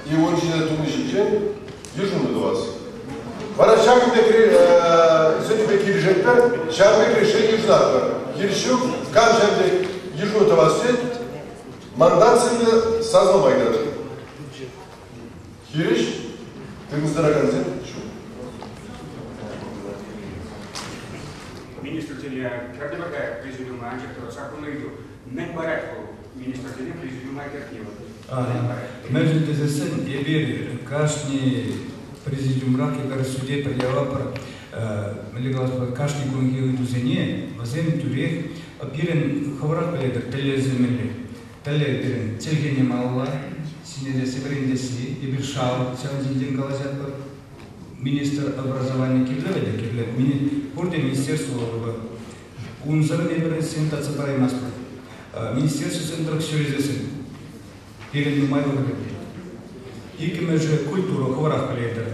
и ун ҫине туни ҫинчен йышӑну тӑвас. Вара ҫакӑн пек сӗнӳпе килӗшетпӗр, ҫавӑн пек решени йышӑнатпӑр. Хирӗҫ ҫук, кам ҫавӑн пек йышӑну тӑвас тет, мандатсене сасӑлама ыйтатӑп. Хирӗҫ тытӑнса ҫук. Министрсене кӗртӗмӗр-ха президиума, анчах та саккун ыйту. Мӗн парать вӑл министрсене президиума кӗртни вӑл? Мӗншӗн тесессӗн эпир кашни президиумрах эпир суде пӗр яваппӑр, мӗнле калас кашни кунхи ыйтусене вӗсем тӳрех пирӗн хӑвӑрах пӗлетӗр тӗллевсем мӗнле. Тӗллев пирӗн чӗлхене малалла ҫӗнетесси, вӗрентесси. Эпир шал ҫавӑн ҫинчен калаҫатпӑр. Министр образования кирлӗ вӗт, кирлӗ. Пурте министерство унсӑрӑн эпир ӗҫсем татса параймастпӑр. Министерствӑсем тӑрӑх ҫӳресессӗн пирӗн нумай вӑхӑт иртет. Иккӗмӗшӗ культура хӑвӑрах пӗлетӗр.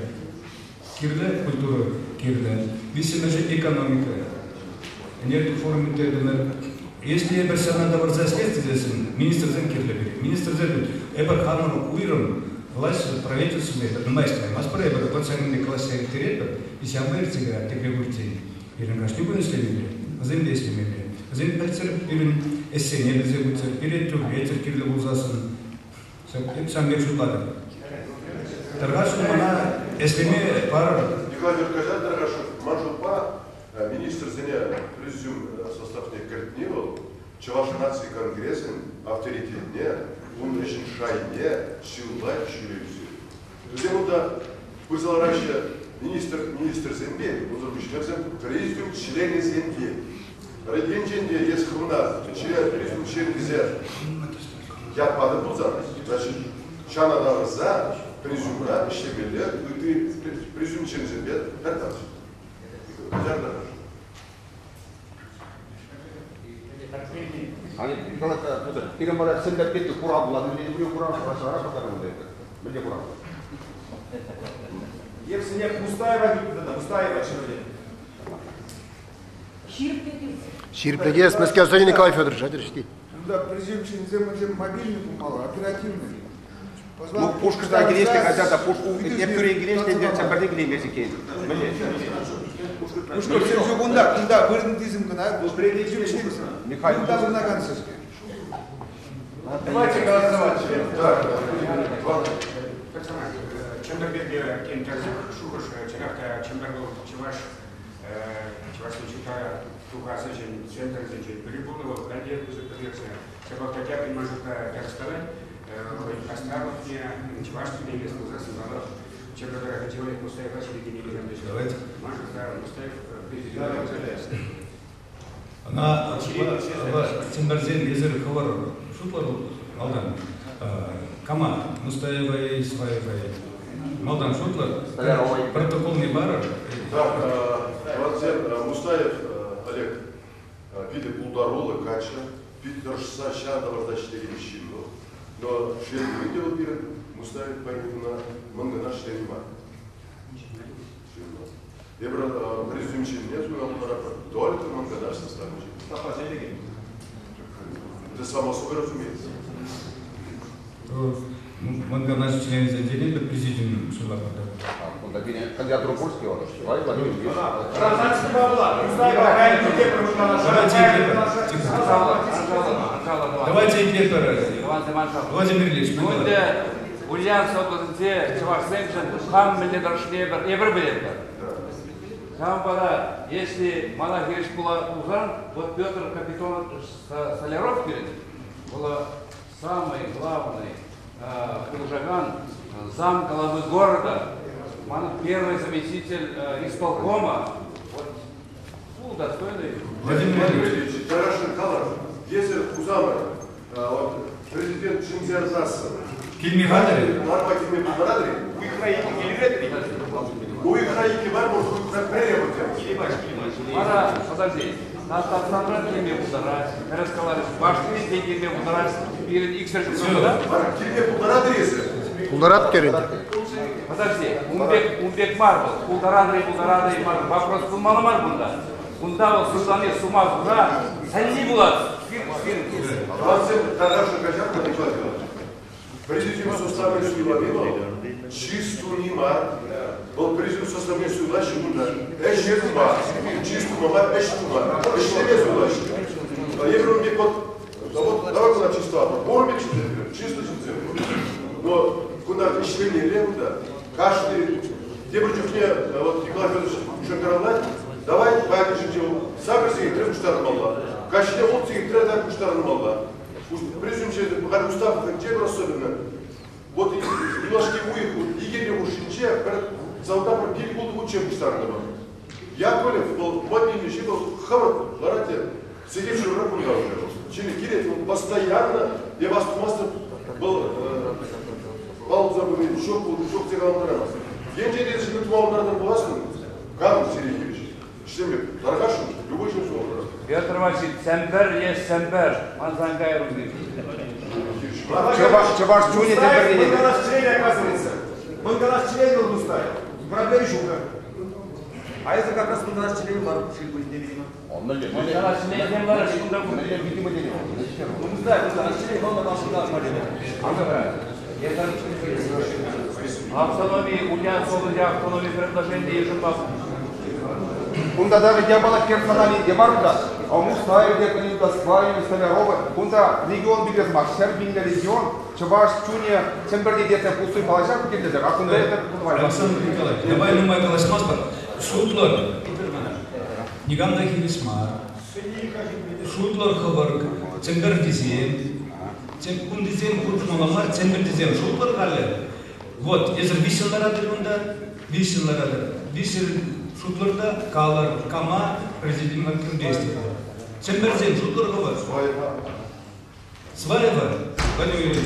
Кирлӗ культура кирлӗ. Виҫҫӗмӗшӗ экономика. Энерги форум ирттертӗмӗр. Если эпир ҫавна тавӑрса ӗҫлес тесессӗн, министрсем кирлӗ пире. Министрсем эпир хамӑр уйрӑм. Власть правительство эпир нумай ӗҫлейместпӗр, эпир вот ҫакӑн пек класса ирттеретпӗр, и ҫавӑнпа иртсе каять тепре куртсен. Пирӗн кашни кун ӗҫлемелле, вӗсемпе ӗҫлемелле. Вӗсем пӗлччӗр, пирӗн ӗҫсене пӗлсе пыччӑр, пире тӳрлетчӗр кирлӗ пулсассӑн. Эп ҫавӑн пек шутлатӑп. Тархасшӑн мана ӗҫлеме парӑр. Николай Федорович Тархасшӑн, ман шутпа, министрсене президиум составне кӗртни вӑл Чӑваш наци конгресӗн авторитетне, ун ӗҫӗн шайне чылай ҫӳле ӳстерет. Вӗсем унта пырса лараҫҫӗ министр, министрсемпе, унсӑр пуҫне вӗсем президиум членӗсемпе. Енчен те эс хӑвна президиум членӗ тесе ят патӑн пулсан, значит, ҫана тавӑрса президиумра ӗҫлемелле ытти президиум членӗсемпе пӗр тан. Пирӗн вара сӗнтӗр пирки хурав пулать, мӗнле хурав шыраса пӑхар унта. Мӗнле хурав? Евсене Мустаева килнӗ, Мустаева чӗннӗ. Ҫирӗплетес, мӗскер сӗнӗ Николай Федорович, атьӑр ҫити. Унта президент ҫынсем вӗсем мобильный пулмалла, оперативный. Ну, Пушкӑртстан килес те кайса та эп тӳрен килес те чӗмпӗртен килеймест иккен. Мӗнле? Пушкӑртсем ҫук унта, кунта вырӑнтисем кӑна. Михаил Кунта пурӑнакансем. Давайте голосовать. Чӗмпӗр пирки тем тӗрсех шухӑш, чӑнах та Чӗмпӗр вӑл чӑваш чӑвашсен ҫутта тухас ӗҫӗн центрӗсенчен пӗри пулнӑ вӑл, халь те пысӑк пӗрлешнӗ. Ҫапах та Тяпкин маршрутка тӗрӗс калать, хӑйӗн хастарлӑхне чӑваш тӳлемест пулсассӑн, паллах, Чӗмпӗр тӑрӑхӗнче Олег Мустаева ҫӳрекен никам та ҫук. Маршрутка Мустаев президент. Ӑна Чӗмпӗрсен эсир хӑвӑр шутлӑр малтан. Кама? Мустаева-и, Исмаева-и? Малтан шутлӑр. Протоколне парӑр. Так, тӑвансем, Мустаев Олег питӗ пултаруллӑ каччӑ, пит тӑрӑшса ҫан тавӑрса ӗҫлекен ҫын вӑл. Но шел пулин те вӑл пирӗн Мустаев паянхи мӑн кӑна член мар. Эпир президиум ҫынне суйлама пултаратпӑр, только мӑн кӑна составӗнче. Это само собой разумеется. Мӑн Канаш членӗсенчен эпир президиум суйлатпӑр. Кунта пирӗн кандидатура пур-ҫке вӑл. Давай, Владимир Ильич. Давайте итлетпӗр. Владимир Ильич, Ӗнтӗ Ульяновск облаҫӗнче чӑвашсемшӗн хам мӗнле тӑрӑшни эпир пӗлетпӗр. Ҫавӑнпа та, если мана хирӗҫ пулсан, вот Петр Капитонович Соляров пирӗн, вӑл самый главный пулӑшакан зам главы города, манӑн первый заместитель исполкома, вот, ну, достойный. Владимир Ильич, Тарашин калар, если Хусанов, вот, президент чӗнсе ярсассӑн. Килме хатӗр-и? Ларма килме пултаратӑр-и? Уйӑхра иккӗ килӗретӗр-и? Уйӑхра иккӗ мар, может, уйӑхра пӗрре пултарать. Вара, подожди, Татарстанран килме пултарать, тӗрӗс каларӗҫ, Башкиринчен килме пултарать, пирӗн иксӗр ҫулта. Вара килме пултаратӑр-и эсӗ? Пултаратӑп терӗ ӗнтӗ. Подожди, ун пек мар вӑл, пултаратӑр-и, пултаратӑр-и мар, вопрос пулмалла мар кунта. Кунта вӑл суйлани сума кура сӗнни пулать. Тӑвансем, тархасшӑн каҫарнӑ, Николай Федорович. Президиум составне суйлани вӑл чыс туни мар. Вӑл президиум составне суйлаҫҫӗ кунта. Ӗҫ тума, чыс тума мар, ӗҫ тума. Ӗҫлеме суйлаҫҫӗ. Эпир ун пек вот, вот давай кунта чыслатпӑр. Пур пек ҫынсем, чыслӑ ҫынсем пур. Но кунта ӗҫлемелле кунта. Каждый тепӗр чухне вот Николай Федорович шӑнкӑравлать, давай паян ӗҫӗнче сакӑр сехетре пуҫтарӑнмалла, каҫхине улт сехетре так пуҫтарӑнмалла. Президиум халь устав тепӗр особенно. Вот юлашки уйӑх икӗ эрне хушшинче пӗр залта пӗр пилӗк-ултӑ хутчен пуҫтарӑнтӑмӑр. Яковлев вӑл мобильный ҫын, вӑл хӑвӑрт ларать те сехет ҫурра кунта уже. Чили килет, вӑл постоянно, я вас тумастӑп, вӑл палӑртса пыни ҫук, ҫук тесе калантарамасть. Енчен те ҫын тума пултаратӑр пуласшӑн, кам сире хирӗҫ? Ӗҫлеме тархасшӑн, любой ҫын сума пултарать. Петр Васильевич, сӗмпӗр е сӗмпӗр, мансан кайрӑм Чӑваш, чӑваш чунӗ те пӗрре. Мӑнкалаш член, оказывается. Мӑнкалаш член был Мустаев. Проблем ҫук. А это как раз мӑнкалаш член мар, шел пулин те, видимо. Мӑнкалаш членсем ларать кунта. Видимо, Ну, Мустаев, мӑнкалаш член, он на Автономи, Ульяновск облаҫӗ автономи предложение йышӑнма Кунта даже япала персонали те мар унта. Мустаев те, кунта Сваев, Столярова. Кунта регион пирки сӑмах. 100 пинлӗ регион, чӑваш чунӗ Чӗмпӗрте тесе пустуй калаҫа кирлӗ а кунта это Александр Николаевич, давай нумай калаҫмастпӑр. Шутлӑр. Никам та хирӗҫ мар. Шутлӑр хӑвӑр. Чӗмпӗртисем. Кунтисем хутшӑнмалла мар, чӗмпӗртисем шутлӑр халӗ. Вот, эсир виҫҫӗн ларатӑр кунта, виҫҫӗн ларатӑр. Виҫҫӗн шутлӑр та калӑр, кама президиума кӗртес тетӗр. Чӗмпӗрсем шутлӑр хӑвӑр. Сваева Владимир Ильич.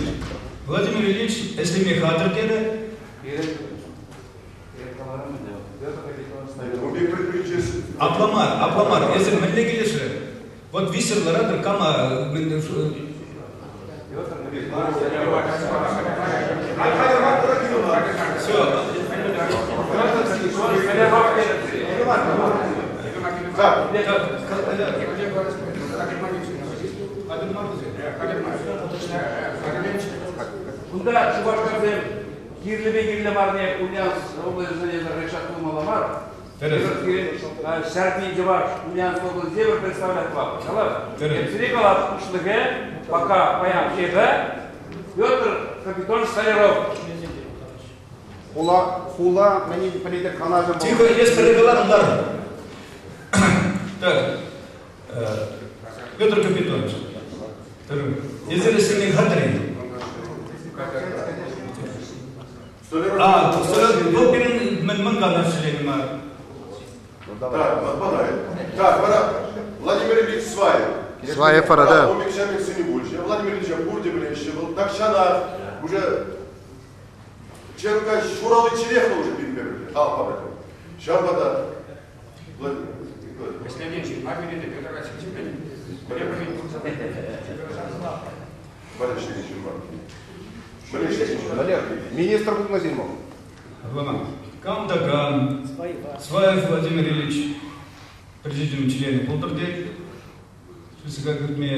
Владимир Ильич ӗҫлеме хатӗр терӗ. Апла мар, апла мар. Эсир мӗнле килӗшрӗр? Вот виҫҫӗн ларатӑр, кама Все. Кунта Шупашкарсем кирлӗпе кирлӗ марне Ульяновск облаҫӗсене решать пулмалла мар. Ҫарти чӑваш Ульяновск облаҫӗнче пӗр представлять пулатпӑр. Калас. Эпсире калас пуҫлӑхӗ пока паян эпӗ Петр Капитонович Столяров. Хула, хула мӗнен пӗлетӗр канашӗ. Тихо, эс пӗрре каларӑм лар. Так, Петр Капитонович, эсир ӗҫлеме хатӗр-и? А, вӑл пирӗн мӗн канаш членӗ мар. Так, отпадает. Так, вара Владимир Ильич Сваев. Сваев вара, да. Ун пек ҫамрӑксене пулчӗ. Владимир Ильича пурте пӗлеҫҫӗ. Вӑл тахҫанах уже ЧНК ҫураличченех вӑл уже пирӗнпе пӗрле, халӑхпа пӗрле. Ҫавӑнпа та Владимир Ӗҫлекен ҫын мар пире Петр Васильевич Министр пулнӑ син вӑл. Кам та кам Сваев Владимир Ильич президиум членӗ пултӑр тет. Списока кӗртме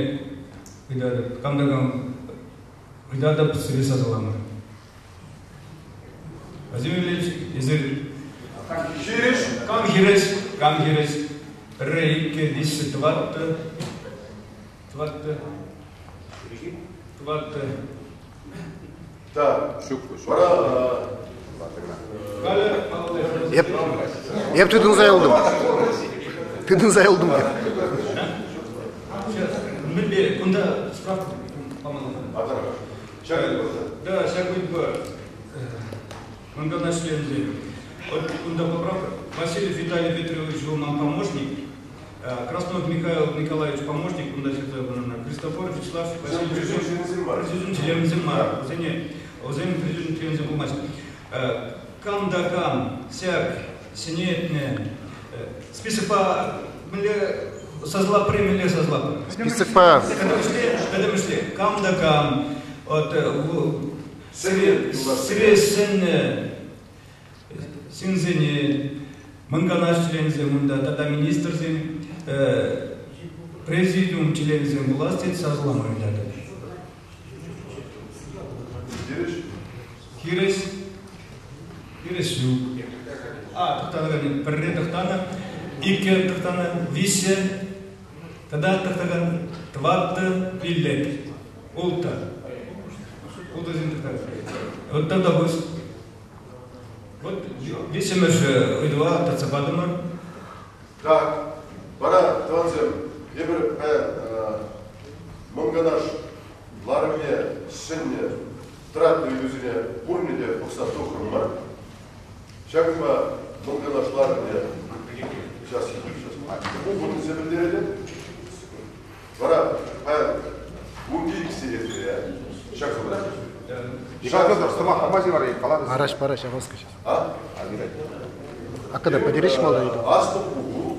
ыйтатӑп. Кам та кам ыйтатӑп, сире сасӑламӑр. Владимир Ильич, эсир хирӗҫ? Кам хирӗҫ? Кам хирӗҫ? Пӗрре, иккӗ, виҫҫӗ, тӑваттӑ. Тӑваттӑ. Тӑваттӑ. Так. Вара Эп, эп тытӑнса юлтӑм. Тытӑнса юлтӑм. Мӗнле, кунта справка памалла. Да, ҫак ыйтупа Мӑнкана членсем. Вот кунта поправка. Васильев Виталий Петрович был нам помощник. Краснов Михаил Николаевич помощник, кунта ҫырса пынӑ. Христофоров Вячеслав Васильевич президиум членӗсем мар. Вӗсене вӗсем президиум членӗсем пулмасть. Кам та кам сяк сӗнетнӗ списокпа мӗнле сасӑлапри, мӗнле сасӑлапри? Списокпа. Пӗтӗмӗшле, кам та кам вот, сире сӗннӗ ҫынсене, Мӑн Канаш членӗсем унта тата министрсем, президиум членӗсем пулас тет сасӑлама ыйтатӑп. Хирӗҫ? Хирӗҫ ҫук. А, тӑхтанакан пӗрре тӑхтанӑ, иккӗ тӑхтанӑ, виҫҫӗ, тата тӑхтакан тӑваттӑ, пиллӗк, улттӑ. Улттӑсем тӑхтанӑ. Вот тогда пусть. Вот виҫҫӗмӗш ыйтӑва татса патӑмӑр. Так, вара, тӑвансем, эпир Мӑн Канаш ларӑвне сӗннӗ тӑратнӑ ыйтусене пурне те пӑхса тухрӑмӑр. Ҫакӑнпа Мӑн Канаш ларӑвне сейчас пухӑннисем пӗлтеретӗп. Вара паян 15 сехетре ҫак вӑхӑтра. Николай Федорович, сӑмах памасть вара, каларӑр. Параҫ, параҫ, аваска сейчас. А? А когда поделишь мало иду? Аслӑ пуху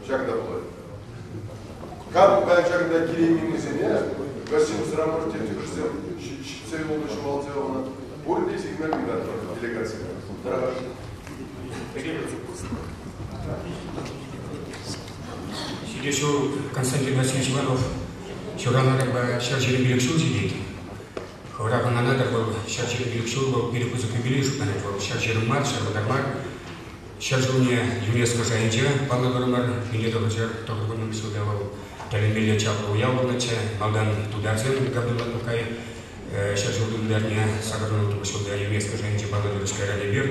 ҫакӑнта пулать. Кам паян ҫакӑнта килейменнисене гостиницӑра может тӗкӗрсем ҫитсе юлнӑ, ҫухалса юлнӑ. Пурте сигнал делегация. Ҫитес ҫул Константин Васильевич Иванов ҫуралнӑранпа 125 ҫул ҫитет. Хӑвӑра Хӑвӑрах ӑнланатӑр, вӑл 125 ҫул, вӑл пирӗн пысӑк юбилей шутланать. Вӑл 120 мар, 130 мар. 100 ҫулне ЮНЕСКО шайӗнче паллӑ турӑмӑр. 1990 ҫулта вӑл тӗлӗнмелле чаплӑ уяв пулнӑччӗ. Малтан тутарсем Габдулла Тукай 100 ҫул тултарне 89 ҫулта ЮНЕСКО шайӗнче паллӑ турӗҫ кайран эпир.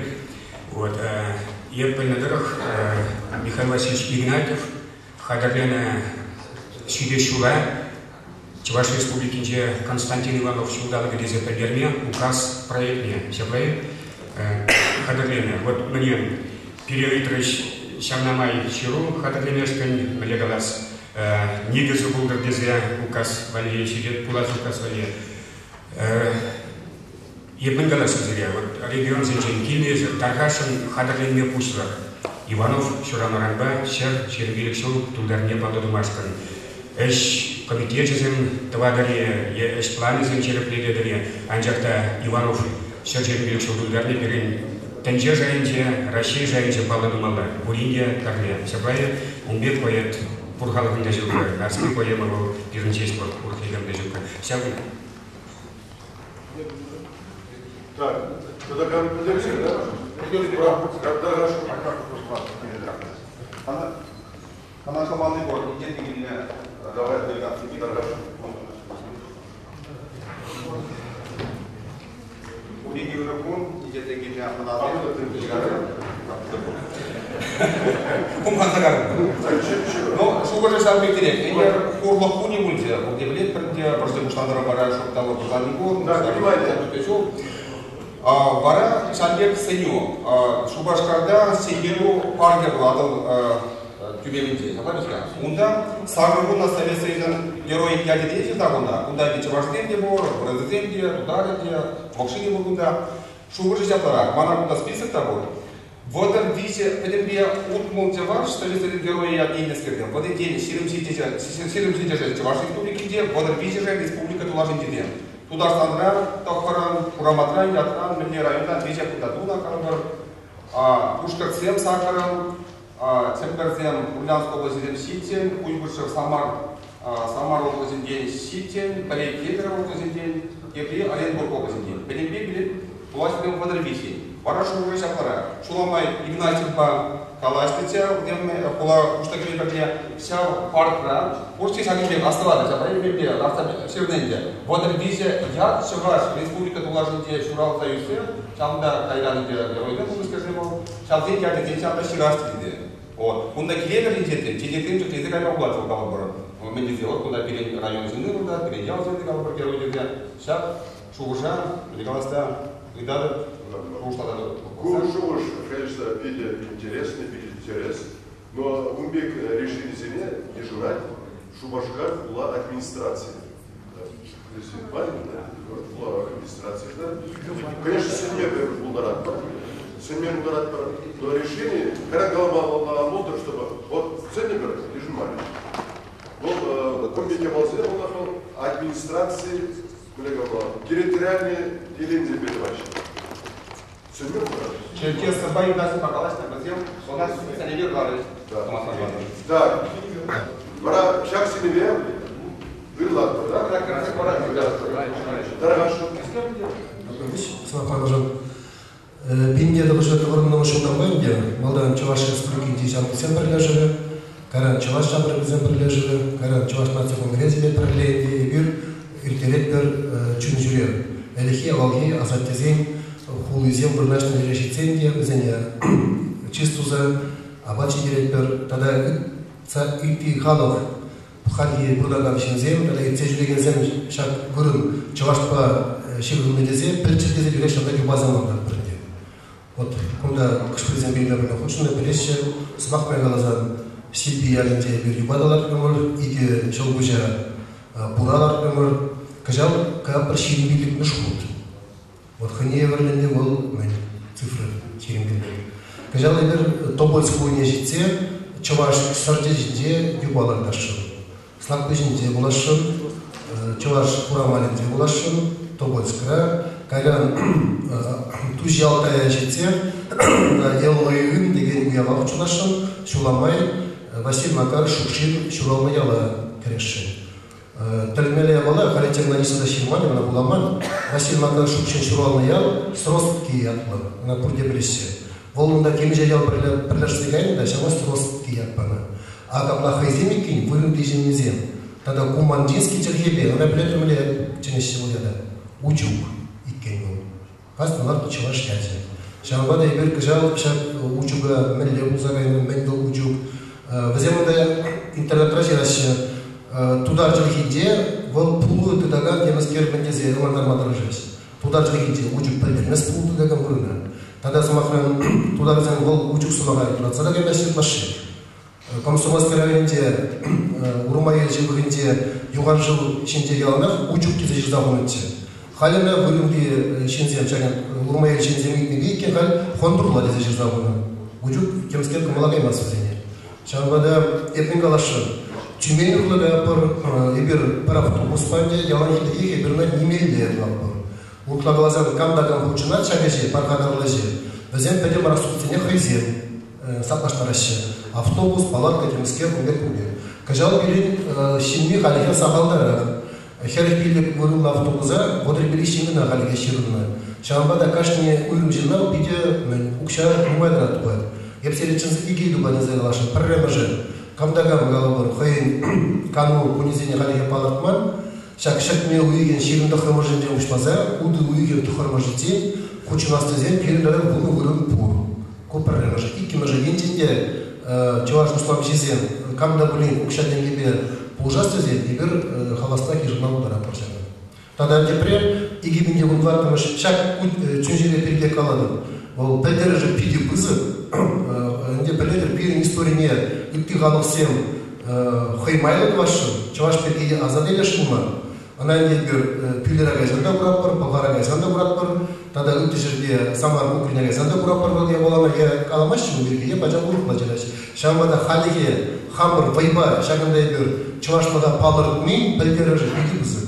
Вот. Эп пӗлнӗ тӑрӑх, Михаил Васильевич Игнатьев хатӗрленӗ ҫитес ҫула Чӑваш Республикинче Константин Иванов ҫулталӑкӗ тесе пӗлтерме указ проектне ҫапла хатӗрленӗ. Вот мӗне пире ыйтрӗҫ ҫавна май ҫыру хатӗрлемешкӗн, мӗнле калас, никӗсӗ пултӑр тесе указ валли ҫитет, пулас указ валли. Эп мӗн калас сире, вот регионсенчен килнӗ тархасшӑн хатӗрленме пуҫлӑр. Иванов ҫуралнӑранпа 125 ҫул тултарнине паллӑ тумашкӑн ӗҫ комитечӗсем тӑватӑр-и е ӗҫ планӗсем ҫирӗплететӗр-и, анчах та Иванов 125 ҫул тултарни пирӗн тӗнче шайӗнче, Раҫҫей шайӗнче паллӑ тумалла, пурин те пӗрле. Ҫапла-и? Ун пек поэт пур халӑхӑн та ҫук. Нарспи поэма вӑл пирӗн ҫеҫ пур, урӑх никам та ҫук. Ҫав Так, тогда кам пӗлтерсе, да? Канашламалли пур, инҫет килнӗ Давай, делегаци. Пурин ырӑ кун, инҫетрен килнӗ хӑнасем, Хумханса карӑнтӑм. Ну, шухӑшӗ ҫав пектерех. Ӗнер хурлӑх кунӗ пулчӗ. Пурте пӗлетпӗр ӗнтӗ, вӑрҫӑ пуҫлантӑран вара шӑп та лӑп кун. Ҫул. Вара ҫав пек сӗнӳ. Шупашкарта Ҫӗнтерӳ паркӗ пур Атӑл тӳремӗнче. Ҫапла вӗт-ха. Унта 80 Совет Союзӗн геройӗн ячӗ те ҫырса хунӑ. Кунта чӑвашсем те пур, вырӑсем те, тутарӗ те, мӑкши те пур кунта. Шухӑшӗ ҫапларах. Мана кунта список та пур. 33 пӗтӗмпе 60 чӑваш Совет Союзӗн геройӗ ятне илнӗскерсем. Вӑтӑртен 27-шӗ Чӑваш Республикинче, 33-шӗ республика тулашӗнчисем. Тутарстанра тӑххӑрӑн, Хураматра, Ятран, мӗнле районтан виҫӗ кунта тунӑ калӑпӑр. Пушкӑртсем саккӑрӑн, Чӗмпӗрсем, Ульяновск облаҫӗсем ҫиччӗн, Куйбышев, Самар, Самар облаҫӗнчен ҫиччӗн, Пӗри Кемерово облаҫӗнчен, тепри Оренбург облаҫӗнчен. Пӗтӗмпе пилӗк пулаҫсем 33. Вара шухӑшӗ ҫапларах. Ҫула май Игнатьевпа калаҫнӑччӗ, хула пуҫлӑхӗпе пӗрле ҫав паркра пурте ҫакӑн пек астӑватӑр, ҫапла йӗркепе лартса ҫырнӑ ӗнтӗ. 33 ят Чӑваш Республика тулашӗнче ҫуралса ӳссе, ҫавӑнта кайран ӗнтӗ геройсем пулнӑскерсем вӑл, ҫавсен ячӗсем ҫавна ҫырас тесе. Вот. Кунта килетӗр инҫетрен, чечексем чӗртесе кайма пулать вӑл калӑпӑр. Мӗн тесе, вот кунта пирӗн район ҫынни кунта, пирӗн ял ҫынни калӑпӑр герой тесе. Ҫак шухӑша, мӗн калас та, ыйтатӑп, шухӑшлататӑп. Ку шухӑш, конечно, питӗ интересный, питӗ интерес. Но ун пек решенисене йышӑнать Шупашкар хула администрацийӗ. Президент хула администрацийӗ. Конечно, сӗнме пултаратпӑр. Сӗнме пултаратпӑр. Но решение, когда голова пултӑр, чтобы вот сӗннӗпӗр, йышӑнмарӗ. Вӑл кун пек япаласене вӑл администраци территориальные деленисемпе тӑваҫҫӗ. Сӗнме пултаратӑр. Черкесовпа Игнатьевпа калаҫнӑ вӗсем ӑна сӗнӗве кӑларӗҫ. Так, вара ҫак сӗнӗве ырлатпӑр, да? Тархасшӑн. Сӑмахпа 1990 ҫултанпа ӗнтӗ малтан Чӑваш Республикинчи ҫамрӑксен пӗрлешӗвӗ, кайран Чӑваш ҫамрӑкӗсен пӗрлешӗвӗ, кайран Чӑваш наци конгресӗпе пӗрле ӗнтӗ эпир ирттеретпӗр чун-ҫӳрев. Ӗлӗкхи авалхи асаттесен хулисем вырнаҫнӑ ҫӗре ҫитсен те вӗсене чыс туса апат ҫитеретпӗр тата ытти халӑх хальхи пурӑнакан ҫынсем тата иртсе ҫӳрекенсем ҫак вырӑн чӑвашпа ҫыхӑннӑ тесе пӗлччӗр тесе тӳрех ҫавна юпасем лартатпӑр ӗнтӗ. Вот кунта хӑш-пӗрисем пирӗнпе пӗрле хутшӑннӑ, пӗлеҫҫӗ. Сӑмах май каласан, Силпи ялӗнче эпир юпа та лартрӑмӑр, икӗ ҫӑлкуҫа пура лартрӑмӑр. Кӑҫал капӑр 25-мӗш хут. Вот хӑйне евӗрлӗ ӗнтӗ вӑл мӗн цифра 25. Кӑҫал эпир Тобольск хулине ҫитсе Чӑваш сӑрчӗ ҫинче юпа лартасшӑн. Слакпуҫӗнче пуласшӑн, Чӑваш Хурамалӗнче пуласшӑн, Тобольскра. Кайран Туҫи Алтая ҫитсе Еллӑйын текен уява хутшӑнасшӑн. Ҫула май Василий Макар Шукшин ҫуралнӑ яла кӗресшӗн. Тӗлӗнмелле япала, халиччен ӑна ниҫта та ҫырман, ӑна вуламан. Василий Макарович Шукшин ҫуралнӑ ял Сростки ятлӑ, ӑна пурте пӗлеҫҫӗ. Вӑл унта темиҫе ял пӗрлешсе кайнӑ та ҫавна Сростки ят панӑ. А капла хӑйсем иккен вырӑнти ҫыннисем тата кумандински чӗлхепе ӑна пӗлетӗр мӗнле чӗнеҫҫӗ вӑл ята? Учук иккен вӑл. Каснӑ лартнӑ чӑваш ячӗ. Ҫавӑнпа та эпир кӑҫал ҫак учука мӗнле пулса кайнӑ, мӗн вӑл учук. Вӗсем унта интернетра ҫыраҫҫӗ. Тутар чӗлхинче вӑл пулӑ тытакан темӗскер мӗн тесе ӑнлантарма тӑрӑшаҫҫӗ. Тутар чӗлхинче учук пӗлтермест пулӑ тытакан вырӑна. Тата, сӑмахран, тутарсем вӑл учук сӑмаха юратса та каймаҫҫӗ ытлашши. Комсомольски районӗнче Урмаел ҫывӑхӗнче юханшыв ҫинче яланах Учук тесе ҫырса хунӑччӗ. Халь ӑна вырӑнти ҫынсем, ҫак Урмаел ҫынсем ыйтнипе иккен халь Хонтурла тесе ҫырса хунӑ. Учук темскер кӑмӑла каймасть вӗсене. Ҫавӑнпа та эп мӗн каласшӑн, Тюмень урлӑ каятпӑр, эпир пӗр автобуспа ӗнтӗ яланхи пекех эпир ӑна нимелле тӑватпӑр. Урӑхла каласан, кам та кам хутшӑнать ҫак ӗҫе, пархатарлӑ ӗҫе, вӗсем пӗтӗм расхутсене хӑйсем саплаштараҫҫӗ. Автобус, палатка, темскер, ун пек, ун пек. Кӑҫал пирӗн ҫынни хальлӗхе сахалтарах. 45 вырӑнлӑ автобуса 35 ҫын кӑна хальлӗхе ҫырӑннӑ. Ҫавӑнпа та кашни уйрӑм ҫынна питӗ мӗн, укҫа нумайтарах тухать. Эп сире чӑнса икӗ ыйту патӗнсе каласшӑн. Пӗрремӗшӗ, кам та кам, калӑпӑр, хӑйӗн кану кунӗсене хальлӗхе палӑртман. Ҫак ҫӗртме уйӑхӗн 29-мӗшӗнчен пуҫласа утӑ уйӑхӗн 9-мӗшӗччен хутшӑнас тесен пирӗн тата вунӑ вырӑн пур. Ку пӗрремӗшӗ. Иккӗмӗшӗ, енчен те чӑваш усламҫисем кам та пулин укҫа-тенкӗпе пулӑшас тесен эпир хаваспах йышӑнма пултаратпӑр ҫакна. Тата тепре 2014-мӗш ҫак чун-чӗре пирки калатӑп. Вӑл пӗлтерӗшӗ питӗ пысӑк. Ӗнтӗ пӗлетӗр, пирӗн историне ытти халӑхсем хӑй майлӑ тӑвасшӑн, чӑваш пирки аса илесшӗн мар. Ӑна ӗнтӗ эпир Пӳлере кайсан та куратпӑр, Пӑлхара кайсан та куратпӑр, тата ытти ҫӗрте Самар кукрине кайсан та куратпӑр вӑл япалана е каламаҫҫӗ ун пирки, е пачах урӑхла ҫыраҫҫӗ. Ҫавӑнпа та хальлӗхе хамӑр вӑйпа ҫакӑнта эпир чӑвашлӑха палӑртни пӗлтерӗшӗ питӗ пысӑк.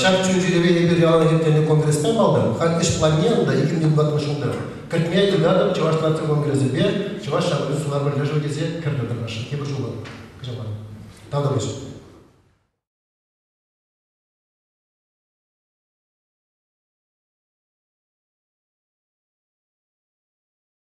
Ҫак чун-чӗрепе эпир яланах ирттернӗ конгреспа малтан халь ӗҫ планне унта 2014 ҫулта кӗртме тытатӑп Чӑваш наци конгресӗпе Чӑваш ҫамрӑксен сунар пӗрлешӗвӗ тесе кӗртӗр тӑрӑшнӑ тепӗр ҫула кӑҫал. Тавтапуҫ.